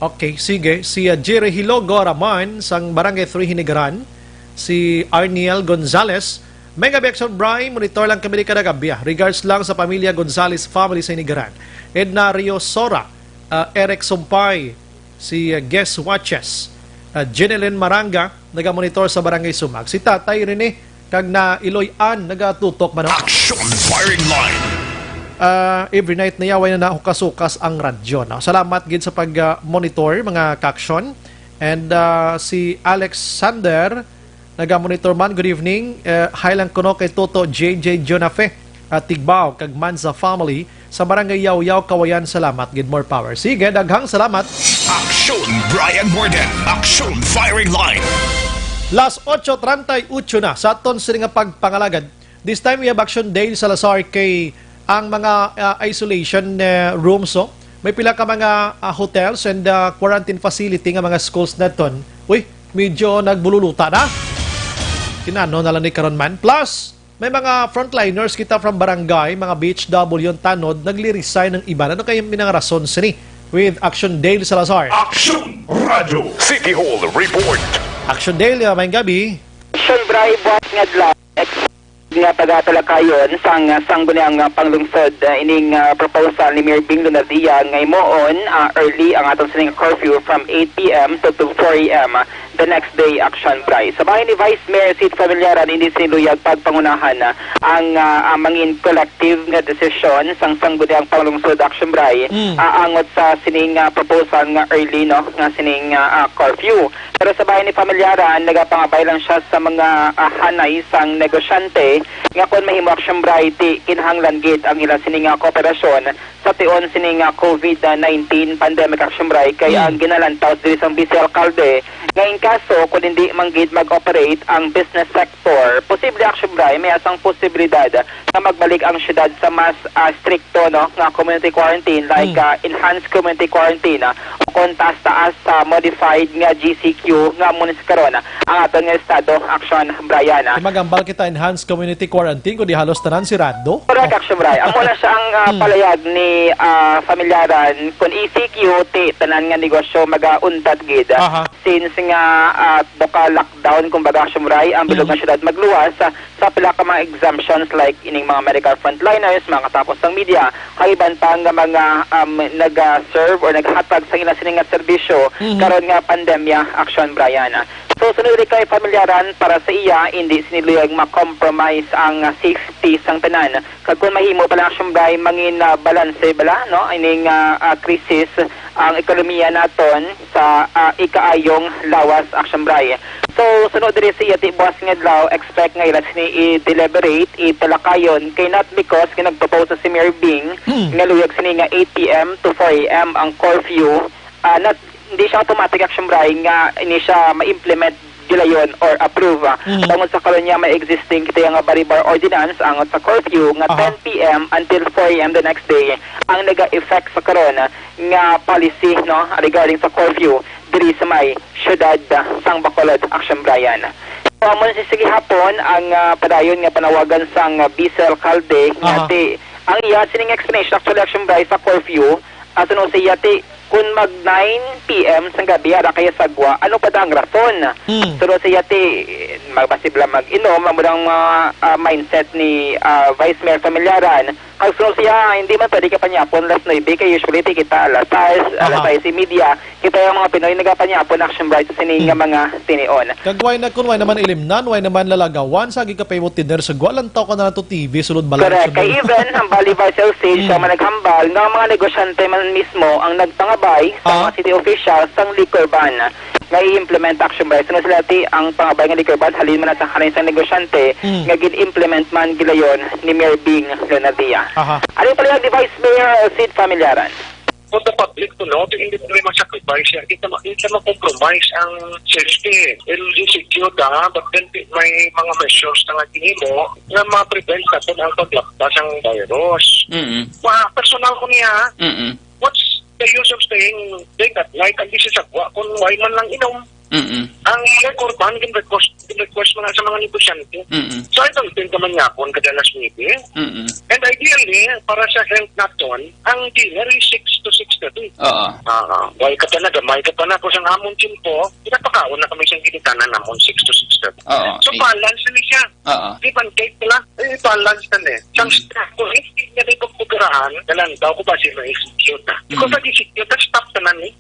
okay, sige. Si, ah, Jerry Hilogo Raman sang Barangay three Hinigaran. Si Arniel Gonzalez, Mega Action Bri, monitor lang kami ni kada gabi, ah. Regards lang sa pamilya Gonzalez family sa Hinigaran. Edna Riosora, ah, Eric Sumpay, si, ah, Guest Watches, ah, Jeneline Maranga, nagamonitor sa Barangay Sumag. Si Tatay Rene, kag na Iloy Ann, nagatutok man, no? Action Firing Line. Ah, every night na yaway na nahukas-hukas ang radyo, no? Salamat gid sa pag, ah, monitor, mga ka-action. And, ah, si Alexander, nagamonitor man, good evening. Eh, hi lang kuno kay Toto J J Jonafe, ah, Tigbao, kag Manza family sa Barangay Yaw-Yaw, Kawayan. Salamat gid, more power. Sige, daghang salamat. Aksyon Brian Morden, Aksyon Firing Line. Las ocho treinta y ocho na sa aton sini nga pagpangalagad. This time we have Action Dale Salazar kay ang mga, ah, isolation, eh, rooms, oh. May pila ka mga, ah, hotels and, ah, quarantine facility nga mga schools naton. Uy, medyo nagbululuta na. Kinano na lang ni karon man. Plus, may mga frontliners kita from barangay, mga B H W ang tanod, nagli-resign ang iban. Ano kaya ang mga rason sini? With Action Dale Salazar. Action Radyo City Hall Report. Action Dale, ah, maayong gabi. Action Bri, buwas nga adlaw. Ex-, nga taga-Talakayon sang Sangguniang, ah, Panglungsod, ah, ining, ah, proposal ni Mayor Bing Lunardia nga himuon, ah, early ang aton sining curfew from eight P M to, to four A M, ah, the next day, Action Bri. Sa bahin ni Vice Mayor Sid Familiaran, hindi sinuluyag pagpangunahan, ah, ang, ah, ang mangin collective nga desisyon sang Sangguniang Panglungsod, Action Bri, Mm. ah, angot sa sining, ah, proposal nga early, no, nga sining, ah, ah, curfew. Pero sa bahin ni Familiaran, nagapangabay lang siya sa mga, ah, hanay sang negosyante nga kon mahimo, Action Bri, ti kinahanglan gid ang ila sini nga kooperasyon sa tion sini nga COVID nineteen pandemic, Action Bri, kay Mm. ang ginalantaw diri sang Vice Alcalde nga in kaso kon hindi man gid mag-operate ang business sector, posible, Action Bri, may asang posibilidad nga magbalik ang syudad sa mas, ah, strikto, no, nga community quarantine, like, Mm. ah, enhanced community quarantine, ah, o kon taas-taas sa modified nga G C Q nga amo ni sa karon, ah, ang aton nga estado, Action Brian, ah. Di magambal kita enhanced community quarantine, kundi halos tanan sirado. Correct, Oh. Action Brian. Amo na siya ang, ah, Hmm. palayag ni, ah, Familiaran. Kung E C Q, ti tanan nga negosyo magauntat gid. Aha. Since nga, ah, duka lockdown, kumbaga, Action Brian, ang bilog Mm. nga syudad magluwas, ah, sa pila ka mga exemptions like ining mga medical frontliners, mga katapos sang media, kag iban pa nga mga, um, nag-serve or naghatag sa ila sini nga serbisyo Mhm. karon nga pandemya, Action Brian. So, sunod diri kay Familiaran, para sa iya, hindi sini luyag ma-compromise ang safety sang tanan. Kag kung mahimo pala, Action Bri, mangin, ah, balanse bala, no? Ining, ah, ah, krisis, ang ekonomiya naton sa, ah, ikaayong lawas, Action Bri. So, suno diri sa iya, ti buwas nga adlaw, expect nga ila sini i-deliberate, italakayon, kay not because nga nag-propose si Mayor Bing Hmm. nga luyag sini nga eight P M to four A M ang curfew, ah, not, hindi siya automatic, Action Bri, nga ini siya ma-implement gilayon or approve, ah. Hmm. Tungod sa karon niya may existing kita nga Baribar Ordinance angot sa curfew nga Aha. ten P M until four A M the next day ang naga-effect sa karon, ah, nga policy, no, regarding sa curfew diri sa may siyudad, ah, sang Bacolod, Action Brian. So, amo na si sige hapon ang, ah, padayon nga panawagan sang, ah, Vice Alcalde nga Aha. ti-, ang iya sining explanation, actually, Action Brian, sa curfew, Asa no siya ti, kung mag nine P M sang gabi, ara kaya sagwa, ano pa da ang rason? Hmm. Suno siya ti, magbasib lang mag-inom, amo ang mga, ah, mindset ni, ah, Vice Mayor Familiaran. Kag suno siya, hindi man pwede ka panyapon alas nuebe, kay usually ti kita alas sais, alas Aha. sais y media. Kita yung mga Pinoy nagapanyapon, Action Bright, sa sini nga Hmm. mga tinion. Kag why na, kung why naman ilimnan, why naman lalagawan, sa gikapaymot dinner sa gwa, lantaw ka na lang to T V, sulod balay, Correct. Kay even, hambal ni Vice Elcid, siya Mm. man naghambal, nga ang mga negosyante man mismo ang nagpangabay sa Ah. mga city officials sang liquor ban nga i-implement, Action Bright. Suno sila ti ang pangabay nga liquor ban, halin man na sa halin sang negosyante Mm. nga gin-implement man gilayon ni Mayor Bing Leonardia. Aha. Ano yung palihag ni Vice Mayor Elcid Familiaran? For the public to know, to hindi problema sacrifice siya. Di ta ma-, di ta ma-compromise ang safety. L G C Q ta, but then may mga measures na nga ginimo nga ma-prevent natin ang paglapta sang virus. Mm-mm. Wa, personal ko niya, ha? Mm-mm. What's the use of staying late at night and this is a wa-, kung why man lang inom? Mm-mm. Ang liquor ban, gin-request, gin-request man sa mga negosyante. Mm-mm. So, I don't think naman nga kung kada alas nuebe. Mm-mm. And ideally, para sa health naton, ang dinner is six to six thirty. Oo. Ah, why ka pa na, gamay ka pa na, kung sa amon tiyempo, pinapakaon na kami sa ginikanan namon, six to six thirty. Oo. So, Eh. balance na ni siya. Oo. Di ba, cake pala? Eh, balance na ni. Sang Mm. staff ko, eh, hindi na rin pagpugaraan, nalantaw ko ba siya ma-execute na? Because Mm. pag execute, stop na na ni.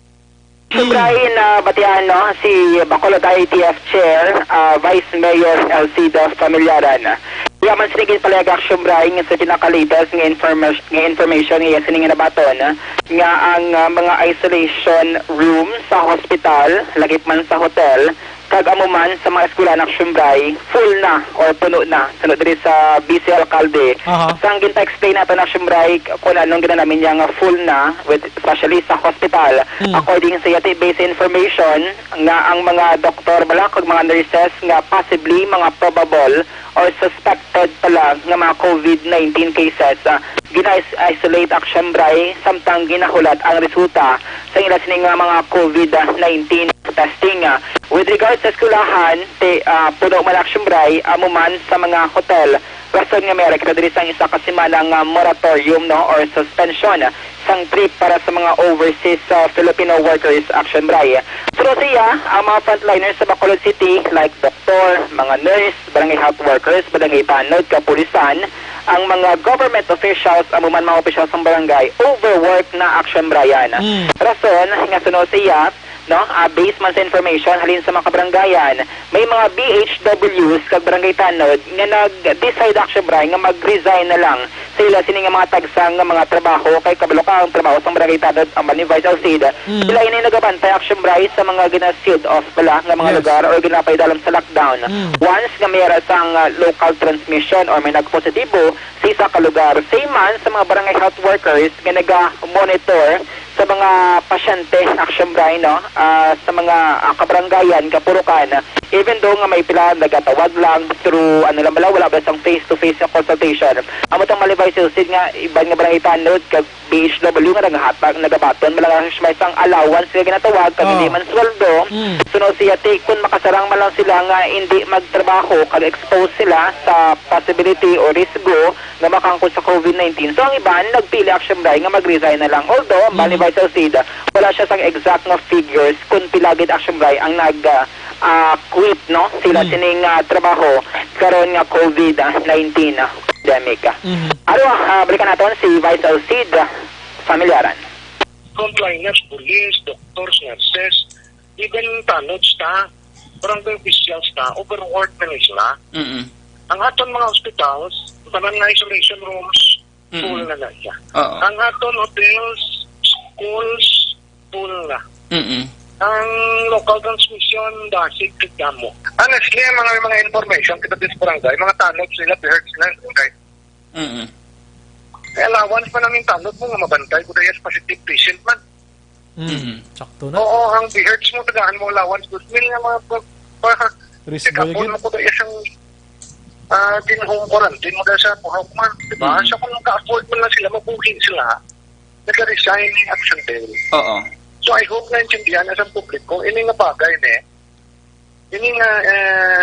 Sobra Mm. na batian, no, si Bacolod I T F Chair, ah, Vice Mayor Elcid Familiaran. Iya man sini ginpalihag, Action Bright, nga sa pinaka-latest nga informa-, nga information nga iya sini nga nabaton, nga ang, ah, mga isolation room sa hospital, lakip man sa hotel, kag amo man sa mga eskwelahan, Action Bright, full na or puno na, suno diri sa Vice Alcalde. Aha. Sang ginpa-explain nato, Action Bright, kung anong ginanamin niya nga full na, with, especially sa hospital. Hmm. According sa iya ti, based sa information nga ang mga doktor bala kag mga nurses nga possibly mga probable or suspected pala nga mga covid nineteen cases, ah, gina-isolate, Action Bright, samtang ginahulat ang resulta sa ila sini nga mga covid nineteen testing. Ah, with regards sa eskwelahan, ti, ah, puno man, Action Bright, amo man sa mga hotel. Rason nga may kita diri sang isa ka semana nga moratorium, no, or suspension sang trip para sa mga overseas, ah, Filipino workers, Action Bright. Pero siya, ang mga frontliners sa Bacolod City, like doktor, mga nurse, barangay health workers, barangay tanod, kapulisan, ang mga government officials, amo man mga opisyal sang barangay, overwork na, Action Bright. Mm. Rason nga suno siya, no, ah, based man sa information halin sa mga kabarangayan, may mga B H Ws kag barangay tanod nga nag-decide, Action Bright, nga mag-resign na lang sa ila sini nga mga tagsa nga mga trabaho, kay kabalo ka ang trabaho sa barangay tanod, ang ni Vice Alcid. Mm. Sila ini nagabantay, Action Bright, sa mga gina-sealed off pala nga mga Yes. lugar or ginapaidalom sa lockdown. Mm. Once nga may ara sang, ah, local transmission or may nagpositibo sa isa ka lugar, same man sa mga barangay health workers nga naga-monitor sa mga pasyente, Action Bright, no? Ah, sa mga, ah, kabarangayan, kapurukan, even though nga may pila nagatawag lang through, ano lang bala, wala ba sang face-to-face nga consultation. Amo tong malibay sa usid nga iban nga barangay tanod kag B H W nga nagahatag, nagabaton man lang sang allowance nga ginatawag kag Oh. hindi man sweldo. Mm. Suno siya ti, kung makasarang man lang sila nga hindi magtrabaho kag expose sila sa possibility o risgo nga makangkon sa covid nineteen. So, ang iban nagpili, Action Bright, nga mag-resign na lang. Although, ang Mhm. Bani Vice Alcida, wala siya sang exact nga figures kung pila gid, Action Bright, ang nag, ah, ah, quit, no? Sila Mhm. sining, ah, trabaho karon nga covid nineteen, ah, pandemic. Mhm. Aro, ah, balikan naton si Vice Alcida Familiaran. Frontliners, police, doctors, nurses, even tanods ta, barangay officials ta, overworked na ni sila. Mm-mm. Ang aton mga hospitals, tanan nga isolation rooms, Mm-mm. full na na siya. Oo. Ang aton hotels, schools, full na. Mm-mm. Ang local transmission, basig kag damo. Honestly, ang mga, mga information kita sa barangay, mga tanods nila, biherds na, okay. Mm-mm. May allowance pa namin tanod mo nga mabantay ko dahil positive patient man. Mm. Mm. Sakto na. Oo, ang biherds mo, tagaan mo allowance, dos mil nga mga pa, pa, Risk check-up mo yun. Mo ko dahil siyang, ah, din home quarantine mo dahil sa buhok man, di ba? Mm. So, kung naka-afford mo lang sila, mabuhi sila, nag-resign yung action bail. Oo. So, I hope na intindihan na sa publiko, ini nga bagay, ne? Ini nga, eh,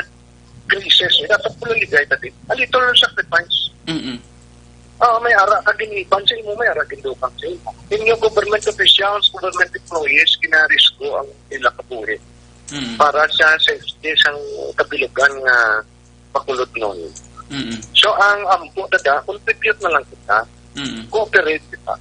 crisis, eh, dapat pala ligay natin. A little sacrifice. Mm-mm. Ah, may ara ka giniban sa imo, may ara gindukang sa imo. Inyo government officials, government employees, ginarisgo ang ila kabuhi Mm. para sa safety sang kabilugan nga makulod nun. Mm. So, ang ampo, dada, contribute na lang kita. Mm. Cooperate kita.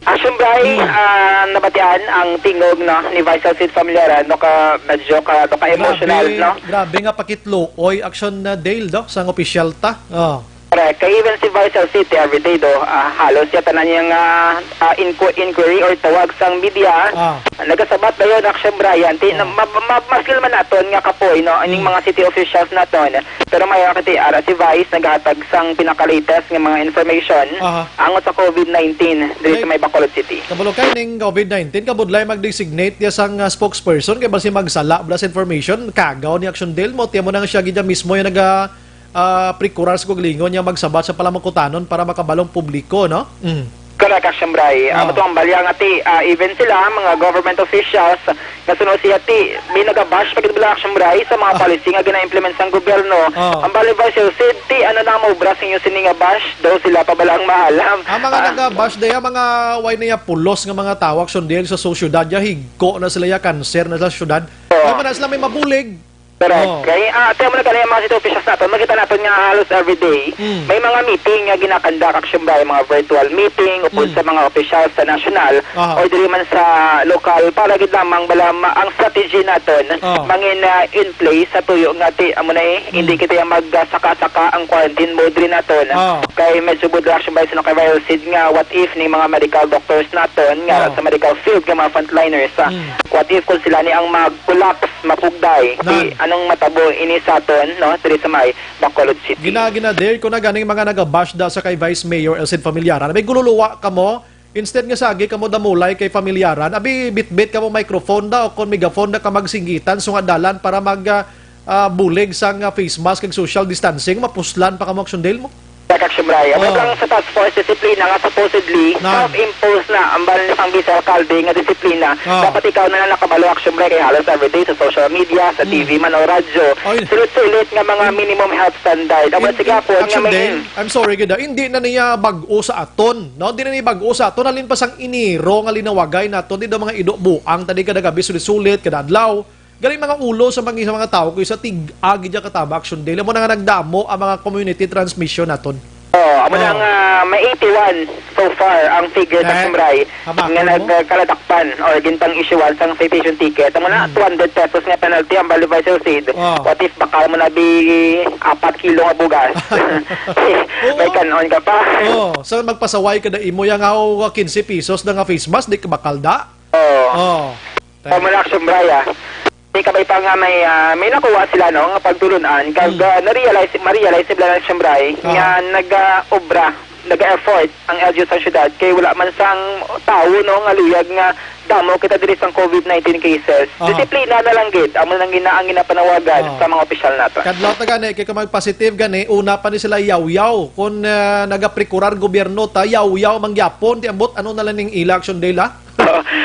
Action Bray, Mm. ah, nabatian ang tingog, no, ni Vice Alcid Familiaran, no, ka, medyo ka, no, ka emotional, Grabe, no? grabe nga pakitlo. Oy, Action, ah, Dale, no, sang opisyal ta. Oh. Correct. Kay even si Vice Alcid, everyday do, ah, halos ya tanan yang, ah, ah, inqu-, inquiry or tawag sang media. Ah. Nagasabat dayon, Action Brian. Ti-, Ah. na-, ma-, ma-, maskil man naton nga kapoy, no, aning Mm. mga city officials naton. Pero may kati ara si Vice naghatag sang pinaka-latest nga mga information Aha. angot sa covid nineteen diri sa May may Bacolod City. Kabalo kay ning covid nineteen, kabudlay mag-designate niya sang, ah, spokesperson kay basi magsala bala sa information, kagaw ni Action Dale mo, tiyan mo na nga siya gid niya mismo yung naga, ah, prekurar sa kuglingon niya magsabat sa palamukutanon para makabalong publiko, no? Mm. Correct, Action Bray. Ah. Amo to ang balya nga ti, ah, even sila, mga government officials, nga suno siya ti, may nagabash pa gid bala, Action Bray, sa mga Ah. policy nga gina-implement sang gobyerno. Ah. Ang Bali Vice Alcid, ti, ano na ang maubra sa inyo sini nga bash? Daw sila pa bala ang maalam. Ang mga Ah. nagabash daya, mga way na ya pulos nga mga tao, Action Dale, sa sosyedad, ya higko na sila, ya kanser na sa syudad. Oo. Kaya man na sila may mabulig. Correct. Oh. Kay, ah, tiyan mo na gani ang mga city officials naton, makita naton nga halos everyday, Mm. may mga meeting nga ginakandak, Action Bray, mga virtual meeting, upod Mm. sa mga officials sa national, Aha. or diri man sa lokal, para gid lamang bala ma-, ang strategy naton, Oh. mangin, ah, in place sa tuyo nga ti, amo na eh, hindi Mm. kita yung mag, ah, saka-saka ang quarantine mode rin naton. Oh. Kay medyo budlak siya ba sa kay Viral Seed nga, what if ni mga medical doctors naton, nga Oh. sa medical field, nga mga frontliners, ah, Mm. what if kung sila ni ang mag-collapse, mapugday. Nan. Di, anong matabo ini sa aton, no? Diri sa may Bacolod City. Gina, gina, dare ko na ganing mga nagabash da sa kay Vice Mayor Elcid Familiaran. Abi, gululuwa kamo, instead nga sagi kamo damulay kay Familiaran, abi, bitbit kamo microphone da o kon megaphone da ka magsinggitan, sunga dalan para mag, ah, ah, bulig sang, ah, face mask kag social distancing, mapuslan pa kamo, Action Dale mo. Correct, Action Bray. Amo Oh. lang sa task force disiplina nga supposedly Na. self-imposed na ang bala ni sang vice alkalde nga disiplina. Oh. Dapat ikaw na lang nakabalo, Action Bray, kay halos everyday sa social media, sa Mm. T V man o radyo, Oy. sulit-sulit nga mga minimum health standard. Amo Hindi, sige ako, nga Action may Dale, I'm sorry gid, ah. Hindi na niya bag-o sa aton, no? Hindi na niya bag-o sa aton. Halin pa sang Enero nga linawagay naton, di daw mga ido buang, tadi kada gabi sulit-sulit, kada adlaw. Galing mga ulo sa mga, sa mga tao, kay sa tig-agi dyan katama, Action Dale. Amo na nga nagdamo ang mga community transmission naton. Oh, amo na Oh. nga may eighty-one so far ang figure sa Eh, Sumray habakon nga mo? nagkaladakpan or gintang issuean sang citation ticket. Amo na, Hmm. two hundred pesos nga penalty ang Bali Vice Seed. Oh. What if bakal mo na bi apat kilo nga bugas? Oo. May kanon ka pa. Oh, so magpasaway ka na imo yang, ah, quince pesos na nga face mask, di ka bakal da? Oh. Oh. Amo na, Action Bray, ah. Di kabay pa nga may, ah, may nakuha sila, no, nga pagtulun-an. Kag, Hmm. ah, na-realize, ma-realize sila na, Action Bray, Ah. nga nag-obra, nag-effort ang L G U sa syudad. Kay wala man sang tawo, no, nga luyag nga damo kita diri sang covid nineteen cases. Ah. Disiplina na lang gid. Amo nang gina-, ang ginapanawagan Ah. sa mga opisyal nato. Kadlaw ta gani, kay kung mag-positive gani, una pa ni sila yawyaw. Kung, ah, nagaprekurar gobyerno ta, yawyaw mangyapon. Di ambot, ano na lang ning ila, Action Dale, ah?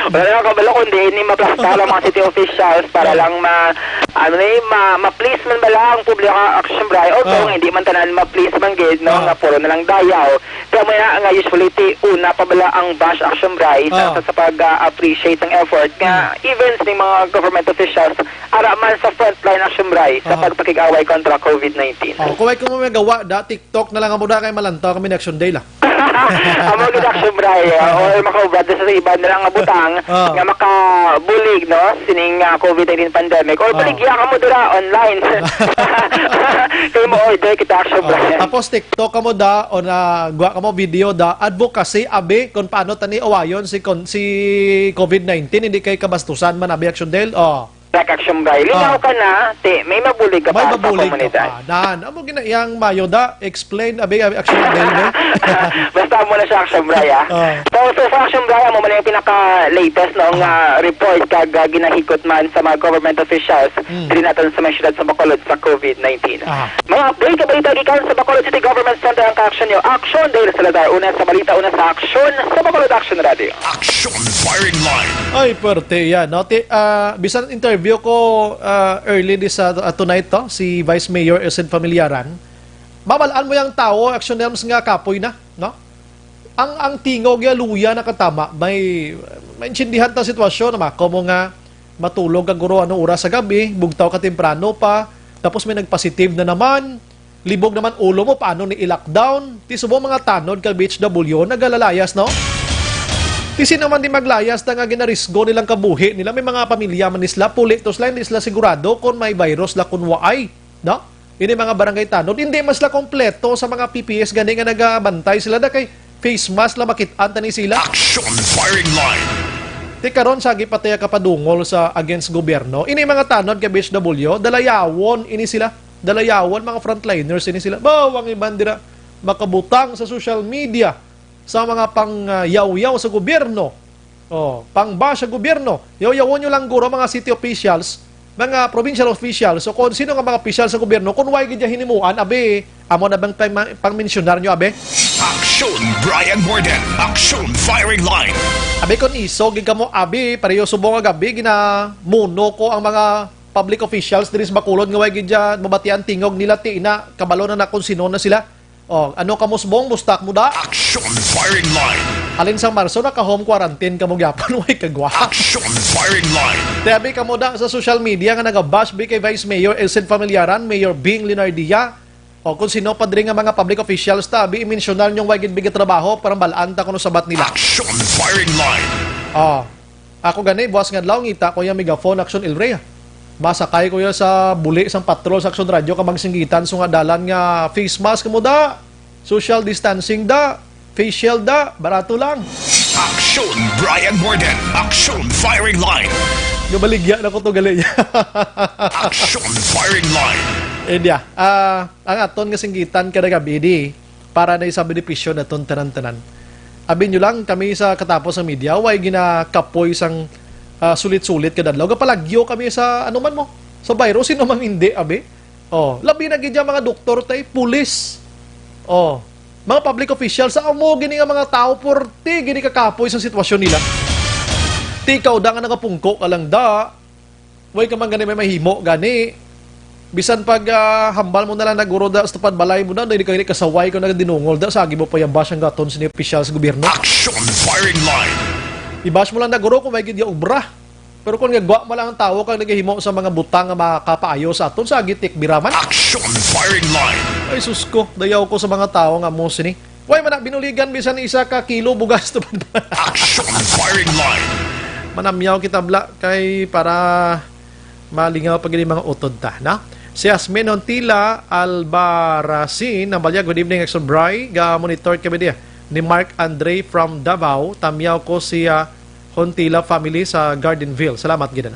Wala na kabalo kundi ini maplasta lang mga city officials para Oh. lang ma-, ano ni, ma-, ma-please man bala ang publiko, Action Bray. Although Oh. hindi man tanan ma-please man gid, no, Oh. nga puro na lang dayaw. Kaya mo na nga usually ti una pa bala ang bash, Action Bray, sa, Oh. sa, sa pag-appreciate ng effort nga Mm. even sa mga government officials, ara man sa frontline, Action Bray, sa Oh. pagpakig-away kontra covid nineteen. Oh, kung may kung may gawa, da, TikTok na lang ang muna kay malantaw kami ni Action Dale, ah. Amo gid, Action Bray, ah, or makaubra sa iba na lang nga butang Ah. nga makabulig, no, sining, ah, covid nineteen pandemic, or Ah. baligya ka mo dira online. Kay mo order kita, Action Ah, Bray. Tapos TikTok ka mo da, o na, guwa ka mo video da, advocacy, abi, kung paano tani awayon si kon-, si covid nineteen, hindi kay kabastusan man, abi, Action Dale, oh. Correct, Action Bray. Lingaw Ah. ka na, ti, may mabulig ka May pa sa mabulig ka komunidad. pa. Nan, amo gina-, yang mayo da, explain, abi, abi, Action Dale, no? Basta amo na siya, Action Bray, ah. Ah. So, so far, Action Bray, amo man yung pinaka-latest, no, nga Ah. report kag, ah, ginahikot man sa mga government officials Mm. diri naton sa mga syudad sa Bacolod sa covid nineteen. Ah. Mga update ka balita gikan sa Bacolod City Government Center ang ka-action niyo. Action Dale Salazar, una sa balita, una sa aksyon sa Bacolod Action Radio. Action Firing Line. Ay, perte yan, no? Ti-, ah, bisan interview ko, ah, early this, ah, tonight to, si Vice Mayor Elcid Familiaran. Mabal-an mo yang tawo, Action Nelms, nga kapoy na, no? Ang, ang tingog ya luya na katama, may, maintindihan ta sitwasyon, na mako mo nga matulog ka guro ano oras sa gabi, bugtaw ka temprano pa, tapos may nagpositive na naman, libog naman ulo mo, paano ni i-lockdown? Ti subong mga tanod ka B H W, nagalalayas, no? Ti sino man di maglayas na nga ginarisgo nilang kabuhi nila, may mga pamilya man ni sila, puli to sila, hindi sila sigurado kung may virus la kung waay, no? Ini mga barangay tanod, hindi man sila kompleto sa mga P P S gani nga nagabantay sila na kay face mask la makit-an tani sila. Action Firing Line. Ti karon sa gipataya kapadungol sa against gobyerno, ini mga tanod kay B H W, dalayawon ini sila. Dalayawon, mga frontliners ini sila. Baw, ang iban dira makabutang sa social media sa mga pangyawyaw sa gobyerno. Oh, pangbash sa gobyerno. Yawyawo nyo lang guro mga city officials, mga provincial officials, so kung sino nga mga opisyal sa gobyerno, kung way gid ya hinimuan, abi, amo na bang pang, pangmensyonar nyo, abi? Action Brian Morden, Action Firing Line. Abi, kung iso gid kamo, abi, pareho subong nga gabi, ginamuno ko ang mga public officials diri sa Bacolod nga way gid ya mabatian tingog nila, ti ina, kabalo na na kung sino na sila. Oh, ano ka, musbong, mustak mo da? Action Firing Line. Halin sang Marso, naka-home quarantine ka mo gyapon, way kagwa. Action Firing Line. Ti abi ka mo da sa social media nga nagabash bi kay Vice Mayor Elcid Familiaran, Mayor Bing Leonardia, o kung sino pa diri nga mga public officials ta, abi, i-mensionar nyong way gid bi gatrabaho para mabalaan ta kuno sabat nila. Action Firing Line. Oh. Ako gani, buwas nga adlaw, ngita ko yung Megaphone Action El Rey. Masakay ko ya sa buli sang patrol sa Action Radio ka magsinggitan, so nga dalan nga face mask mo da, social distancing da, face shield da, barato lang. Action Brian Morden, Action Firing Line. Gabaligya na ko to gali. Action Firing Line. Eh, diya, ah, ang aton nga singgitan kada gabi di, para na sa benepisyo naton tanan-tanan. Abi nyo lang, kami sa katapos sa media, way ginakapoy sang, ah, sulit-sulit kada adlaw. Gapalagyo kami sa, ano man mo, sa virus, sino mang hindi, abi. Oh, labi na gid yung mga doktor, tay, pulis. Oh, mga public officials, sa amo gini nga mga tao, purti gini kakapoy sa sitwasyon nila. Tikaw da nga nagapungko ka lang da, way ka man gani may mahimo gani. Bisan pag, ah, hambal mo na lang naguro da sa tupad balay mo na, hindi ka gani kasaway kung nagadinungol da, sagi mo pa yung bash ang gaton sa opisyal sa gobyerno. Action Firing Line. I-bash mo lang naguro kung may gid yung obra. Pero kung gagwa mo lang ang tao kang nagahimo sa mga butang nga makapaayo sa aton, sagi tikbiraman. Action Firing Line. Ay, sus ko, dayaw ko sa mga tao nga mo sini. Way man na binuligan bisan isa ka kilo bugas. Action Firing Line. Manamyaw kita bla kay para malingaw pa gid ang mga utod ta, na? Si Asmin Hontila Albarracin, ang balya, good evening, Action Bri. Ga monitor kami diya ni Mark Andre from Davao. Tamyaw ko si, ah, Hontila family sa Gardenville. Salamat gid, ano.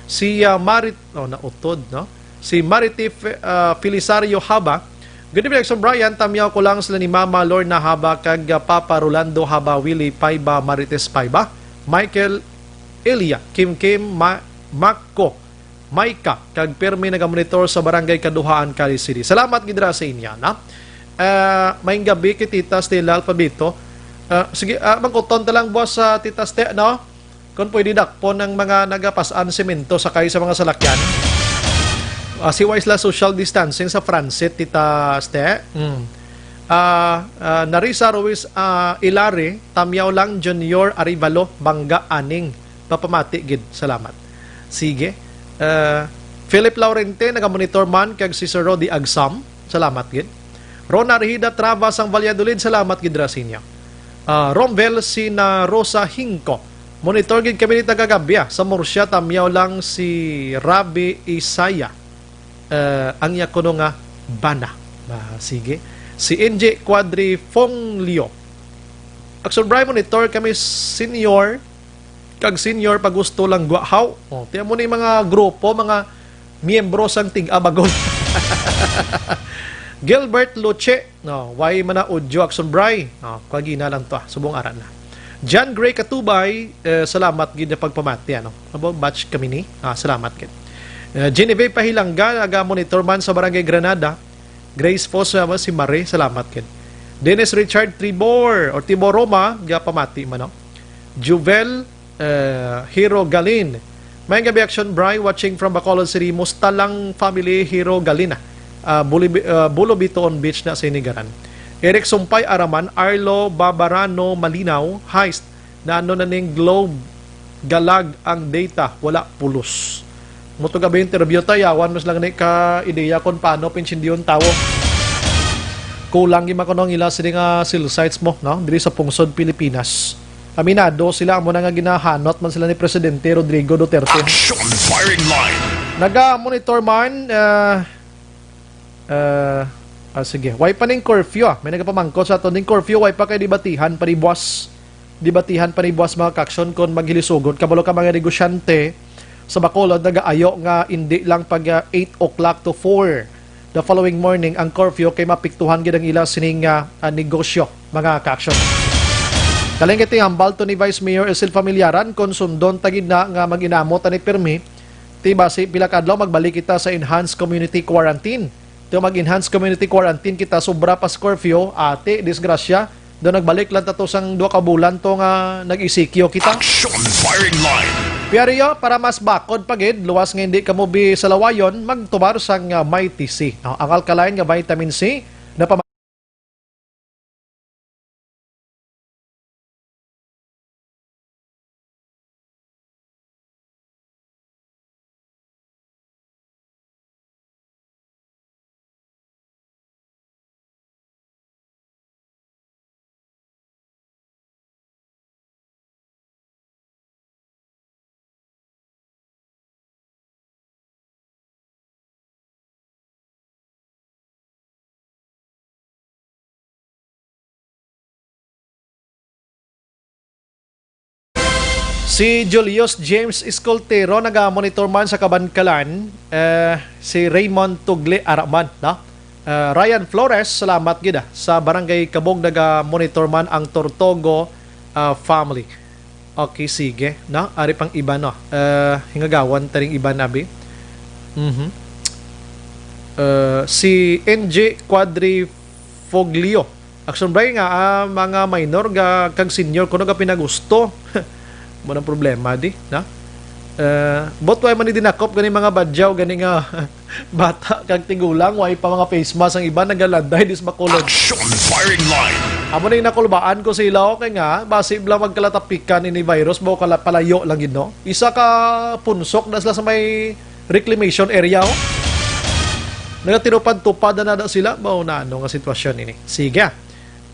Si, ah, Marit, oh, nautod, no? Si Mariti Fe-, ah, Felisario Haba. Good evening, Action Brian. Tamyaw ko lang sila ni Mama Lorna Haba kag, ah, Papa Rolando Haba, Willie Paiba, Marites Paiba, Michael Elia, Kim Kim, Ma-, Mako, Maika, kag pirmi nagamonitor sa Barangay Kaduhaan, Cali City. Salamat gid ra sa inyo, na? Ah, maayong gabi kay Tita Stella Alpabito. Ah, sige, ah, mangkuton ta lang, boss, sa Tita Ste, no? Kung pwede dakpon ang mga nagapas-an semento sakay sa mga salakyan. Ah, si wise la social distancing sa transit, Tita Ste. Mm. Ah, ah, Narisa Ruiz, ah, Ilari, Tamyaw lang, Junior Arivalo, Bangga, Aning. Papamati gid. Salamat. Sige. Ah, Philip Laurente, nagamonitor man, kag si Sir Rodi Agsam. Salamat gid. Rona Rehida Trava sang Valladolid, salamat gid ra sa inyo. Ah, Romvel Sina Rosa Hingco, monitor gid kami ni taga Gabia, sa Murcia, Tamyaw lang si Rabi Isaya. Ah, ang iya kuno nga bana. Ah, sige. Si N J Quadrifonglio. Action Bri, monitor kami, senior kag senior pa gusto lang gwahaw. Oh, tiyan mo ni mga grupo, mga miyembro sang Tig-a Bagon. Gilbert Luce, no, why man na audio, Action Bri? No, kagina lang to, ah. Subong ara na. John Gray Katubay, eh, salamat gid na pagpamati, ano. Abo, batch kami ni. Ah, salamat gid. Eh, Genevieve Pahilanga, naga-monitor man sa Barangay Granada. Grace Fosa, si Mare, salamat gid. Dennis Richard Tribor, or Tibor Roma, gapamati man, no? Juvel, eh, Hero Galin. May gabi, Action Bri, watching from Bacolod City. Musta lang family, Hero Galin, ah? Ah, Buli-, ah, Bulo Bitoon Beach na sa Inigaran. Eric Sumpay Araman, Arlo Babarano Malinaw, heist, naano na ning Globe, galag ang data, wala pulos. Mo to gabi interview ta, yawan mas lang ni ka ideya kung paano pinsindiyon tawo. Kulang gid man kuno ang ila sini nga cell sites mo, no? Diri sa pungsod Pilipinas. Aminado sila, amo na nga ginahanot man sila ni Presidente Rodrigo Duterte. Action firing line. Naga-monitor man, ah, ah, ah, sige. Way pa ning curfew, ah. May nagapamangkot sa ato ning curfew, way pa kay dibatihan pa ni buwas. Dibatihan pa ni buwas, mga kaaksyon, kung maghilisugot. Kabalo ka, mga negosyante sa Bacolod nagaayo nga indi lang pag, ah, eight o'clock to four the following morning ang curfew kay mapiktuhan gid ang ila sining, ah, ah, negosyo, mga kaaksyon. Kaling kay hambal to ni Vice Mayor Esel Familiaran, kung sundon ta gid na nga mag-inamo ta ni pirmi, ti basi pila ka adlaw magbalik kita sa enhanced community quarantine. Ti mag-enhanced community quarantine kita, sobra pa sa curfew, ati, disgrasya. Do nagbalik lang ta to sang duha ka bulan to nga nag-E C Q kita. Action firing line. Pero yo, para mas bakod pa gid, luwas nga hindi ka mobi sa lawayon, magtumar sang, ah, Mighty C. No, ang alkaline nga vitamin C na pama- Si Julius James Escoltero naga-monitor man sa Kabankalan, eh, si Raymond Tugle Araman, no? Eh, Ryan Flores, salamat gid, ah, sa Barangay Kabog, naga-monitor man ang Tortogo, ah, family. Okay, sige, no? Ari pang iba, no? Eh, hingagawan ta ring iba, abi. Mhm. Eh, si N J Quadrifoglio. Action Bray nga, ah, mga minor ga, kag senior, kuno ga pinagusto. Mo nang problema, di, na? Eh, but why man ni dinakop gani mga badyaw, gani nga bata kag tigulang, why pa mga face mask ang iba nagalanday dis Bacolod. Action firing line. Amo na yung nakulbaan ko sa ilaw, kay nga, basi lang magkalatapikan ini virus, mo kala, palayo lang gid, no? Isa ka punsok na sila sa may reclamation area, oh. Nagatinupad-tupad na nada sila. Mao na ano nga sitwasyon ini. Sige.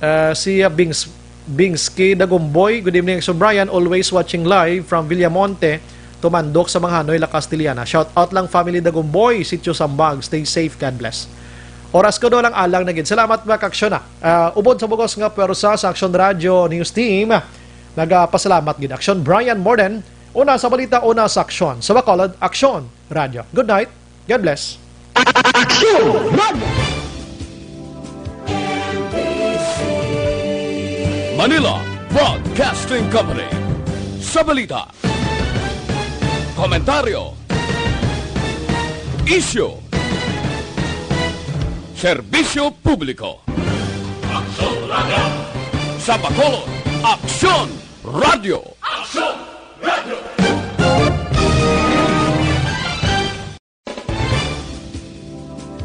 Ah, si, ah, Bings, Bingsky Dagumboy, "Good evening, Exo Brian. Always watching live from Villamonte, Tumandok sa mga Hanoy, La Castellana. Shout out lang, family Dagumboy, Sitio Sambag. Stay safe. God bless." Oras ko doon lang alang na gid. Salamat, mga kaaksyon, ah. Ah, ubod sa bugos nga pwersa sa Aksyon Radyo News Team, nagapasalamat gid. Aksyon Brian Morden, una sa balita, una sa aksyon. Sa Bacolod, Aksyon Radyo. Good night. God bless. Aksyon Radyo. Manila Broadcasting Company. Sa balita, komentaryo, isyu, serbisyo publiko. Aksyon Radyo. Sa Bacolod, Aksyon Radyo. Aksyon!